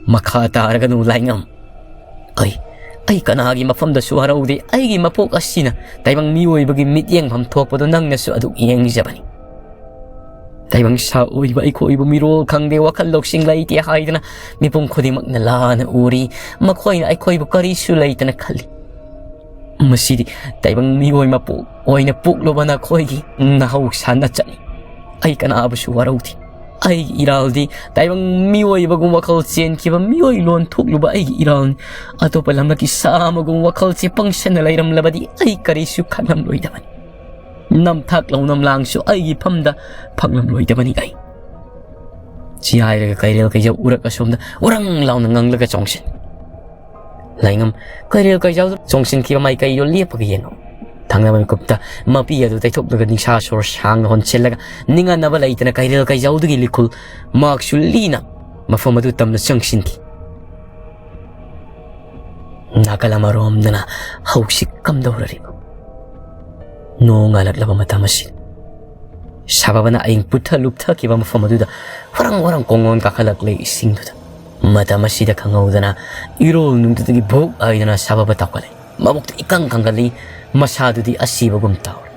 ꯃꯈꯥ ꯇꯥꯔꯒꯅꯨ ꯂꯥꯏꯉꯝ꯫ ꯑꯩ, ꯑꯩ ꯀꯅꯥꯒꯤ ꯃꯐꯝꯗꯁꯨ ꯋꯥꯔꯧꯗꯦ꯫ ꯑꯩꯒꯤ ꯃꯄꯣꯛ ꯑꯁꯤꯅ ꯇꯥꯏꯕꯪ ꯃꯤꯑꯣꯏꯕꯒꯤ ꯃꯤꯠ ꯌꯦꯡꯐꯝ ꯊꯣꯛꯄꯗꯨ ꯅꯪꯅꯁꯨ ꯑꯗꯨꯛ ꯌꯦꯡꯖꯕꯅꯤ꯫ ꯇꯥꯏꯕꯪ ꯁꯥ ꯑꯣꯏꯕ ꯑꯩꯈꯣꯏꯕꯨ ꯃꯤꯔꯣꯜ ꯈꯪꯗꯦ, ꯋꯥꯈꯜ ꯂꯧꯁꯤꯡ ꯂꯩꯇꯦ ꯍꯥꯏꯗꯅ ꯃꯤꯄꯨꯝ ꯈꯨꯗꯤꯡꯃꯛꯅ ꯂꯥꯟꯅ ꯎꯔꯤ꯫ ꯃꯈꯣꯏꯅ ꯑꯩꯈꯣꯏꯕꯨ ꯀꯔꯤꯁꯨ ꯂꯩꯇꯅ ꯈꯜꯂꯤ꯫ ꯃꯁꯤꯗꯤ ꯇꯥꯏꯕꯪ ꯃꯤꯑꯣꯏ ꯃꯄꯣꯛ ꯑꯣꯏꯅ ꯄꯣꯛꯂꯨꯕ ꯅꯈꯣꯏꯒꯤ ꯅꯍꯧ ꯁꯥꯟꯅ ꯆꯠꯅꯤ꯫ ꯑꯩ ꯀꯅꯥꯕꯨꯁꯨ ꯋꯥꯔꯧꯗꯦ꯫ ꯑꯩꯒꯤ ꯏꯔꯥꯜꯗꯤ ꯇꯥꯏꯕꯪ ꯃꯤꯑꯣꯏꯕꯒꯨꯝ ꯋꯥꯈꯜ ꯆꯦꯟꯈꯤꯕ, ꯃꯤꯑꯣꯏ ꯂꯣꯟ ꯊꯣꯛꯂꯨꯕ ꯑꯩꯒꯤ ꯏꯔꯥꯜꯅꯤ꯫ ꯑꯇꯣꯞꯄ ꯂꯝꯗꯒꯤ ꯁꯥ ꯑꯃꯒꯨꯝ ꯋꯥꯈꯜꯁꯦ ꯄꯪꯁꯟꯅ ꯂꯩꯔꯝꯂꯕꯗꯤ ꯑꯩ ꯀꯔꯤꯁꯨ ꯈꯜꯂꯝꯂꯣꯏꯗꯕꯅꯤ꯫ ꯅꯝꯊꯥꯛ ꯂꯧꯅꯝꯂꯥꯡꯁꯨ ꯑꯩꯒꯤ ꯐꯝꯗ ꯐꯪꯂꯝꯂꯣꯏꯗꯕꯅꯤ ꯑꯩ꯫ ꯁꯤ ꯍꯥꯏꯔꯒ ꯀꯩꯔꯦꯜ ꯀꯩꯖꯧ ꯎꯔꯛ ꯑꯁꯣꯝꯗ ꯎꯔꯪ ꯂꯥꯎꯅ ꯉꯪꯂꯒ ꯆꯣꯡꯁꯤꯟ꯫ ꯂꯥꯏꯉꯝ, ꯀꯩꯔꯦꯜ ꯀꯩꯖꯧꯗ ꯆꯣꯡꯁꯤꯟꯈꯤꯕ ꯃꯥꯏꯀꯩꯗꯣ ꯂꯦꯞꯄꯒ ꯌꯦꯡꯉꯨ꯫ ꯊꯪꯅꯕ ꯃꯤꯀꯨꯞꯇ ꯃꯄꯤ ꯑꯗꯨ ꯇꯩꯊꯣꯛꯂꯒ ꯅꯤꯡꯁꯥ ꯁꯣꯔ ꯁꯥꯡꯅ ꯍꯣꯟꯁꯤꯜꯂꯒ ꯅꯤꯡꯍꯟꯅꯕ ꯂꯩꯇꯅ ꯀꯩꯔꯦꯜ ꯀꯩꯖꯧꯗꯒꯤ ꯂꯤꯈꯨꯜ ꯃꯥꯛꯁꯨ ꯂꯤꯅ ꯃꯐꯝ ꯑꯗꯨ ꯇꯝꯅ ꯆꯪꯁꯤꯟꯈꯤ꯫ ꯅꯥꯀꯜ ꯑꯃꯔꯣꯝꯗꯅ ꯍꯧꯁꯤ ꯀꯝꯗꯧꯔꯔꯤꯕ ꯅꯣꯡ ꯉꯥꯜꯂꯛꯂꯕ ꯃꯇꯝ ꯑꯁꯤ ꯁꯥꯕꯕꯅ ꯑꯌꯤꯡ ꯄꯨꯊ ꯂꯨꯞꯊꯈꯤꯕ ꯃꯐꯝ ꯑꯗꯨꯗ ꯍꯣꯔꯪ ꯍꯣꯔꯪ ꯀꯣꯡꯒꯣꯟ ꯀꯥꯈꯠꯂꯛꯂꯦ ꯏꯁꯤꯡꯗꯨꯗ꯫ ꯃꯇꯝ ꯑꯁꯤꯗ ꯈꯪꯍꯧꯗꯅ ꯏꯔꯣꯜ ꯅꯨꯡꯗꯨꯗꯒꯤ ꯚꯨꯛ ꯍꯥꯏꯗꯅ ꯁꯥꯕꯕ ꯇꯥꯎꯈꯠꯂꯦ꯫ ꯃꯕꯨꯛꯇꯨ ꯏꯀꯪ ꯀꯪꯒꯜꯂꯤ, ꯃꯁꯥꯗꯨꯗꯤ ꯑꯁꯤꯕꯒꯨꯝ ꯇꯧꯔꯦ꯫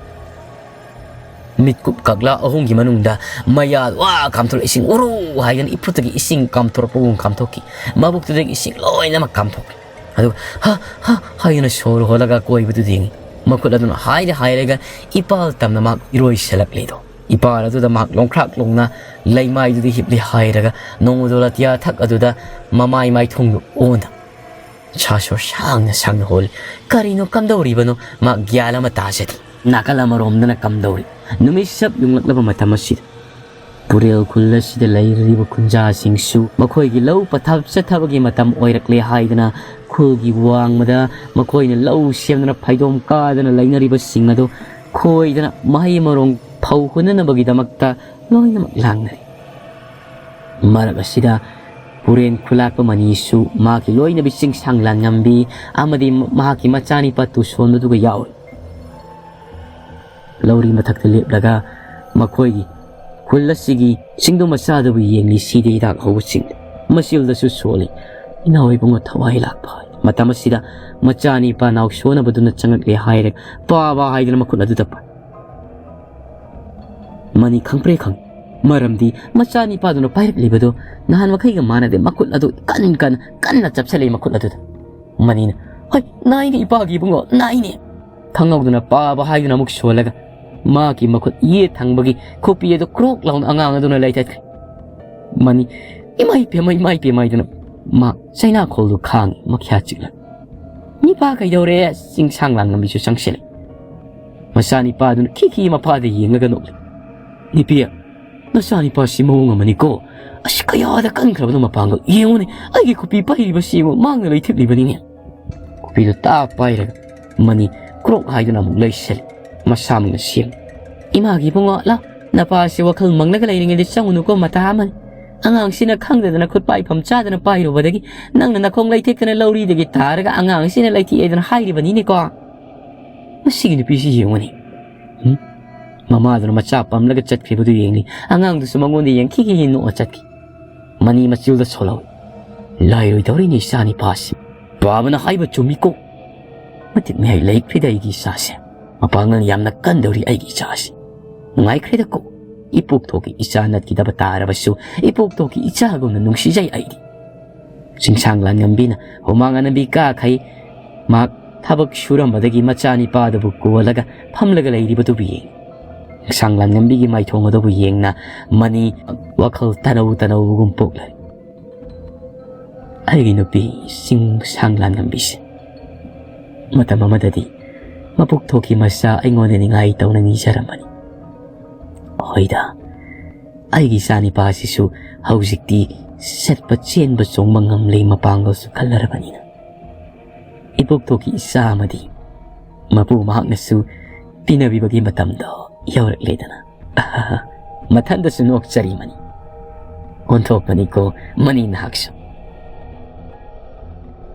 ꯃꯤꯠꯀꯨꯞ ꯀꯛꯂꯥ ꯑꯍꯨꯝꯒꯤ ꯃꯅꯨꯡꯗ ꯃꯌꯥ ꯋꯥ ꯀꯥꯝꯊꯣꯔꯛ ꯏꯁꯤꯡ ꯎꯔꯨ ꯍꯥꯏꯗꯅ ꯏꯐꯨꯠꯇꯒꯤ ꯏꯁꯤꯡ ꯀꯥꯝꯊꯣꯔꯛꯄꯒꯨꯝ ꯀꯥꯝꯊꯣꯛꯈꯤ꯫ ꯃꯕꯨꯛꯇꯨꯗꯒꯤ ꯏꯁꯤꯡ ꯂꯣꯏꯅꯃꯛ ꯀꯥꯝꯊꯣꯛꯈꯤ꯫ ꯑꯗꯨꯒ ꯍ ꯍ ꯍꯥꯏꯗꯨꯅ ꯁꯣꯔ ꯍꯣꯜꯂꯒ ꯑꯀꯣꯏꯕꯗꯨꯗ ꯌꯦꯡꯉꯤ꯫ ꯃꯈꯨꯠ ꯑꯗꯨꯅ ꯍꯥꯏꯔ ꯍꯥꯏꯔꯒ ꯏꯄꯥꯜ ꯇꯝꯅ ꯃꯍꯥꯛ ꯏꯔꯣꯏꯁꯤꯜꯂꯛꯂꯦꯗꯣ꯫ ꯏꯄꯥꯜ ꯑꯗꯨꯗ ꯃꯍꯥꯛ ꯂꯣꯡꯈ꯭ꯔꯥꯛ ꯂꯣꯡꯅ ꯂꯩꯃꯥꯏꯗꯨꯗ ꯍꯤꯞꯂꯤ ꯍꯥꯏꯔꯒ ꯅꯣꯡꯃꯗꯣꯜ ꯑꯇꯤꯌꯥ ꯊꯛ ꯑꯗꯨꯗ ꯃꯃꯥꯏ ꯃꯥꯏꯊꯣꯡꯗꯨ ꯑꯣꯟꯅ ꯁꯥꯁꯣꯔ ꯁꯥꯡꯅ ꯁꯥꯡꯅ ꯍꯣꯜꯂꯤ꯫ ꯀꯔꯤꯅꯣ ꯀꯝꯗꯧꯔꯤꯕꯅꯣ? ꯃꯥ ꯒ꯭ꯌꯥꯟ ꯑꯃ ꯇꯥꯖꯗꯦ꯫ ꯅꯥꯀꯜ ꯑꯃꯔꯣꯝꯗꯅ ꯀꯝꯗꯧꯔꯤ? ꯅꯨꯃꯤꯠ ꯁꯞ ꯌꯨꯡꯂꯛꯂꯕ ꯃꯇꯝ ꯑꯁꯤꯗ ꯄꯨꯔꯦꯜ ꯈꯨꯜ ꯑꯁꯤꯗ ꯂꯩꯔꯤꯕ ꯈꯨꯟꯖꯥꯁꯤꯡꯁꯨ ꯃꯈꯣꯏꯒꯤ ꯂꯧ ꯄꯊꯥꯞ ꯆꯠꯊꯕꯒꯤ ꯃꯇꯝ ꯑꯣꯏꯔꯛꯂꯦ ꯍꯥꯏꯗꯅ ꯈꯨꯜꯒꯤ ꯋꯥꯡꯃꯗ ꯃꯈꯣꯏꯅ ꯂꯧ ꯁꯦꯝꯗꯨꯅ ꯐꯩꯗꯣꯝ ꯀꯥꯗꯅ ꯂꯩꯅꯔꯤꯕꯁꯤꯡ ꯑꯗꯨ ꯈꯣꯏꯗꯅ ꯃꯍꯩ ꯃꯔꯣꯡ ꯐꯧ ꯍꯨꯟꯅꯅꯕꯒꯤꯗꯃꯛꯇ ꯂꯣꯏꯅꯃꯛ ꯂꯥꯡꯅꯔꯤ꯫ ꯃꯔꯛ ꯑꯁꯤꯗ ꯄꯨꯔꯦꯟ ꯈꯨꯂꯥꯛꯄ ꯃꯅꯤꯁꯨ ꯃꯍꯥꯛꯀꯤ ꯂꯣꯏꯅꯕꯤ ꯆꯤꯡꯁꯥꯡ ꯂꯥꯟꯉꯝꯕꯤ ꯑꯃꯗꯤ ꯃꯍꯥꯛꯀꯤ ꯃꯆꯥꯅꯤꯄꯥ ꯇꯨꯁꯣꯟꯕꯗꯨꯒ ꯌꯥꯎꯔꯤ꯫ ꯂꯧꯔꯤ ꯃꯊꯛꯇ ꯂꯦꯞꯂꯒ ꯃꯈꯣꯏꯒꯤ ꯈꯨꯜ ꯑꯁꯤꯒꯤ ꯆꯤꯡꯗꯨ ꯃꯆꯥꯗꯨꯕꯨ ꯌꯦꯡꯂꯤ ꯁꯤꯗ ꯍꯤꯗꯥꯛ ꯍꯧꯕꯁꯤꯡ꯫ ꯃꯆꯤꯜꯗꯁꯨ ꯁꯣꯜꯂꯤ꯫ "ꯏꯅꯥꯎ ꯏꯕꯨꯡꯉꯣ ꯊꯋꯥꯏ ꯂꯥꯛꯄ ꯍꯥꯏ꯫" ꯃꯇꯝ ꯑꯁꯤꯗ ꯃꯆꯥꯅꯤꯄꯥ ꯅꯥꯎꯁꯣꯟꯅꯕꯗꯨꯅ ꯆꯪꯂꯛꯂꯦ ꯍꯥꯏꯔꯦ꯫ "ꯄꯥꯕ" ꯍꯥꯏꯗꯨꯅ ꯃꯈꯨꯠ ꯑꯗꯨꯗ ꯄꯥꯏ꯫ ꯃꯅꯤ ꯈꯪꯄ꯭ꯔꯦ ꯈꯪ꯫ ꯃꯔꯝꯗꯤ ꯃꯆꯥꯅꯤꯄꯥꯗꯨꯅ ꯄꯥꯏꯔꯛꯂꯤꯕꯗꯨ ꯅꯍꯥꯟ ꯃꯈꯩꯒ ꯃꯥꯟꯅꯗꯦ꯫ ꯃꯈꯨꯠ ꯑꯗꯨ ꯀꯟ ꯀꯟ ꯀꯟꯅ ꯆꯞꯁꯤꯜꯂꯛꯏ ꯃꯈꯨꯠ ꯑꯗꯨꯗ꯫ ꯃꯅꯤꯅ, "ꯍꯣꯏ, ꯅꯥꯏꯅꯦ ꯏꯄꯥꯒꯤ ꯏꯕꯨꯡꯉꯣ, ꯅꯥꯏꯅꯦ!" ꯈꯪꯍꯧꯗꯅ ꯄꯥꯕ ꯍꯥꯏꯗꯨꯅ ꯑꯃꯨꯛ ꯁꯣꯜꯂꯒ ꯃꯍꯥꯛꯀꯤ ꯃꯈꯨꯠ ꯌꯦꯠ ꯊꯪꯕꯒꯤ ꯈꯨꯄꯤ ꯑꯗꯨ ꯀ꯭ꯔꯣꯛ ꯂꯥꯎꯅ ꯑꯉꯥꯡ ꯑꯗꯨꯅ ꯂꯩꯊꯠꯈ꯭ꯔꯦ꯫ ꯃꯅꯤ, "ꯏꯃꯥꯏ ꯄꯦꯝꯃ, ꯏꯃꯥꯏ ꯄꯦꯝꯃ" ꯍꯥꯏꯗꯨꯅ ꯃꯥ ꯆꯩꯅꯥꯈꯣꯜꯗꯨ ꯈꯥꯡꯉꯤ, ꯃꯈ꯭ꯌꯥ ꯆꯤꯛꯂ꯫ "ꯅꯤꯄꯥ ꯀꯩꯗꯧꯔꯦ?" ꯆꯤꯡꯁꯥꯡ ꯂꯥꯡꯉꯝꯕꯤꯁꯨ ꯆꯪꯁꯤꯜꯂꯦ꯫ ꯃꯆꯥꯅꯤꯄꯥꯗꯨꯅ ꯈꯤꯈꯤ ꯃꯄꯥꯗ ꯌꯦꯡꯂꯒ ꯅꯣꯛꯂꯤ꯫ "ꯅꯤꯄꯤ, ꯅꯆꯥꯅꯤꯄꯥꯁꯤ ꯃꯑꯣꯡ ꯑꯃꯅꯤꯀꯣ꯫ ꯑꯁ, ꯀꯌꯥꯗ ꯀꯟꯈ꯭ꯔꯕꯅꯣ ꯃꯄꯥꯡꯒꯜ꯫ ꯌꯦꯡꯉꯨꯅꯦ, ꯑꯩꯒꯤ ꯈꯨꯄꯤ ꯄꯥꯏꯔꯤꯕꯁꯤ ꯌꯦꯡꯉꯨ, ꯃꯥꯡꯅ ꯂꯩꯊꯦꯛꯂꯤꯕꯅꯤꯅꯦ꯫" ꯈꯨꯄꯤꯗꯨ ꯇꯥ ꯄꯥꯏꯔꯒ ꯃꯅꯤ ꯀ꯭ꯔꯣꯛ ꯍꯥꯏꯗꯨꯅ ꯑꯃꯨꯛ ꯂꯩꯁꯤꯜꯂꯤ꯫ ꯃꯁꯥꯃꯛꯅ ꯁꯦꯝ꯫ "ꯏꯃꯥꯒꯤ ꯏꯕꯨꯡꯉꯣ, ꯂꯥꯎ, ꯅꯄꯥꯁꯤ ꯋꯥꯈꯜ ꯃꯪꯂꯒ ꯂꯩꯔꯤꯉꯩꯗ ꯆꯪꯉꯨꯅꯨꯀꯣ, ꯃꯇꯥ ꯑꯃꯅꯤ꯫ ꯑꯉꯥꯡꯁꯤꯅ ꯈꯪꯗꯗꯅ ꯈꯨꯠ ꯄꯥꯏꯐꯝ ꯆꯥꯗꯅ ꯄꯥꯏꯔꯨꯕꯗꯒꯤ ꯅꯪꯅ ꯅꯈꯣꯡ ꯂꯩꯊꯦꯛꯇꯅ ꯂꯧꯔꯤꯗꯒꯤ ꯇꯥꯔꯒ ꯑꯉꯥꯡꯁꯤꯅ ꯂꯩꯊꯦꯛꯑꯦꯗꯅ ꯍꯥꯏꯔꯤꯕꯅꯤꯅꯦꯀꯣ꯫ ꯃꯁꯤꯒꯤ ꯅꯨꯄꯤꯁꯤ ꯌꯦꯡꯉꯨꯅꯦ꯫" ꯎꯝ? ꯃꯃꯥꯗꯨꯅ ꯃꯆꯥ ꯄꯝꯂꯒ ꯆꯠꯈ꯭ꯔꯤꯕꯗꯨ ꯌꯦꯡꯂꯤ꯫ ꯑꯉꯥꯡꯗꯨꯁꯨ ꯃꯉꯣꯟꯗ ꯌꯦꯡꯈꯤꯈꯤ ꯅꯣꯛꯑ ꯆꯠꯈꯤ꯫ ꯃꯅꯤ ꯃꯆꯤꯜꯗ ꯁꯣꯜꯍꯧꯏ꯫ "ꯂꯥꯏꯔꯣꯏꯗꯧꯔꯤꯅꯤ ꯏꯆꯥꯅꯤꯄꯥꯁꯤ꯫ ꯄꯥꯕꯅ ꯍꯥꯏꯕ ꯆꯨꯝꯃꯤꯀꯣ꯫ ꯃꯇꯤꯛ ꯃꯌꯥꯏ ꯂꯩꯈ꯭ꯔꯤꯗ ꯑꯩꯒꯤ ꯏꯆꯥꯁꯦ꯫ ꯃꯄꯥꯡꯒꯜ ꯌꯥꯝꯅ ꯀꯟꯗꯧꯔꯤ ꯑꯩꯒꯤ ꯏꯆꯥꯁꯤ꯫ ꯅꯨꯡꯉꯥꯏꯈ꯭ꯔꯦꯗꯀꯣ꯫ ꯏꯄꯣꯛꯊꯣꯛꯀꯤ ꯏꯆꯥ ꯅꯠꯈꯤꯗꯕ ꯇꯥꯔꯕꯁꯨ ꯏꯄꯣꯛꯊꯣꯛꯀꯤ ꯏꯆꯥꯒꯨꯝꯅ ꯅꯨꯡꯁꯤꯖꯩ ꯑꯩꯗꯤ꯫" ꯆꯤꯡꯁꯥꯡ ꯂꯥꯟꯉꯝꯕꯤꯅ ꯍꯨꯃꯥꯡ ꯑꯅꯝꯕꯤ ꯀꯥꯈꯩ꯫ ꯃꯍꯥꯛ ꯊꯕꯛ ꯁꯨꯔꯝꯕꯗꯒꯤ ꯃꯆꯥꯅꯤꯄꯥꯗꯨꯕꯨ ꯀꯣꯜꯂꯒ ꯐꯝꯂꯒ ꯂꯩꯔꯤꯕꯗꯨꯕꯨ ꯌꯦꯡꯏ꯫ ꯆꯤꯡꯁꯥꯡ ꯂꯥꯟꯉꯝꯕꯤꯒꯤ ꯃꯥꯏꯊꯣꯡ ꯑꯗꯨꯕꯨ ꯌꯦꯡꯅ ꯃꯅꯤ ꯋꯥꯈꯜ ꯇꯅꯧ ꯇꯅꯧꯕꯒꯨꯝ ꯄꯣꯛꯂꯦ꯫ ꯑꯩꯒꯤ ꯅꯨꯄꯤ ꯁꯤꯡ ꯁꯥꯡꯂꯥꯟ ꯉꯝꯕꯤꯁꯦ꯫ ꯃꯇꯝ ꯑꯃꯗꯗꯤ ꯃꯄꯨꯛ ꯊꯣꯛꯈꯤ ꯃꯆꯥ ꯑꯩꯉꯣꯟꯗ ꯅꯤꯡꯉꯥꯏ ꯇꯧꯅ ꯅꯤꯖꯔꯝꯕꯅꯤ꯫ ꯍꯣꯏꯗ, ꯑꯩꯒꯤ ꯏꯆꯥꯅꯤꯄꯥ ꯑꯁꯤꯁꯨ ꯍꯧꯖꯤꯛꯇꯤ ꯆꯠꯄ ꯆꯦꯟꯕ ꯆꯣꯡꯕ ꯉꯝꯂꯦ, ꯃꯄꯥꯡꯒꯜꯁꯨ ꯀꯜꯂꯔꯕꯅꯤꯅ꯫ ꯏꯄꯣꯛ ꯊꯣꯛꯈꯤ ꯏꯆꯥ ꯑꯃꯗꯤ ꯃꯄꯨ ꯃꯍꯥꯛꯅꯁꯨ ꯄꯤꯅꯕꯤꯕꯒꯤ ꯃꯇꯝꯗꯣ ꯌꯧꯔꯛꯂꯦꯗꯅ꯫ ꯃꯊꯟꯗꯁꯨ ꯅꯣꯛꯆꯔꯤꯃꯅꯤ꯫ ꯑꯣꯟꯊꯣꯛꯄꯅꯤꯀꯣ ꯃꯅꯤ ꯅꯍꯥꯛꯁꯨ꯫